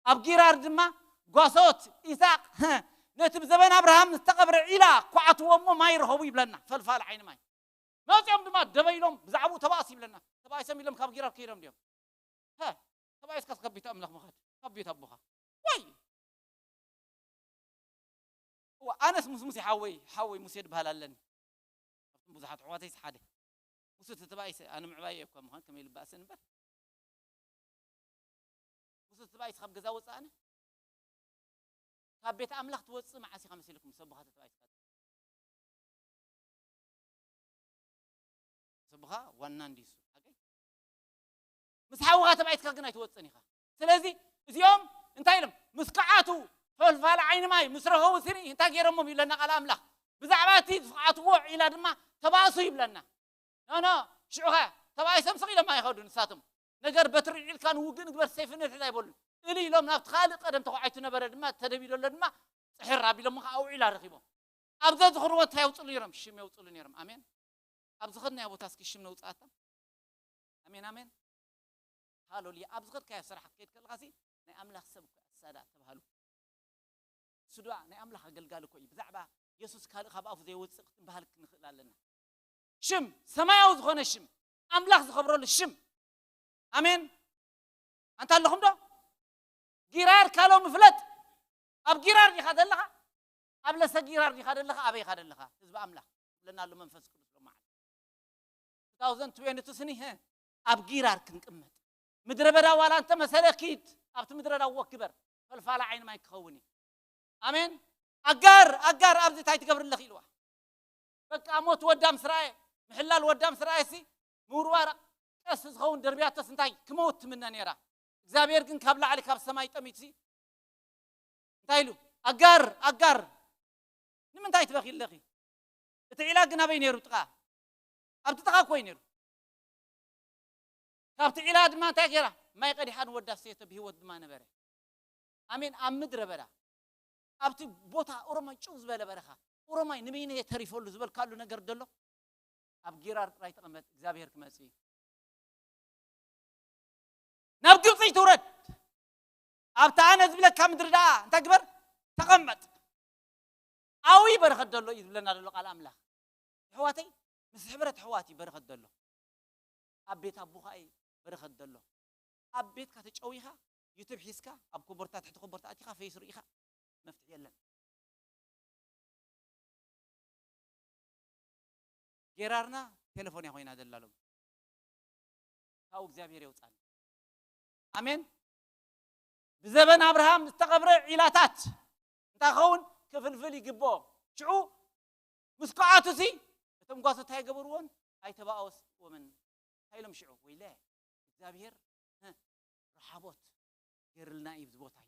ኣብ ጊራር ድማ ጓሶት ኢሳቅ ነቲ ብዘበን ኣብርሃም ዝተቐብረ ዒላ ኳዓትዎ እሞ ማይ ረኸቡ ይብለና። ፈልፋል ዓይኒ ማይ መፂኦም ድማ ደበይሎም ብዛዕባኡ ተባእስ ይብለና። ተባእሶም ኢሎም ካብ ጊራር ከይዶም ድዮም? ተባእስካ ካብ ቤት ኣምላኽ ምኻድ ካብ ቤት ኣቦኻ ወይ እዋ ኣነስ ምስ ሙሴ ሓወይ ሓወይ ሙሴ ድበሃል ኣለኒ። ካብቶም ብዙሓት ኣሕዋተይስ ሓደ። ሙሴ ተተባኢሰ ኣነ ምዕባየ እኳ ምዃን ከመይ ልባእሰን እምበር። ሙሴ ተተባኢሰ ካብ ገዛ ወፅእ ኣነ ካብ ቤት ኣምላኽ ትወፅእ መዓስ ኢኻ መሲልኩም ሰብኻ ተተባኢስካ? ሰብኻ ዋና እንዲሱ ሓቀይ ምስ ሓውኻ ተባኢስካ ግን ኣይትወፅን ኢኻ። ስለዚ እዚኦም እንታይ ኢሎም ምስ ከዓቱ ፈልፋል ዓይኒ ማይ ምስ ረኸቡ ስኒ እንታይ ገይሮሞም ይብለና ቃል ኣምላኽ። ብዛዕባ እቲ ዝኸዓትዎ ዒላ ድማ ተባእሱ ይብለና። ኖኖ ሽዑ ኸ ተባኢሶም ስቕ ኢሎም ኣይኸዱ ንሳቶም። ነገር በትሪ ኢልካ ንውግእ ንግበር ሰይፊ ንትሕት ኣይበሉን። እልይ ኢሎም ናብቲ ካልእ ቀደም ተኳዒቱ ነበረ ድማ ተደቢደሎ ድማ ጽሕር ኣቢሎም ከዓ ኣውዒላ ረኺቦም። ኣብ ዘዝኽርዎ እንታይ የውፅሉ ነይሮም? ሽም የውፅሉ ነይሮም። ኣሜን። ኣብ ዝኸድናዮ ቦታ እስኪ ሽም ነውፅኣታ። ኣሜን ኣሜን። ሃሌሉያ። ኣብ ዝኸድካዮ ስራሕ ክትከይድ ከለኻሲ ናይ ኣምላኽ ሰብ እኮ ኣሳዳ ተባሃሉ። ስዱኣ ናይ ኣምላኽ ኣገልጋሊ እኮ እዩ። ብዛዕባ የሱስ ካልእ ካብ ኣፉ ዘይወፅእ ክትበሃል ክንኽእል ኣለና። ሽም ሰማያዊ ዝኾነ ሽም ኣምላኽ ዝኸብረሉ ሽም። ኣሜን። ኣንታ ኣለኹም ዶ? ጊራር ካሎ ምፍለጥ። ኣብ ጊራር ዲኻ ዘለኻ? ኣብ ለሰ ጊራር ዲኻ ዘለኻ? ኣበይ ኢኻ ዘለኻ? ህዝቢ ኣምላኽ ይብለና ኣሎ መንፈስ ቅዱስ ሎማዓል። two thousand twenty ስኒ ኣብ ጊራር ክንቅመጥ። ምድረ በዳ ዋላ እንተ መሰለ ኪድ ኣብቲ ምድረ በዳ ወክ ግበር። ፈልፋላ ዓይኒ ማይ ክኸውን እዩ። ኣሜን። ኣጋር ኣጋር ኣብዚ እንታይ ትገብርለኽ ኢልዋ። በቃ ሞት ወዳም ስራኤ፣ ምሕላል ወዳም ስራኤ ሲ ምውርዋር ቀስ ዝኸውን ደርብያቶስ እንታይ ክመውት ትምነ ነይራ። እግዚኣብሔር ግን ካብ ላዕሊ ካብ ሰማይ ጠሚትሲ እንታይ ኢሉ? ኣጋር ኣጋር ንምንታይ ትበኺ ኣለኺ? እቲ ዒላ ግን ኣበይ ነይሩ? ጥቓ ኣብቲ ጥቓ እኮ እዩ ነይሩ። ካብቲ ዒላ ድማ እንታይ ገይራ? ማይ ቀዲሓ ንወዳ ሰተየቶ፣ ብህይወት ድማ ነበረ። ኣሜን። ኣብ ምድረ በዳ ኣብቲ ቦታ ኦሮማይ ጭው ዝበለ በረኻ ኦሮማይ ንበይነ ተሪፈሉ ዝበልካሉ ነገር ደሎ ኣብ ጊራር ጥራይ ተቐመጥ፣ እግዚኣብሔር ክመጽእ እዩ። ናብ ግብፂ ትውረድ። ኣብታ ኣነ ዝብለካ ምድሪ ደኣ እንታይ ግበር? ተቐመጥ። ኣብይ በረኸት ዘሎ እዩ ዝብለና ዘሎ ቃል ኣምላኽ። ኣሕዋተይ፣ ምስ ሕብረት ኣሕዋት እዩ በረኸት ዘሎ። ኣብ ቤት ኣቦኻ እዩ በረኸት ዘሎ። ኣብ ቤትካ ተጨዊኻ ዩቱብ ሒዝካ ኣብ ኮቦርታ ትሕቲ ኮቦርታ ኣቲኻ ፌስ ርኢኻ መፍትሒ የለን። ጌራርና ቴሌፎን እያ ኮይና ዘላ ሎም ካብኡ እግዚኣብሔር የውፃና። ኣሜን። ብዘበን ኣብርሃም ዝተቐብረ ዒላታት እንታይ ኸውን ክፍልፍል ይግብኦ። ሽዑ ምስ ከዓቱ ሲ እቶም ጓሶት እንታይ ገበርዎን? ኣይተባኦስ ወመን እንታይ ኢሎም ሽዑ? ወይለ እግዚኣብሔር ረሓቦት ገርልና እዩ ዝቦታ እዩ።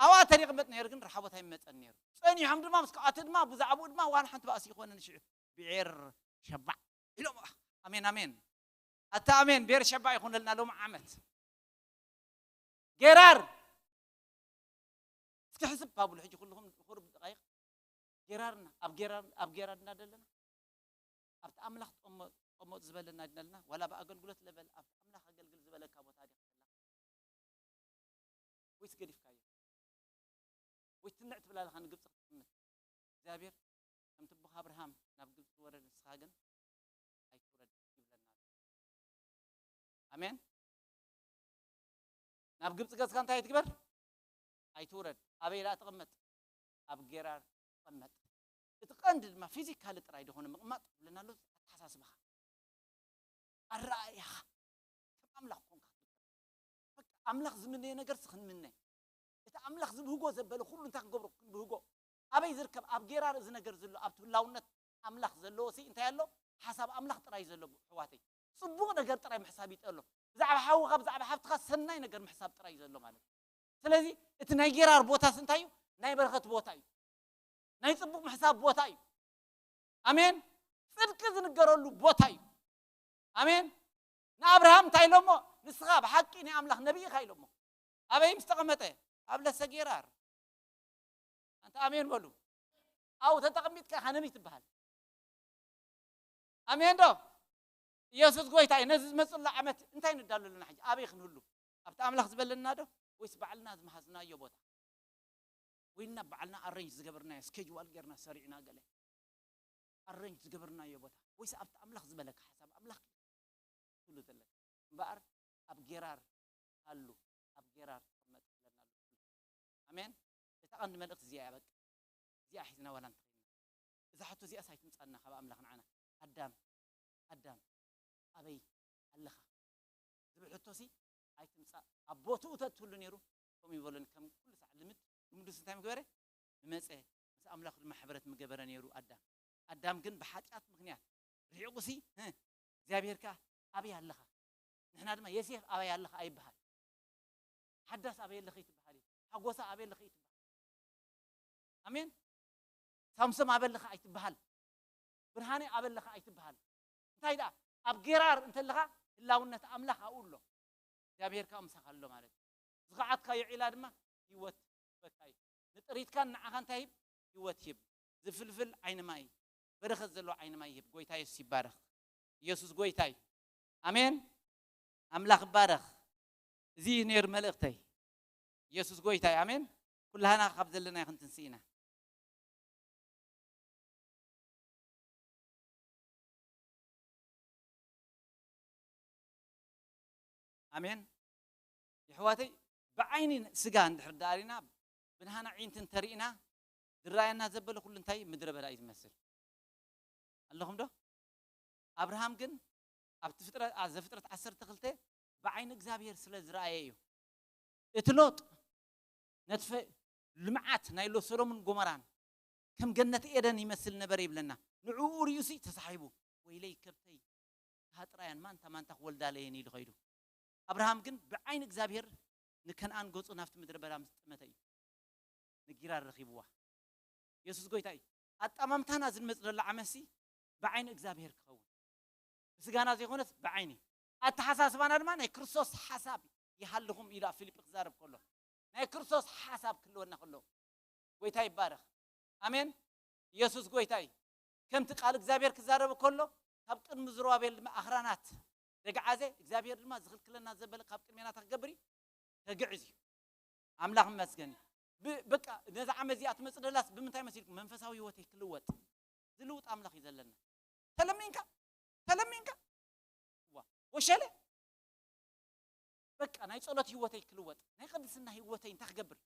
ኣብኣ ተሪቕመጥ ነይሩ ግን ረሓቦት ኣይመፀን ነይሩ። ፀኒሖም ድማ ምስ ከዓቱ ድማ ብዛዕባኡ ድማ ዋላ ሓንቲ ባእሲ ይኮነን ሽዑ ብዔር ሸባዕ ኢሎም። ኣሜን ኣሜን። ኣታ ኣሜን። ቤር ሸባዕ ይኹነልና ሎም ዓመት ጌራር እስኪ ሕስብ ባብሉ ሕጂ ኩልኹም ቁሩብ ደቃይቕ ጌራርና ኣብ ጌራር ኣብ ጌራር እና ደለና ኣብቲ ኣምላኽ ጠሞ- ጠሞጥ ዝበለና ድና ኣለና ዋላ ብኣገልግሎት ለበል ኣብቲ ኣምላኽ ኣገልግል ዝበለካ ቦታ ዲ ወይስ ገዲፍካዮ ወይ ትንዕ ትብል ኣለኻ ንግብፂ ክትጥምት እግዚኣብሔር ከምቲ ኣቦኻ ኣብርሃም ናብ ግብፂ ዝወረደ ንስኻ ግን ኣይትውረድ ይብለና ኣሎ። ኣሜን። ናብ ግብፂ ገፅካ እንታይ ኣይትግበር? ኣይትውረድ። ኣበይ ደኣ ትቕመጥ? ኣብ ጌራር ትቐመጥ። እቲ ቀንዲ ድማ ፊዚካሊ ጥራይ ዝኾነ ምቕማጥ ይብለና ኣሎ። ኣተሓሳስባኻ፣ ኣረኣእያኻ ከም ኣምላኽ ኮንካ ኣምላኽ ዝምነዮ ነገር ስኽንምነ እቲ ኣምላኽ ዝብህጎ ዘበለ ኩሉ እንታይ ክገብሮ ክንብህጎ ኣበይ ዝርከብ ኣብ ጌራር እዚ ነገር ዘሎ ኣብቲ ህላውነት ኣምላኽ ዘለዎ ሲ እንታይ ኣሎ ሓሳብ ኣምላኽ ጥራይ ዘሎ ኣሕዋተይ ጽቡቕ ነገር ጥራይ ምሕሳብ ይጠሎ ብዛዕባ ሓውኻ ብዛዕባ ሓፍትኻ ሰናይ ነገር ምሕሳብ ጥራይ ዘሎ ማለት እዩ ስለዚ እቲ ናይ ጌራር ቦታስ እንታይ እዩ ናይ በረኸት ቦታ እዩ ናይ ጽቡቕ ምሕሳብ ቦታ እዩ ኣሜን ጽድቂ ዝንገረሉ ቦታ እዩ ኣሜን ንኣብርሃም እንታይ ኢሎሞ ንስኻ ብሓቂ ናይ ኣምላኽ ነቢይ ኢኻ ኢሎሞ ኣበይ ምስ ተቐመጠ ኣብ ለሰ ጌራር ኣንተ ኣሜን በሉ ኣው ተተቐሚጥካ ኢኻ ነቢይ ትበሃል ኣሜን ዶ ኢየሱስ ጎይታ እዩ ነዚ ዝመፅሉ ዓመት እንታይ ንዳሉ ኣለና ሕጂ ኣበይ ክንህሉ ኣብቲ ኣምላኽ ዝበለና ዶ ወይስ ባዕልና ዝመሃዝናዮ ቦታ ወይና ባዕልና ኣረንጅ ዝገበርናዮ ስኬጅዋል ጌርና ሰሪዕና ገለ ኣረንጅ ዝገበርናዮ ቦታ ወይስ ኣብቲ ኣምላኽ ዝበለካ ሓሳብ ኣምላኽ ትብሉ ዘለካ እምበኣር ኣብ ጌራር ኣሉ ኣብ ጌራር ትቕመጥ ይብለና ኣሎ ኣሜን እታ ቀንዲ መልእኽቲ እዚኣ እያ በቃ እዚኣ ሒዝና ዋላ እንተኸይድና እዛ ሕቶ እዚኣስ ኣይትምፃና ካብ ኣምላኽ ንዓና ኣዳም ኣዳም ኣበይ ኣለኻ ዝብል ሕቶሲ ኣይትምፃእ ኣብ ቦትኡ ተትህሉ ነይሩ ከምኡ ይበሎኒ ከም ኩሉ ሳዕ ልምድ ልምዱስ እንታይ ምግበረ ምመፀ ምስ ኣምላኽ ድማ ሕብረት ምገበረ ነይሩ ኣዳም ኣዳም ግን ብሓጢኣት ምክንያት ርሒቑሲ እግዚኣብሔር ከ ኣበይ ኣለኻ ንሕና ድማ የሴፍ ኣበይ ኣለኻ ኣይበሃል ሓዳስ ኣበይ ኣለኺ ትበሃል እዩ ሓጎሳ ኣበይ ኣለኺ ትበሃል ኣሜን ሳምሶም ኣበለኻ ኣይትበሃል ብርሃነ ኣበለኻ ኣይትበሃል እንታይ ደኣ ኣብ ጌራር እንተለኻ ህላውነት ኣምላኽ ኣብኡ ኣሎ። እግዚኣብሔር ከዓ ምሳኻ ኣሎ ማለት እዩ። ዝኸዓትካዮ ዒላ ድማ ህይወት ይህበካ እዩ። ንጥሪትካን ንዓኻ እንታይ ይህብ? ህይወት ይህብ። ዝፍልፍል ዓይኒ ማይ፣ በረኸት ዘለዎ ዓይኒ ማይ ይህብ። ጎይታ የሱስ ይባረኽ። ኢየሱስ ጎይታ እዩ። ኣሜን። ኣምላኽ ይባረኽ። እዚ እዩ ነይሩ መልእኽተይ። ኢየሱስ ጎይታ እዩ። ኣሜን። ኩላህና ካብ ዘለናዮ ክንትንስእ ኢና። ኣሜን። የሕዋተይ፣ ብዓይኒ ስጋ እንድሕር ደኣ ሪና፣ ብናህና ዒንቲ እንተሪእና፣ ዝረኣየና ዘበለ ኩሉ እንታይ ምድረ በዳ እዩ ዝመስል። ኣለኹም ዶ? ኣብርሃም ግን ኣብቲ ፍጥረት፣ ኣ-፣ ዘፍጥረት ዓሰርተ ክልተ ብዓይኒ እግዚኣብሔር ስለ ዝረኣየ እዩ። እቲ ሎጥ ነቲ ፈ-፣ ልምዓት ናይ ሎ-፣ ሰዶምን ጎመራን ከም ገነት ኤደን ይመስል ነበረ ይብለና። ንዕኡ ርእዩሲ ተሳሒቡ፣ "ወይለይ ከብተይ፣ እታ ጥራያን ማንታ ማንታ ክወልዳለየን?" ኢሉ ኸይዱ። ኣብርሃም ግን ብዓይኒ እግዚኣብሔር ንከነኣን ገጹ ናብቲ ምድረ በዳ ምስ ጠመተ እዩ ንጊራር ረኺብዋ። የሱስ ጎይታ እዩ። ኣጣማምታና ዝንመጽ ዘሎ ዓመሲ ብዓይኒ እግዚኣብሔር ክኸውን፣ ብስጋና ዘይኮነስ ብዓይኒ፣ ኣተሓሳስባና ድማ ናይ ክርስቶስ ሓሳብ ይሃልኹም ኢሉ ኣብ ፊልጲ ክዛረብ ከሎ፣ ናይ ክርስቶስ ሓሳብ ክህልወና ከሎ፣ ጎይታ ይባረኽ። ኣሜን። ኢየሱስ ጎይታ እዩ። ከምቲ ቃል እግዚኣብሔር ክዛረብ ከሎ፣ ካብ ቅድሚ ዝሩባቤል ድማ ኣኽራናት ደግዓዘ፣ እግዚኣብሔር ድማ ዝኽልክለና ዘበለ ካብ ቅድሜና እንታይ ክገብር እዩ? ከግዕዝ እዩ። ኣምላኽ ይመስገን። ብ-፣ በቃ ነዛ ዓመት እዚኣ ትመጽእ ደላስ ብምንታይ መሲልኩም? መንፈሳዊ ህይወተይ ክልወጥ። ዝልውጥ ኣምላኽ እዩ ዘለና። ተለሚንካ፣ ተለሚንካ። ዋ፣ ወሸለ። በቃ ናይ ጸሎት ህይወተይ ክልወጥ፣ ናይ ቅድስና ህይወተይ እንታይ ክገብር?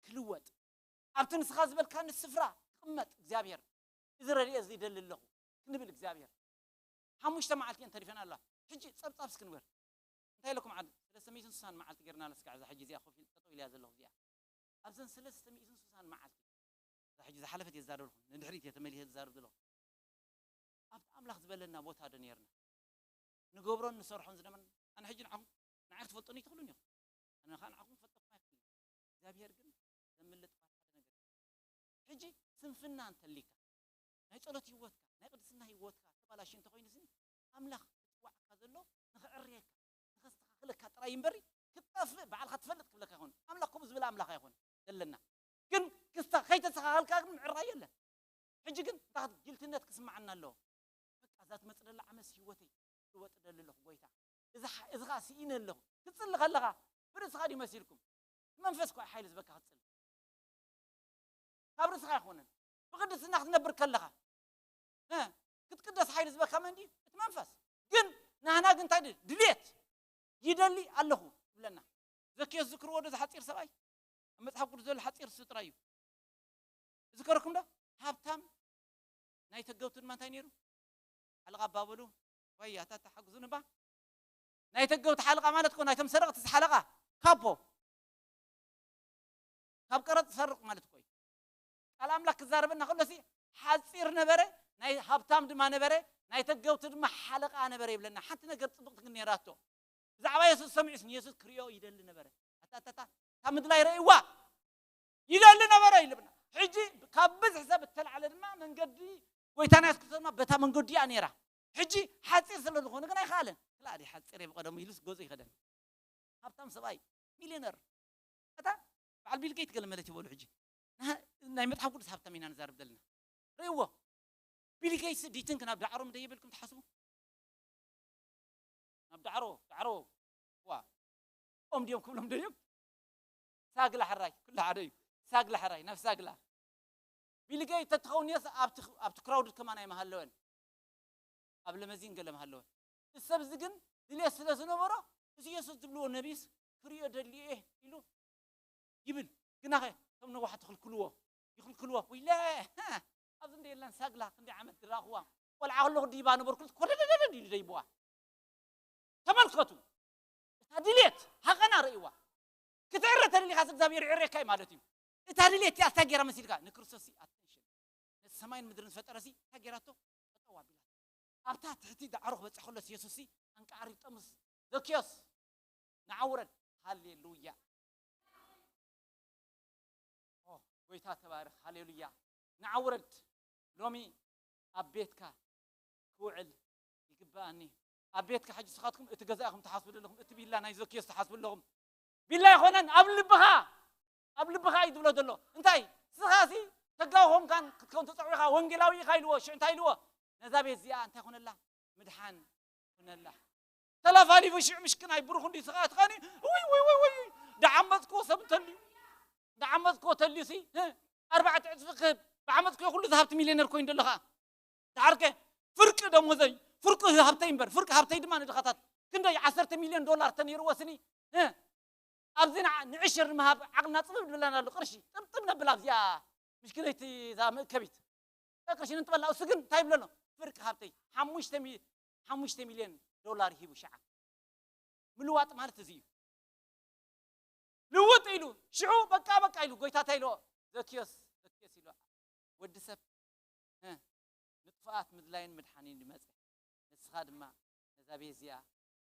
ክልወጥ። ኣብቲ ንስኻ ዝበልካኒ ስፍራ ክቕመጥ እግዚኣብሔር፣ እዚ ረድኤት እዚ ይደሊ ኣለኹ ክንብል እግዚኣብሔር። ሓሙሽተ መዓልቲ እየን ተሪፈን ኣለዋ። ሕጂ ጸብጻብ እስኪ ንበር። እንታይ ኢለኩም ዓዲ? ሰለስተ ሚእትን ስሳን መዓልቲ ጌርና ለስካዕ እዛ ሕጂ እዚኣ ኮፍ ኢል-፣ ጠጠው ኢልያ ዘለኹ እዚኣ። ኣብዘን ሰለስተ ሚእትን ስሳን መዓልቲ፣ እዛ ሕጂ ዝሓለፈት እየ ዝዛረብ ዘለኹ፣ ንድሕሪት እየ ተመሊሰ ዝዛረብ ዘለኹ። ኣብቲ ኣምላኽ ዝበለና ቦታ ዶ ኔርና? ንገብሮን ንሰርሖን ዝነበርና፣ ኣነ ሕጂ ንዓኹም፣ ንዓይ ክትፈልጡኒ ትኽእሉን ኢኹም። ኣነ ኸዓ ንዓኹም ክፈልጠኩም ኣይክእልን። እግዚኣብሔር ግን ዘምልጥ ሓደ ነገር። ሕጂ ስንፍና እንተሊካ፣ ናይ ጸሎት ህይወትካ፣ ናይ ቅድስና ህይወትካ ተባላሽዩ እንተኾይኑሲ፣ ኣምላኽ ዝጽዋዓካ ዘሎ ንኽዕርየካ፣ ንኸስተኻኽለካ ጥራይ እምበሪ፣ ክትጠፍእ ባዕልኻ ትፈልጥ ክብለካ ኣይኮነን። ኣምላኽ ከምኡ ዝበለ ኣምላኽ ኣይኮነን ዘለና። ግን ክስተ-፣ ከይተስተኻኸልካ ግን ምዕራይ የለን። ሕጂ ግን እንታይ ጊልትነት ክስምዓና ኣለዎ? በቃ እዛ ትመጽእ ዘላ ዓመስ ህይወተይ ክልወጥ እደሊ ኣለኹ ጎይታ። እዚ ሓ-፣ እዚ ኸኣ ስኢነ ኣለኹ። ክትጽሊ ከለኻ ብርእስኻ ድዩ መሲልኩም? እቲ መንፈስ እኮ እዩ ሓይሊ ዝበካ ክትጽሊ። ካብ ርእስኻ ኣይኮነን። ብቅድስና ክትነብር ከለኻ፣ እ፣ ክትቅደስ ሓይሊ ዝበካ መን ድዩ? እቲ መንፈስ። ግን ናህና ግን እንታይ ድል-፣ ድልየት ይደሊ ኣለኹ ይብለና። ዘኪዮስ ዝክርዎ ዶ ዝሓጺር ሰብኣይ? ኣብ መጽሓፍ ቅዱስ ዘሎ ሓጺር እሱ ጥራይ እዩ። ዝከረኩም ዶ? ሃብታም ናይ ተገብቱ ድማ እንታይ ነይሩ? ሓለቓ ኣባበሉ ወይ ኣታ ተሓግዙ ንባ። ናይ ተገብቱ ሓለቓ ማለት እኮ ናይቶም ሰረቕቲ ሓለቓ ካፖ። ካብ ቀረጥ ዝሰርቕ ማለት እኮ እዩ። ቃል ኣምላኽ ክዛረበና ከሎሲ ሓጺር ነበረ፣ ናይ ሃብታም ድማ ነበረ፣ ናይ ተገብቱ ድማ ሓለቓ ነበረ ይብለና። ሓንቲ ነገር ጽብቕቲ ግን ነይራቶ። ብዛዕባ የሱስ ሰሚዑስ ንየሱስ ክርእዮ ይደሊ ነበረ። ኣታ፣ ኣታ፣ ኣታ፣ እታ ምድላይ ረእይዋ ይደሊ ነበረ ይልብና። ሕጂ ካብ ብዝሒ ሰብ እተላዕለ ድማ መንገዲ ጎይታና የሱስ ክርስቶስ ድማ በታ መንገዲ እያ ነይራ። ሕጂ ሓጺር ስለ ዝኾነ ግን ኣይከኣለን። ክላእ ድየ ሓጺር እየ ብቐደሙ ኢሉስ ገጹ ይኸደን። ሃብታም ሰብኣይ፣ ሚልዮነር። እታ በዓል ቢል ጌት ገለ መለት ይበሉ ሕጂ። ንሃ-፣ ናይ መጽሓፍ ቅዱስ ሃብታም ኢና ንዛረብ ዘለና። ርእይዎ። ቢል ጌትስ ዲትንክ ናብ ዳዕሮ ምደ ይበልኩም ትሓስቡ? ናብ ዳዕሮ፣ ዳዕሮ። ዋ። ኦም ድዮም ክብሎም ደዮም? ሳግላ ሕራይ፣ ኩሉ ሓደ እዩ። ሳግላ ሕራይ፣ ናብ ሳግላ። ቢል ጌት ተትኸውን ነስ ኣብቲ፣ ኣብቲ ክራውድ ከማን ኣይምሃለወን። ኣብ ለመዚን ገለ ምሃለወን። እዚ ሰብ እዚ ግን ድልየት ስለ ዝነበሮ፣ እዚ የሱስ ዝብልዎ ነቢስ ክርእዮ ደልየ እየ ኢሉ ይብል። ግናኸ እቶም ነዋሕቲ ክልክልዎ፣ ይኽልክልዎ። ወይለ፣ ሃ፣ ኣብዚ እንደ የለን ሳግላ ክንደይ ዓመት ዝረኣኽዋ። ቆልዓ ከለኹ ዲባ ነበርኩ፣ ኮደደደደድ ኢሉ ደይብዋ። ተመልከቱ። እታ ድልየት ሃቐና ርእይዋ። ክትዕረ ተደሊኻስ እግዚኣብሔር ይዕሬካ እዩ ማለት እዩ። እታ ድልየት እቲኣ እንታይ ገይራ መሲልካ? ንክርስቶስ ኣቴንሽን። ነቲ ሰማይን ምድርን ዝፈጠረሲ እንታይ ገይራቶ? ጠጠው ኣቢላ። ኣብታ ትሕቲ ዳዕሮ ክበጽሕ ከሎስ የሱስሲ ኣንቃዕሪብ ጠምስ፣ "ዘኪዮስ፣ ንዓ ውረድ!" ሃሌሉያ። ኦ፣ ጎይታ ተባረኽ። ሃሌሉያ። ንዓ ውረድ። ሎሚ ኣብ ቤትካ ክውዕል ይግባኣኒ። ኣብ ቤትካ ሕጂ ንስኻትኩም እቲ ገዛ ኢኹም ትሓስቡ ዘለኹም፣ እቲ ቢላ ናይ ዘኪዮስ ትሓስቡ ኣለኹም። ቢላ ኣይኮነን፣ ኣብ ልብኻ፣ ኣብ ልብኻ እዩ ዝብሎ ዘሎ። እንታይ? ንስኻሲ ተጋዊ ኮንካን ክትከውን ተጸዊዕካ ወንጌላዊ ኢኻ ኢልዎ። ሽዑ እንታይ ኢልዎ? ነዛ ቤት እዚኣ እንታይ ኮነላ? ምድሓን ኮነላ። ተላፋሊፉ ሽዑ ምሽክናይ ብሩኽ እንዲ ስኻ ትኻኒ፣ ውይ፣ ውይ፣ ውይ፣ ውይ፣ ደዓመጽክዎ ሰብ እንተልዩ፣ ደዓመጽክዎ ተልዩሲ፣ እ፣ ኣርባዕተ ዕጽፊ ክህብ፣ ብዓመጽክዎ ኩሉ ዝሃብቲ ሚልዮነር ኮይኑ ዘለኻ። ደሓርከ ፍርቂ ደሞዘይ፣ ፍርቂ ሃብተይ እምበር፣ ፍርቂ ሃብተይ ድማ ንድኻታት። ክንደይ ዓሰርተ ሚልዮን ዶላር ተነይርዎ ስኒ፣ እ፣ ኣብዚ ንዓ-፣ ንዕሽር ንምሃብ ዓቕልና ጽብብ ዝብለና ኣሎ። ቅርሺ ጥብጥብ ነብል ኣብዚኣ ምሽክነይቲ እዛ መእከቢት። ቅርሺ ንጥበላ። እሱ ግን እንታይ ይብለሎ? ፍርቂ ሃብተይ ሓሙሽተ ሚ-፣ ሓሙሽተ ሚልዮን ዶላር ሂቡ ሸዓ። ምልዋጥ ማለት እዚ እዩ። ልውጥ ኢሉ ሽዑ በቃ በቃ ኢሉ ጎይታ እንታይ ኢልዎ? ዘኪዮስ፣ ዘኪዮስ ኢልዎ፣ ወዲ ሰብ፣ እ፣ ንጥፉኣት ምድላይን ምድሓንን ይመጸ፣ ንስኻ ድማ ነዛ ቤት እዚኣ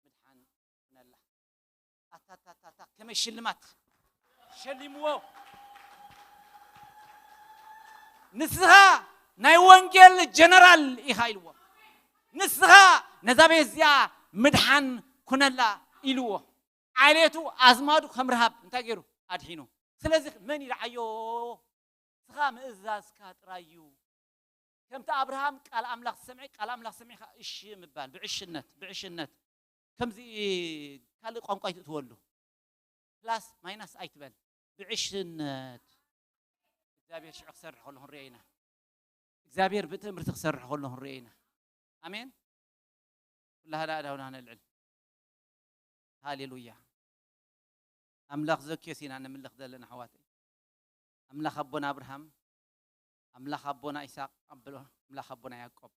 ምድሓን ኩነላ። ኣታታታታ ከመይ ሽልማት ሸሊምዎ። ንስኻ ናይ ወንጌል ጀነራል ኢኻ ኢልዎ። ንስኻ ነዛ ቤት እዚኣ ምድሓን ኩነላ ኢልዎ። ዓሌቱ ኣዝማዱ ከም ረሃብ እንታይ ገይሩ? ኣድሒኑ። ስለዚ መን ይርዓዮ? ንስኻ ምእዛዝካ ጥራይ እዩ። ከምቲ ኣብርሃም ቃል ኣምላኽ ዝሰምዐ፣ ቃል ኣምላኽ ሰሚዕካ እሺ ምባል፣ ብዕሽነት፣ ብዕሽነት። ከምዚ ካልእ ቋንቋ ኣይትእትወሉ። ፕላስ ማይናስ ኣይትበል። ብዕሽነት። እግዚኣብሔር ሽዑ ክሰርሕ ከሎ ክንሪኦ ኢና። እግዚኣብሔር ብትእምርቲ ክሰርሕ ከሎ ክንሪኦ ኢና። ኣሜን። ኩላህና ኣእዳውና ነልዕል። ሃሌሉያ። ኣምላኽ ዘኪዮስ ኢና ንምልኽ ዘለና ኣሕዋተይ። ኣምላኽ ኣቦና ኣብርሃም፣ ኣምላኽ ኣቦና ይስሐቅ፣ ኣቦ-፣ ኣምላኽ ኣቦና ያዕቆብ።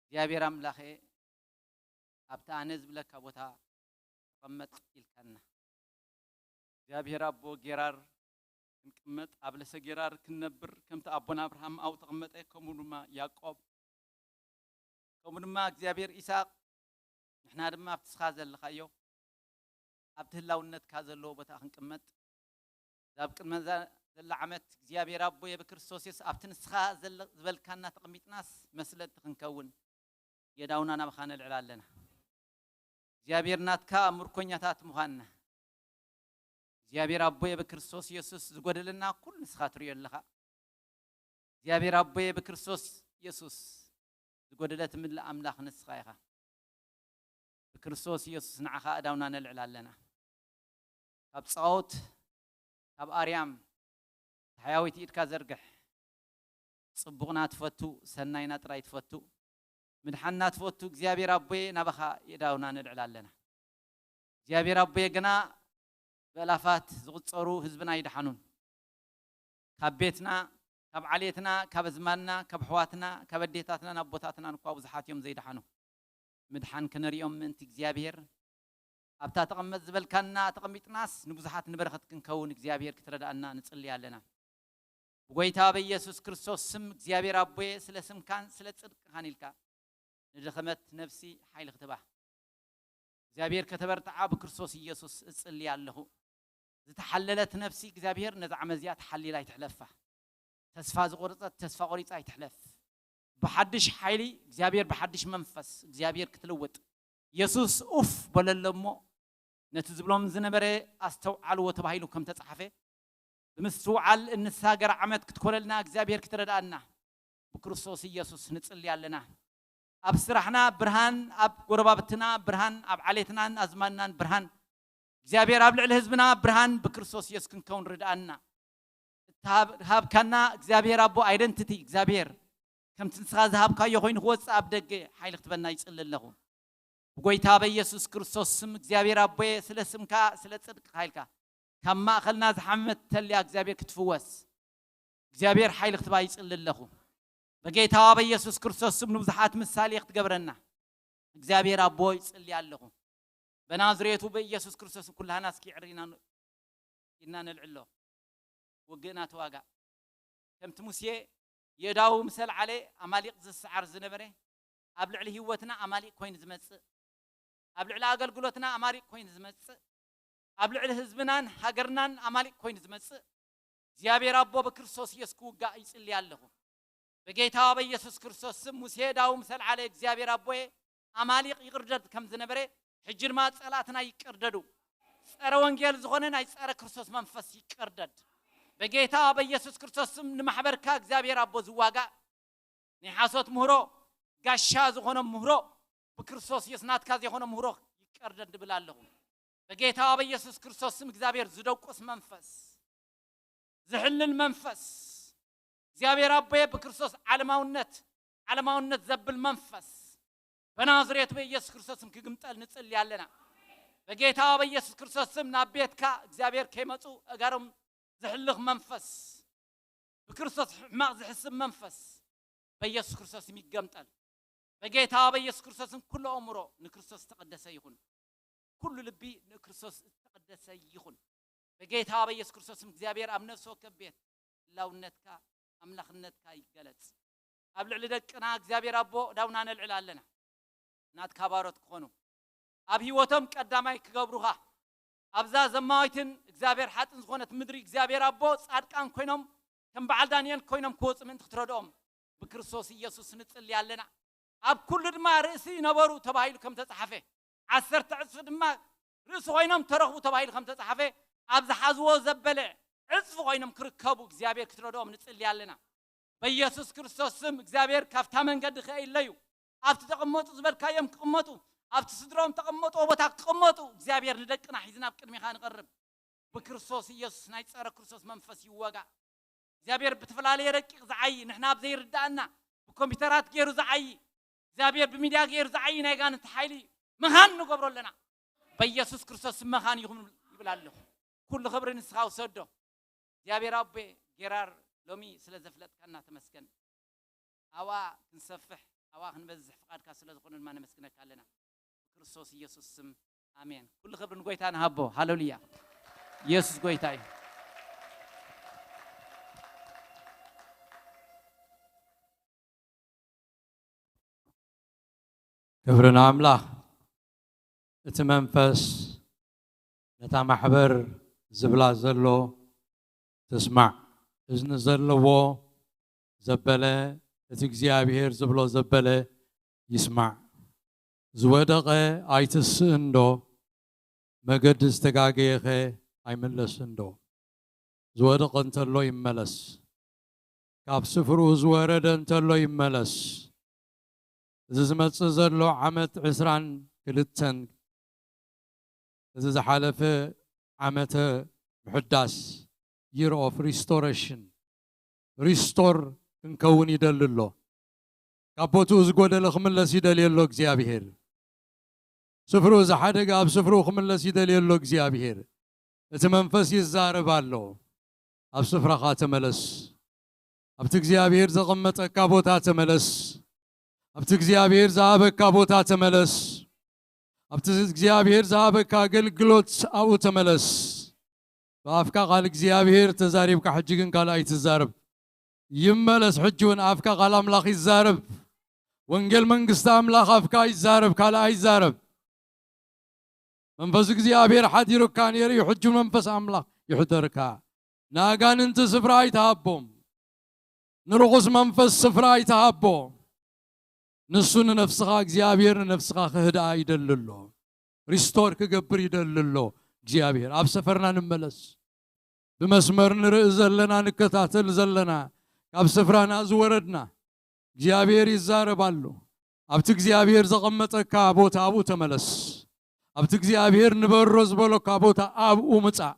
እግዚኣብሔር ኣምላኸ ኣብቲ ኣነ ዝብለካ ቦታ ተቐመጥ ኢልካና። እግዚኣብሔር ኣቦ ጌራር ክንቅመጥ፣ ኣብ ለሰ ጌራር ክንነብር፣ ከምቲ ኣቦና ኣብርሃም ኣብኡ ተቐመጠ፣ ከምኡ ድማ ያዕቆብ፣ ከምኡ ድማ እግዚኣብሔር ይስሐቅ፣ ንሕና ድማ ኣብቲ ንስኻ ዘለኻዮ፣ ኣብቲ ህላውነትካ ዘለዎ ቦታ ክንቅመጥ፣ እዛ ኣብ ቅድመ ዘ-፣ ዘላ ዓመት እግዚኣብሔር ኣቦየ ብክርስቶስ የሱስ ኣብቲ ንስኻ ዘለ-፣ ዝበልካና ተቐሚጥናስ መስለጥቲ ክንከውን የዳውና ናባኻ ነልዕል ኣለና። እግዚኣብሔር ናትካ ምርኮኛታት ምዃንና። እግዚኣብሔር ኣቦየ ብክርስቶስ የሱስ ዝጎደለና ኩሉ ንስኻ ትርእዮ ኣለኻ። እግዚኣብሔር ኣቦየ ብክርስቶስ የሱስ ዝጎደለ ትምልእ ኣምላኽ ንስኻ ኢኻ። ብክርስቶስ የሱስ ንዓኻ ኣእዳውና ነልዕል ኣለና። ካብ ጻኦት፣ ካብ ኣርያም፣ ሓያዊት ኢድካ ዘርግሕ። ጽቡቕና ትፈቱ፣ ሰናይና ጥራይ ትፈቱ፣ ምድሓንና ትፈቱ እግዚኣብሔር ኣቦየ ናባኻ የእዳውና ነልዕል ኣለና። እግዚኣብሔር ኣቦየ ግና ብኣላፋት ዝቑጸሩ ህዝብና ኣይደሓኑን። ካብ ቤትና፣ ካብ ዓሌትና፣ ካብ ኣዝማድና፣ ካብ ኣሕዋትና፣ ካብ ኣዴታትናን ኣቦታትናን እኳ ብዙሓት እዮም ዘይደሓኑ። ምድሓን ክነርእዮም ምእንቲ እግዚኣብሔር ኣብታ ተቐመጥ ዝበልካና ተቐሚጥናስ ንብዙሓት ንበረኸት ክንከውን እግዚኣብሔር ክትረዳእና ንጽሊ ኣለና። ብጎይታ በኢየሱስ ክርስቶስ ስም እግዚኣብሔር ኣቦየ ስለ ስምካን ስለ ጽድቅኻን ኢልካ ንደኸመት ነፍሲ ሓይሊ ክትባ እግዚኣብሔር ከተበርትዓ ብክርስቶስ ኢየሱስ እጽሊ ኣለኹ። ዝተሓለለት ነፍሲ እግዚኣብሔር ነዛ ዓመት እዚኣ ተሓሊላ ኣይትሕለፋ። ተስፋ ዝቆረጸት ተስፋ ቆሪጻ ኣይትሕለፍ። ብሓድሽ ሓይሊ እግዚኣብሔር ብሓድሽ መንፈስ እግዚኣብሔር ክትልውጥ የሱስ ኡፍ በለሎ እሞ ነቲ ዝብሎም ዝነበረ ኣስተውዓልዎ ተባሂሉ ከም ተጻሓፈ ብምስትውዓል እንሳገር ዓመት ክትኮነልና እግዚኣብሔር ክትረዳእና ብክርስቶስ ኢየሱስ ንጽሊ ኣለና። ኣብ ስራሕና ብርሃን፣ ኣብ ጎረባብትና ብርሃን፣ ኣብ ዓሌትናን ኣዝማንናን ብርሃን፣ እግዚኣብሔር ኣብ ልዕሊ ህዝብና ብርሃን ብክርስቶስ ኢየሱስ ክንከውን ርድኣና። እትሃብካና እግዚኣብሔር ኣቦ ኣይደንቲቲ እግዚኣብሔር ከምቲ ንስኻ ዝሃብካዮ ኮይኑ ክወፅእ ኣብ ደገ ሓይሊ ክትበና ይፅሊ ኣለኹ። ብጎይታ በኢየሱስ ክርስቶስ ስም እግዚኣብሔር ኣቦየ ስለ ስምካ ስለ ፅድቅካ ኢልካ ካብ ማእኸልና ዝሓመመት ተልያ እግዚኣብሔር ክትፍወስ እግዚኣብሔር ሓይሊ ክትባ ይፅሊ ኣለኹ። በጌታ በኢየሱስ ክርስቶስ ስም ንብዙሓት ምሳሌ ክትገብረና እግዚኣብሔር ኣቦ ይፅሊ ኣለኹ። በናዝሬቱ በኢየሱስ ክርስቶስ ኩላህና እስኪ ዕሪና ኢድና ነልዕሎ። ውግእና ተዋጋእ። ከምቲ ሙሴ የእዳዉ ምስ ኣልዓለ ኣማሊቕ ዝስዓር ዝነበረ ኣብ ልዕሊ ህይወትና ኣማሊቕ ኮይኑ ዝመጽእ፣ ኣብ ልዕሊ ኣገልግሎትና ኣማሊቕ ኮይኑ ዝመጽእ፣ ኣብ ልዕሊ ህዝብናን ሃገርናን ኣማሊቕ ኮይኑ ዝመጽእ እግዚኣብሔር ኣቦ ብክርስቶስ ኢየሱስ ክውጋእ ይጽሊ ኣለኹ። በጌታ በኢየሱስ ክርስቶስ ስም ሙሴ ዳው ምስ ኣልዓለ እግዚኣብሔር ኣቦየ ኣማሊቕ ይቕርደድ ከም ዝነበረ ሕጂ ድማ ጸላእትና ይቀርደዱ። ጸረ ወንጌል ዝኾነ ናይ ጸረ ክርስቶስ መንፈስ ይቀርደድ። በጌታ በኢየሱስ ክርስቶስ ስም ንማሕበርካ እግዚኣብሔር ኣቦ ዝዋጋእ ናይ ሓሶት ምህሮ ጋሻ ዝኾኖም ምህሮ ብክርስቶስ ኢየሱስ ናትካ ዘይኮነ ምህሮ ይቀርደድ ድብል ኣለኹ። በጌታ በኢየሱስ ክርስቶስ ስም እግዚኣብሔር ዝደቁስ መንፈስ፣ ዝሕልል መንፈስ፣ እግዚኣብሔር ኣቦየ ብክርስቶስ ዓለማውነት ዓለማውነት ዘብል መንፈስ በናዝሬት በኢየሱስ ክርስቶስ ስም ክግምጠል ንጽሊ ኣለና። በጌታ በኢየሱስ ክርስቶስ ስም ናብ ቤትካ እግዚኣብሔር ከይመጹ ኣጋሮም ዝሕልኽ መንፈስ፣ ብክርስቶስ ሕማቕ ዝሕስብ መንፈስ በኢየሱስ ክርስቶስ ስም ይገምጠል። በጌታ በኢየሱስ ክርስቶስ ስም ኩሉ ኣእምሮ ንክርስቶስ ዝተቐደሰ ይኹን። ኩሉ ልቢ ንክርስቶስ ዝተቐደሰ ይኹን። በጌታ በኢየሱስ ክርስቶስ ስም እግዚኣብሔር ኣብ ነፍሲ ወከፍ ቤት ህላውነትካ ኣምላኽነትካ ይገለጽ። ኣብ ልዕሊ ደቅና እግዚኣብሔር ኣቦ ዳውና ነልዕል ኣለና። ናትካ ባሮት ክኾኑ ኣብ ህይወቶም ቀዳማይ ክገብሩኻ ኣብዛ ዘማዊትን እግዚኣብሔር ሓጥን ዝኾነት ምድሪ እግዚኣብሔር ኣቦ ጻድቃን ኮይኖም ከም በዓል ዳንኤል ኮይኖም ክወፁ ምእንቲ ክትረድኦም ብክርስቶስ ኢየሱስ ንጽሊ ኣለና። ኣብ ኩሉ ድማ ርእሲ ይነበሩ ተባሂሉ ከም ተጻሓፈ ዓሰርተ ዕጽፊ ድማ ርእሲ ኮይኖም ተረኽቡ ተባሂሉ ከም ተጻሓፈ ኣብ ዝሓዝዎ ዘበለ ዕጽፊ ኮይኖም ክርከቡ እግዚኣብሔር ክትረድኦም ንጽሊ ኣለና። በኢየሱስ ክርስቶስ ስም እግዚኣብሔር ካብታ መንገዲ ከይለዩ ኣብቲ ተቐመጡ ዝበልካዮም ክቕመጡ ኣብቲ ስድሮም ተቐመጥዎ ቦታ ክቕመጡ እግዚኣብሔር ንደቅና ሒዝና ኣብ ቅድሚኻ ንቐርብ። ብክርስቶስ ኢየሱስ ናይ ጸረ ክርስቶስ መንፈስ ይወጋ። እግዚኣብሔር ብተፈላለየ ረቂቕ ዝዓይ ንሕና ኣብ ዘይርዳእና ብኮምፒውተራት ገይሩ ዝዓይ እግዚኣብሔር ብሚድያ ገይሩ ዝዓይ ናይ ጋንንቲ ሓይሊ መኻን ንገብሮ ኣለና። በኢየሱስ ክርስቶስ ስም መኻን ይኹን ይብል ኣለኹ። ኩሉ ክብሪ ንስኻ ውሰዶ። እግዚኣብሔር ኣቦ ጌራር ሎሚ ስለ ዘፍለጥካና ተመስገን። ኣብኣ ክንሰፍሕ ኣብኣ ክንበዝሕ ፍቓድካ ስለ ዝኾነ ድማ ነመስግነካ ኣለና። ብክርስቶስ ኢየሱስ ስም ኣሜን። ኩሉ ክብሪ ንጎይታ ንሃቦ። ሃሌሉያ። ኢየሱስ ጎይታ እዩ። ክብሪ ንኣምላኽ። እቲ መንፈስ ነታ ማሕበር ዝብላ ዘሎ ትስማዕ። እዝኒ ዘለዎ ዘበለ፣ እቲ እግዚኣብሔር ዝብሎ ዘበለ ይስማዕ። ዝወደቐ ኣይትስእን ዶ? መገዲ ዝተጋገየኸ ኣይምለስን ዶ? ዝወደቐ እንተሎ ይመለስ። ካብ ስፍርኡ ዝወረደ እንተሎ ይመለስ። እዚ ዝመጽእ ዘሎ ዓመት ዕስራን ክልተን፣ እዚ ዝሓለፈ ዓመተ ምሕዳስ፣ year of restoration፣ ሪስቶር ክንከውን ይደሊ ኣሎ። ካብ ቦትኡ ዝጎደለ ክምለስ ይደልየ ኣሎ እግዚኣብሔር። ስፍርኡ ዝሓደገ ኣብ ስፍርኡ ክምለስ ይደልየ ኣሎ እግዚኣብሔር። እቲ መንፈስ ይዛረብ ኣሎ። ኣብ ስፍራኻ ተመለስ። ኣብቲ እግዚኣብሔር ዘቐመጠካ ቦታ ተመለስ። ኣብቲ እግዚኣብሔር ዝሃበካ ቦታ ተመለስ። ኣብቲ እግዚኣብሔር ዝሃበካ ኣገልግሎት ኣብኡ ተመለስ። ብኣፍካ ቃል እግዚኣብሔር ተዛሪብካ፣ ሕጂ ግን ካልእ ኣይትዛረብ። ይመለስ፣ ሕጂ እውን ኣፍካ ቃል ኣምላኽ ይዛረብ። ወንጌል መንግስቲ ኣምላኽ ኣፍካ ይዛረብ፣ ካልእ ኣይዛረብ። መንፈስ እግዚኣብሔር ሓዲሩካ ነይሩ እዩ፣ ሕጂ መንፈስ ኣምላኽ ይሕደርካ። ንኣጋንንቲ ስፍራ ኣይትሃቦም። ንርኹስ መንፈስ ስፍራ ኣይትሃቦ። ንሱ ንነፍስኻ፣ እግዚኣብሔር ንነፍስኻ ክህድኣ ይደሊ ኣሎ። ሪስቶር ክገብር ይደሊ ኣሎ እግዚኣብሔር። ኣብ ሰፈርና ንመለስ። ብመስመር ንርኢ ዘለና፣ ንከታተል ዘለና፣ ካብ ስፍራና ዝወረድና፣ እግዚኣብሔር ይዛረብ ኣሎ። ኣብቲ እግዚኣብሔር ዘቐመጠካ ቦታ ኣብኡ ተመለስ። ኣብቲ እግዚኣብሔር ንበሮ ዝበሎካ ቦታ ኣብኡ ምጻእ።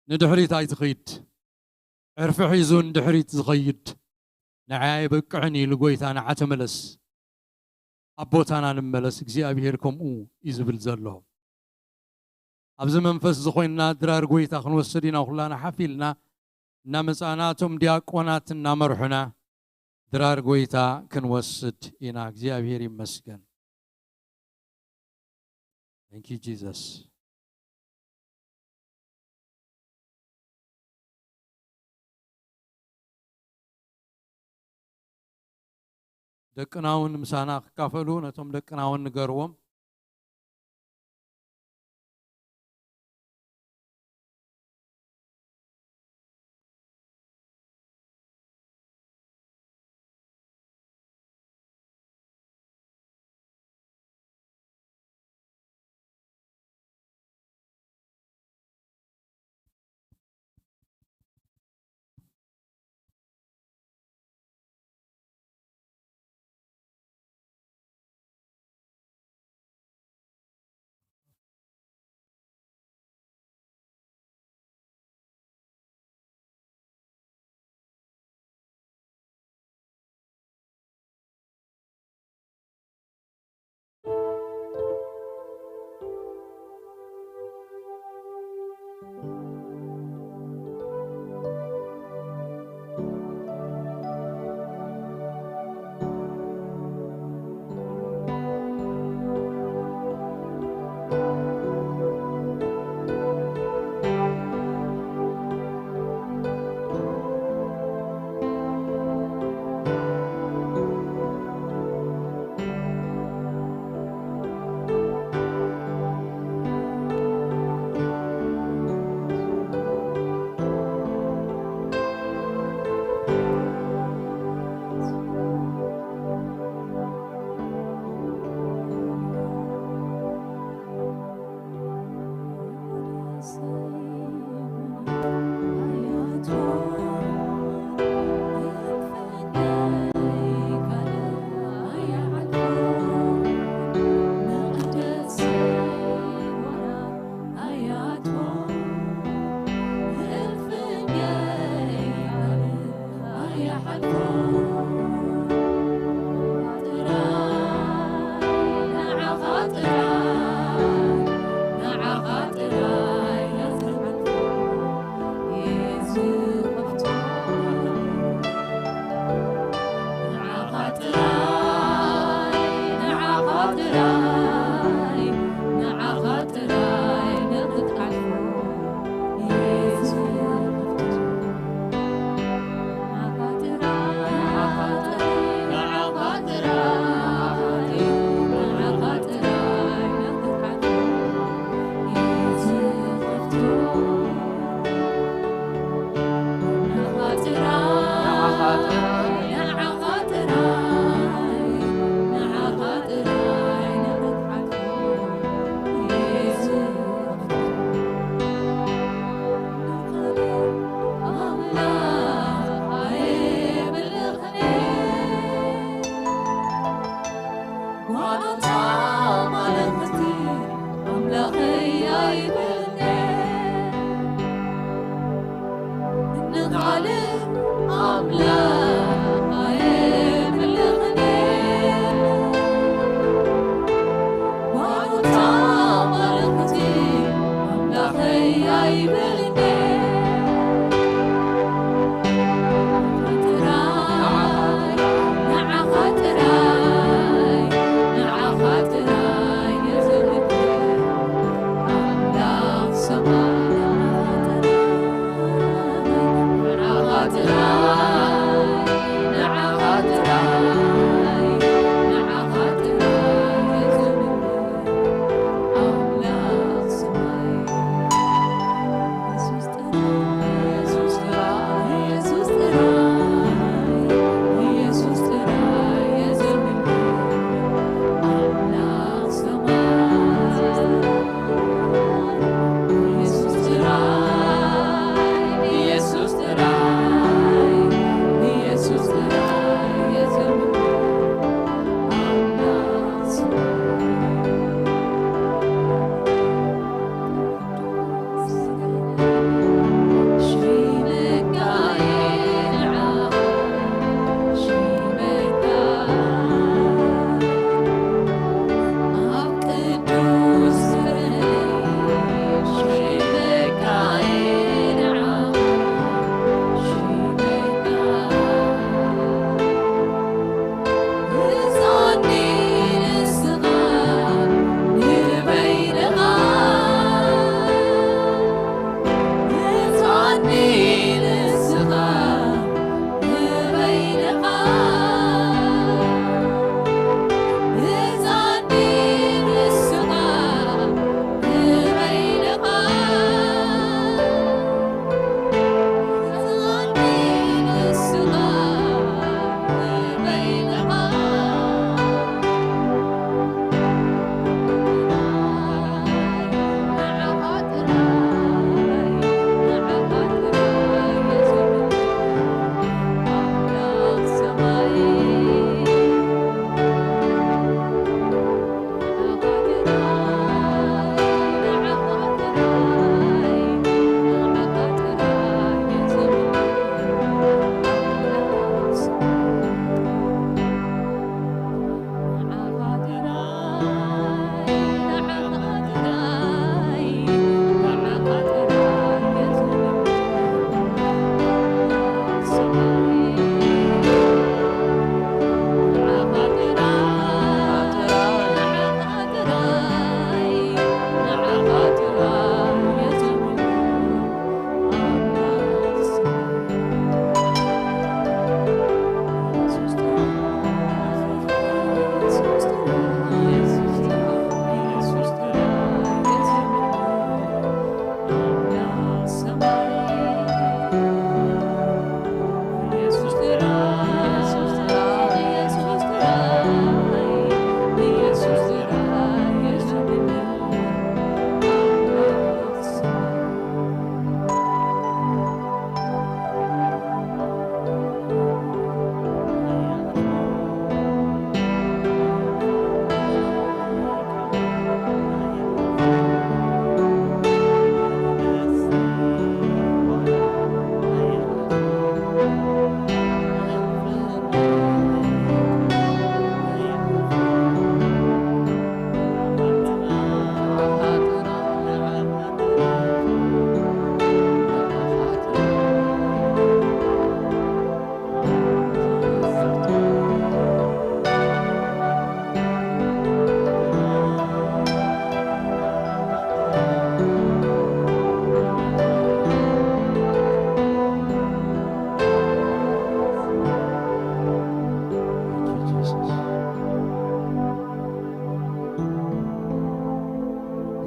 ንድሕሪት ኣይትኸይድ። ዕርፊ ሒዙ ንድሕሪት ዝኸይድ ንዓይ ኣይበቅዕን ኢሉ ጎይታ ንዓ ተመለስ። ኣብ ቦታና ንመለስ፣ እግዚኣብሔር ከምኡ እዩ ዝብል ዘሎ። ኣብዚ መንፈስ እዚ ኮይንና ድራር ጎይታ ክንወስድ ኢና፣ ኩላና ሓፍ ኢልና እናመጻእና እቶም ዲያቆናት እናመርሑና ድራር ጎይታ ክንወስድ ኢና። እግዚኣብሔር ይመስገን። Thank you Jesus። ደቅና እውን ምሳና ክካፈሉ ነቶም ደቅና እውን ንገርዎም።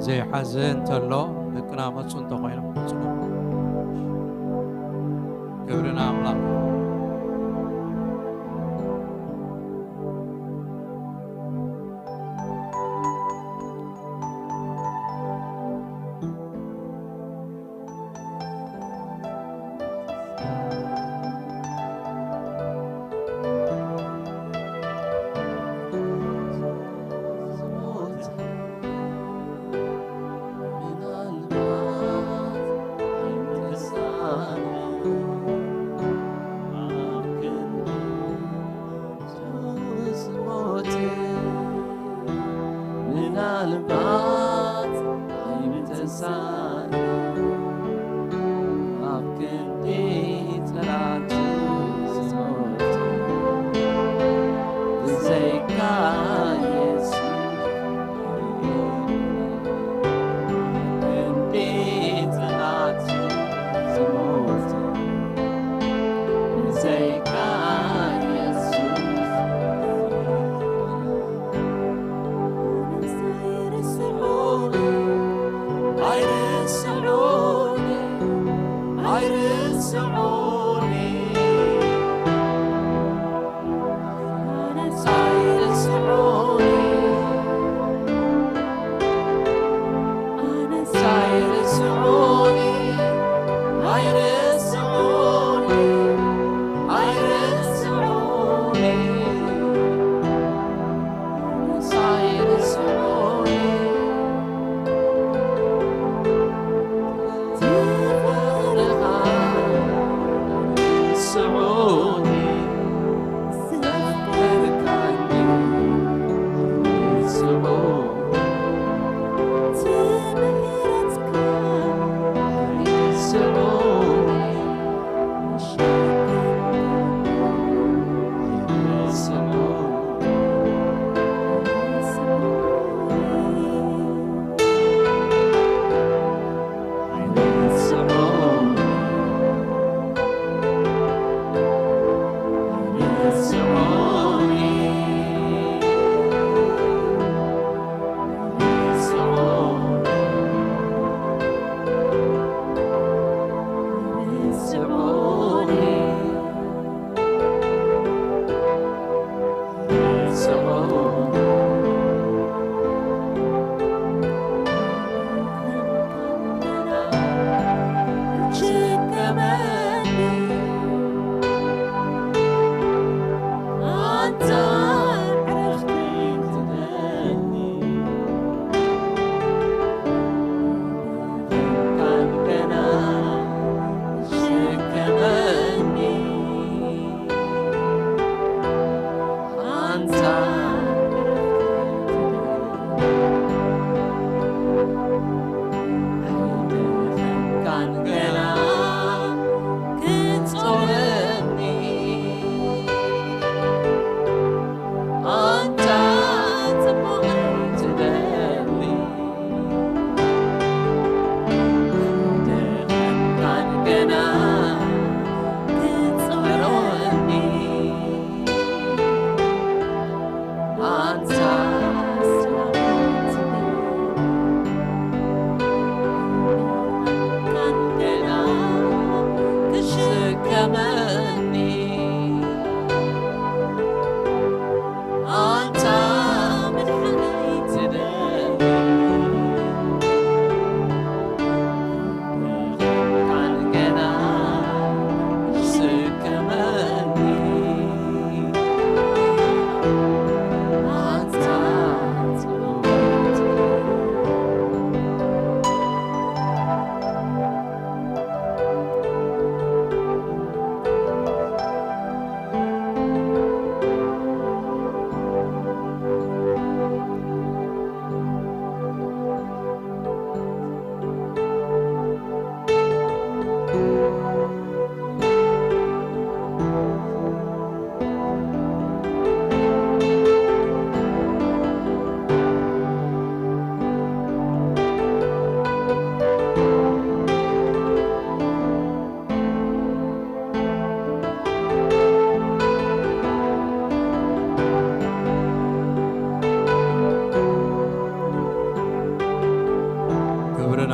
ዘይሓዘ እንተሎ፣ ደቅና መጹ እንተኾይኖም፣ ጽኑ። ክብሪ ንኣምላኽ። ምናልባት ኣይምተሳእነ ኣብ ክንዲ ጠላቱ ዝሞት ብዘይካ የሱስ ክንዲ ጠላቱ ዝሞት ብዘይካ የሱስ ኣይርስዑኒ፣ ኣይርስዑኒ፣ ኣይርስዑኒ። ኣይርስዑኒ፣ ኣይርስዑኒ፣ ኣይርስዑኒ፣ ኣይርስዑኒ።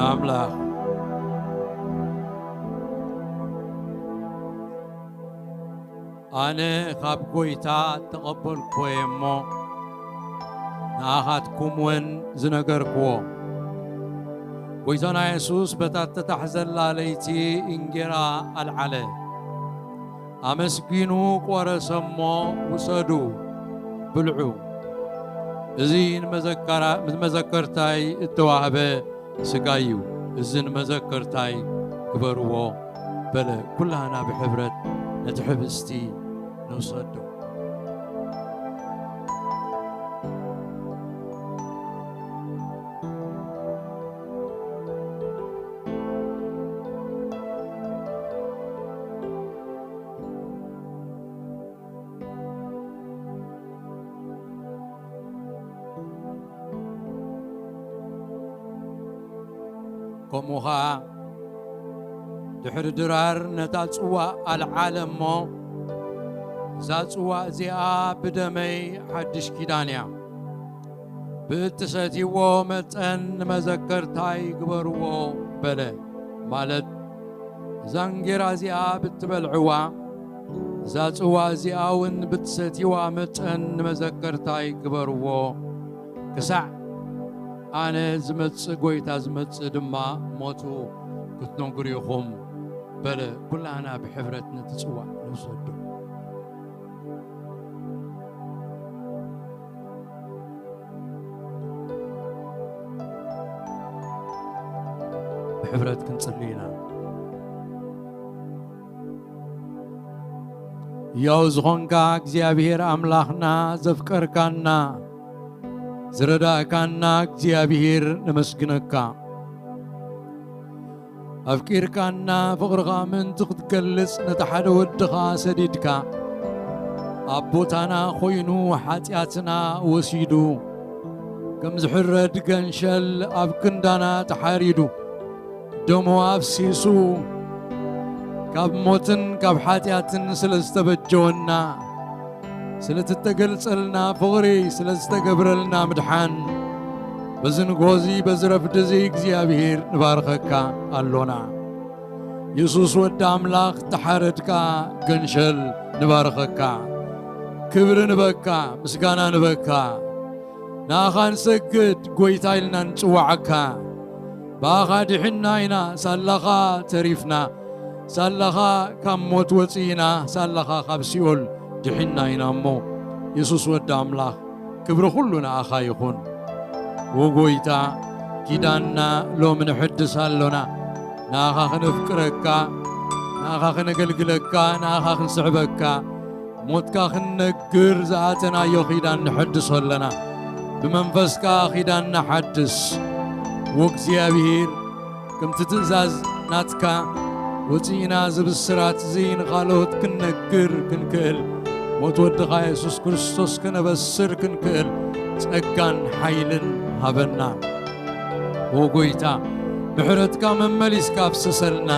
ኣምላኽ፣ ኣነ ካብ ጐይታ እተቐበልኩዎ እየ እሞ፣ ንኣኻትኩም እውን ዝነገርኩዎ። ጐይታና የሱስ በታ እተታሕዘላ ለይቲ እንጌራ ኣልዓለ። ኣመስጊኑ ቆረሰ እሞ፣ "ውሰዱ፣ ብልዑ። እዚ ንመዘከራ-፣ ንመዘከርታይ እተዋህበ ስጋይ እዩ። እዚ ንመዘከርታይ ግበርዎ" በለ። ኩላህና ብሕብረት ነቲ ሕብስቲ ንውሰዶ። ከምኡ ኸኣ ድሕሪ ድራር ነታ ጽዋእ ኣልዓለ እሞ፣ "እዛ ጽዋእ እዚኣ ብደመይ ሓድሽ ኪዳን እያ። ብእትሰትይዎ መጠን ንመዘከርታይ ግበርዎ" በለ። ማለት፣ እዛ እንጌራ እዚኣ ብትበልዕዋ፣ እዛ ጽዋ እዚኣ እውን ብትሰትይዋ መጠን ንመዘከርታይ ግበርዎ፣ ክሳዕ ኣነ ዝመጽእ፣ ጐይታ ዝመጽእ ድማ ሞቱ ክትነግሩ ኢኹም በለ። ኩላህና ብሕብረት ነቲ ጽዋእ ንውሰዶ። ብሕብረት ክንጽሊ ኢና። ያው ዝኾንካ እግዚኣብሔር ኣምላኽና፣ ዘፍቀርካና፣ ዝረዳእካና እግዚኣብሔር ነመስግነካ። ኣፍቂርካና፣ ፍቕርኻ ምእንቲ ክትገልጽ ነቲ ሓደ ወድኻ ሰዲድካ፣ ኣብ ቦታና ኮይኑ ሓጢኣትና ወሲዱ፣ ከም ዝሕረድ ገንሸል ኣብ ክንዳና ተሓሪዱ፣ ደሙ ኣፍሲሱ፣ ካብ ሞትን ካብ ሓጢኣትን ስለ ዝተበጀወና፣ ስለ እተገልጸልና ፍቕሪ፣ ስለ ዝተገብረልና ምድሓን፣ በዚ ንግሆ እዚ፣ በዚ ረፍዲ እዚ እግዚኣብሔር ንባርኸካ ኣሎና። የሱስ ወዲ ኣምላኽ፣ ተሓረድካ ገንሸል፣ ንባርኸካ። ክብሪ ንበካ፣ ምስጋና ንበካ። ንኣኻ ንሰግድ፣ ጐይታ ኢልና ንጽውዓካ። ብኣኻ ድሒንና ኢና፣ ሳላኻ ተሪፍና፣ ሳላኻ ካብ ሞት ወጺእና፣ ሳላኻ ካብ ሲኦል ድሒንና ኢና እሞ፣ የሱስ ወዲ ኣምላኽ፣ ክብሪ ኹሉ ንኣኻ ይኹን። ኦ ጐይታ፣ ኪዳንና ሎሚ ንሕድስ ኣሎና። ንኣኻ ክነፍቅረካ፣ ንኣኻ ክነገልግለካ፣ ንኣኻ ክንስዕበካ፣ ሞትካ ክንነግር ዝኣተናዮ ኪዳን ንሐድሶ ኣለና። ብመንፈስካ ኪዳን ንሓድስ። ወእግዚኣብሔር፣ ከምቲ ትእዛዝ ናትካ ወፂእና እዚ ብስራት እዚ ንኻልኦት ክንነግር ክንክእል፣ ሞት ወድኻ የሱስ ክርስቶስ ክነበስር ክንክእል ጸጋን ሓይልን ሃበና። ኦ ጐይታ፣ ምሕረትካ መመሊስካ ኣፍስሰልና።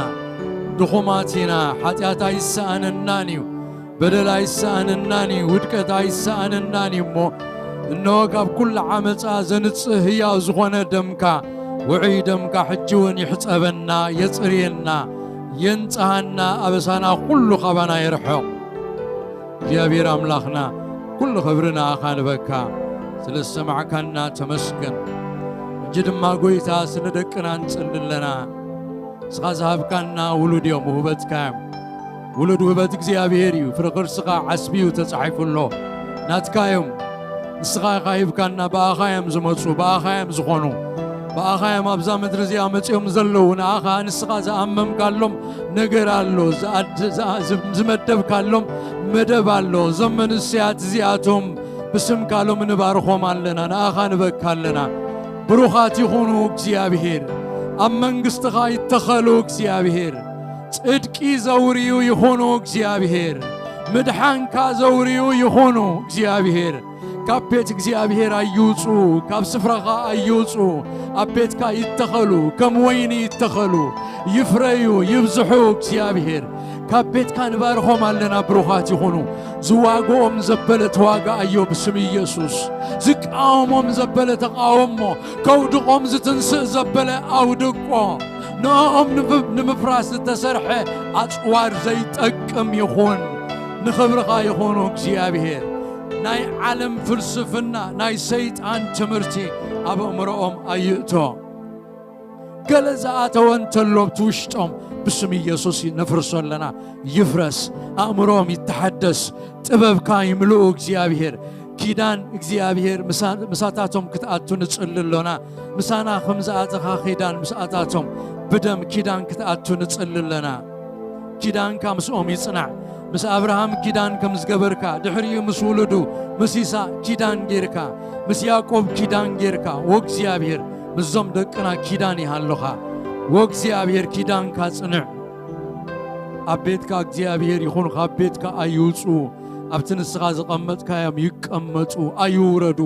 ድኹማት ኢና፣ ሓጢኣት ኣይሰኣነናን እዩ። በደል ኣይሰኣነናን እዩ፣ ውድቀት ኣይሰኣነናን እዩ። እሞ እንሆ ካብ ኩሉ ዓመፃ ዘንጽህ ህያው ዝኾነ ደምካ፣ ውዑይ ደምካ ሕጂ እውን ይሕጸበና፣ የጽርየና፣ የንጽሃና፣ ኣበሳና ኩሉ ካባና ይርሕቕ። እግዚኣብሔር ኣምላኽና፣ ኩሉ ክብሪ ንኣኻ ንበካ። ስለ ዝሰማዕካና ተመስገን። ሕጂ ድማ ጐይታ ስለ ደቅና ንጽሊ ኣለና። ንስኻ ዝሃብካና ውሉድ እዮም፣ ውህበትካ እዮም። ውሉድ ውህበት እግዚኣብሔር እዩ። ፍረ ከርስኻ ዓስቢ እዩ ተጻሒፉ ኣሎ። ናትካ እዮም። ንስኻ ኢኻ ሂብካና፣ ብኣኻ እዮም ዝመጹ፣ ብኣኻ እዮም ዝኾኑ፣ ብኣኻ እዮም ኣብዛ ምድሪ እዚኣ መጺኦም ዘለዉ። ንኣኻ ንስኻ ዝኣመምካሎም ነገር ኣሎ፣ ዝኣድ-፣ ዝኣ-፣ ዝ-፣ ዝመደብካሎም መደብ ኣሎ። እዞም መንእሰያት እዚኣቶም ብስምካ ሎም ንባርኾም ኣለና፣ ንኣኻ ንበካ ኣለና። ብሩኻት ይኹኑ እግዚኣብሔር፣ ኣብ መንግስትኻ ይተኸሉ እግዚኣብሔር። ጽድቂ ዘውርዩ ይኹኑ እግዚኣብሔር፣ ምድሓንካ ዘውርዩ ይኹኑ እግዚኣብሔር። ካብ ቤት እግዚኣብሔር ኣይውጹ፣ ካብ ስፍራኻ ኣይውጹ። ኣብ ቤትካ ይተኸሉ፣ ከም ወይኒ ይተኸሉ፣ ይፍረዩ፣ ይብዝሑ እግዚኣብሔር። ካብ ቤትካ ንባርኾም ኣለና። ብሩኻት ይኹኑ። ዝዋግኦም ዘበለ ተዋጋኣዮ ብስም ኢየሱስ። ዝቃወሞም ዘበለ ተቃወሞ። ከውድቖም ዝትንስእ ዘበለ ኣውድቆ። ንዕኦም ንምፍ-፣ ንምፍራስ ዝተሰርሐ ኣጽዋር ዘይጠቅም ይኹን። ንኽብርኻ ይኹኑ እግዚኣብሔር። ናይ ዓለም ፍልስፍና፣ ናይ ሰይጣን ትምህርቲ ኣብ ኣእምሮኦም ኣይእቶ። ገለ ዝኣተወ እንተሎ ኣብቲ ውሽጦም ብስም ኢየሱስ ነፍርሶ ኣለና። ይፍረስ፣ ኣእምሮኦም ይተሓደስ፣ ጥበብካ ይምልኡ እግዚኣብሔር። ኪዳን እግዚኣብሔር ምሳ-፣ ምሳታቶም ክትኣቱ ንጽሊ ኣሎና። ምሳና ከም ዝኣተኻ ኪዳን ምስኣታቶም ብደም ኪዳን ክትኣቱ ንጽሊ ኣለና። ኪዳንካ ምስኦም ይጽናዕ። ምስ ኣብርሃም ኪዳን ከም ዝገበርካ፣ ድሕሪኡ ምስ ውሉዱ፣ ምስ ይስሐቅ ኪዳን ጌርካ፣ ምስ ያዕቆብ ኪዳን ጌርካ፣ ወእግዚኣብሔር ምስዞም ደቅና ኪዳን ይሃልኻ። ወእግዚኣብሔር ኪዳንካ ጽንዕ። ኣብ ቤትካ እግዚኣብሔር ይኹን፣ ካብ ቤትካ ኣይውጹ። ኣብቲ ንስኻ ዝቐመጥካዮም ይቀመጡ፣ ኣይውረዱ።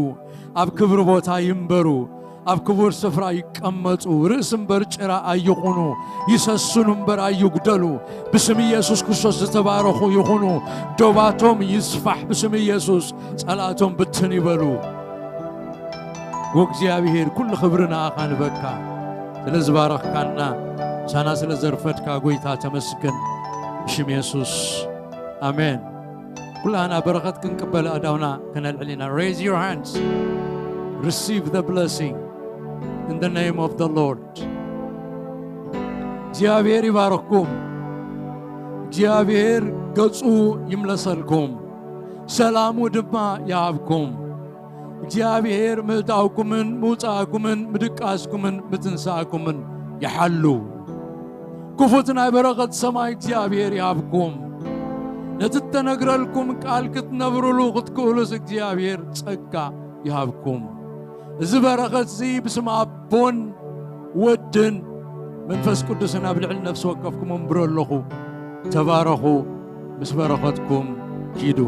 ኣብ ክብሪ ቦታ ይንበሩ። ኣብ ክቡር ስፍራ ይቀመጡ። ርእሲ እምበር ጭራ ኣይኹኑ። ይሰስኑ እምበር ኣይጉደሉ። ብስም ኢየሱስ ክርስቶስ ዝተባረኹ ይኹኑ። ዶባቶም ይስፋሕ ብስም ኢየሱስ። ጸላእቶም ብትን ይበሉ። ወእግዚኣብሔር ኩሉ ክብሪ ንኣኻ ንበካ። ስለ ዝባረኽካና፣ ምሳና ስለ ዘርፈድካ ጎይታ ተመስገን። ብሽም የሱስ። ኣሜን። ኩላህና በረኸት ክንቅበል ኣእዳውና ከነልዕል ኢና። Raise your hands. Receive the blessing in the name of the Lord. እግዚኣብሔር ይባርኽኩም። እግዚኣብሔር ገጹ ይምለሰልኩም። ሰላሙ ድማ ይሃብኩም። እግዚኣብሔር ምእታውኩምን ምውጻእኩምን ምድቃስኩምን ምትንሳእኩምን ይሓሉ። ክፉት ናይ በረኸት ሰማይ እግዚኣብሔር ይሃብኩም። ነቲ እተነግረልኩም ቃል ክትነብሩሉ ክትክእሉስ እግዚኣብሔር ጸጋ ይሃብኩም። እዚ በረኸት እዚ ብስም ኣቦን ወድን መንፈስ ቅዱስን ኣብ ልዕሊ ነፍሲ ወከፍኩም እምብሮ ኣለኹ። ተባረኹ፣ ምስ በረኸትኩም ኪዱ።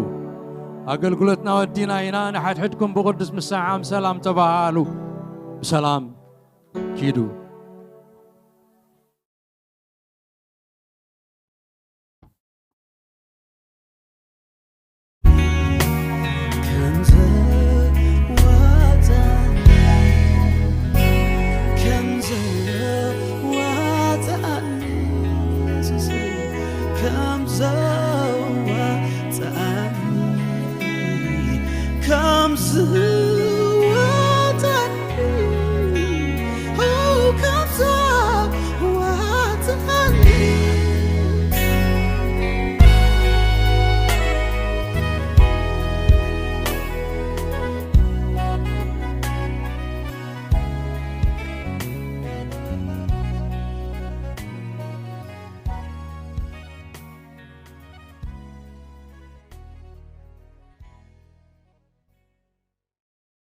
ኣገልግሎትና ወዲና ኢና። ንሓድሕድኩም ብቕዱስ ምሰዓም ሰላም ተባሃሉ። ብሰላም ኪዱ።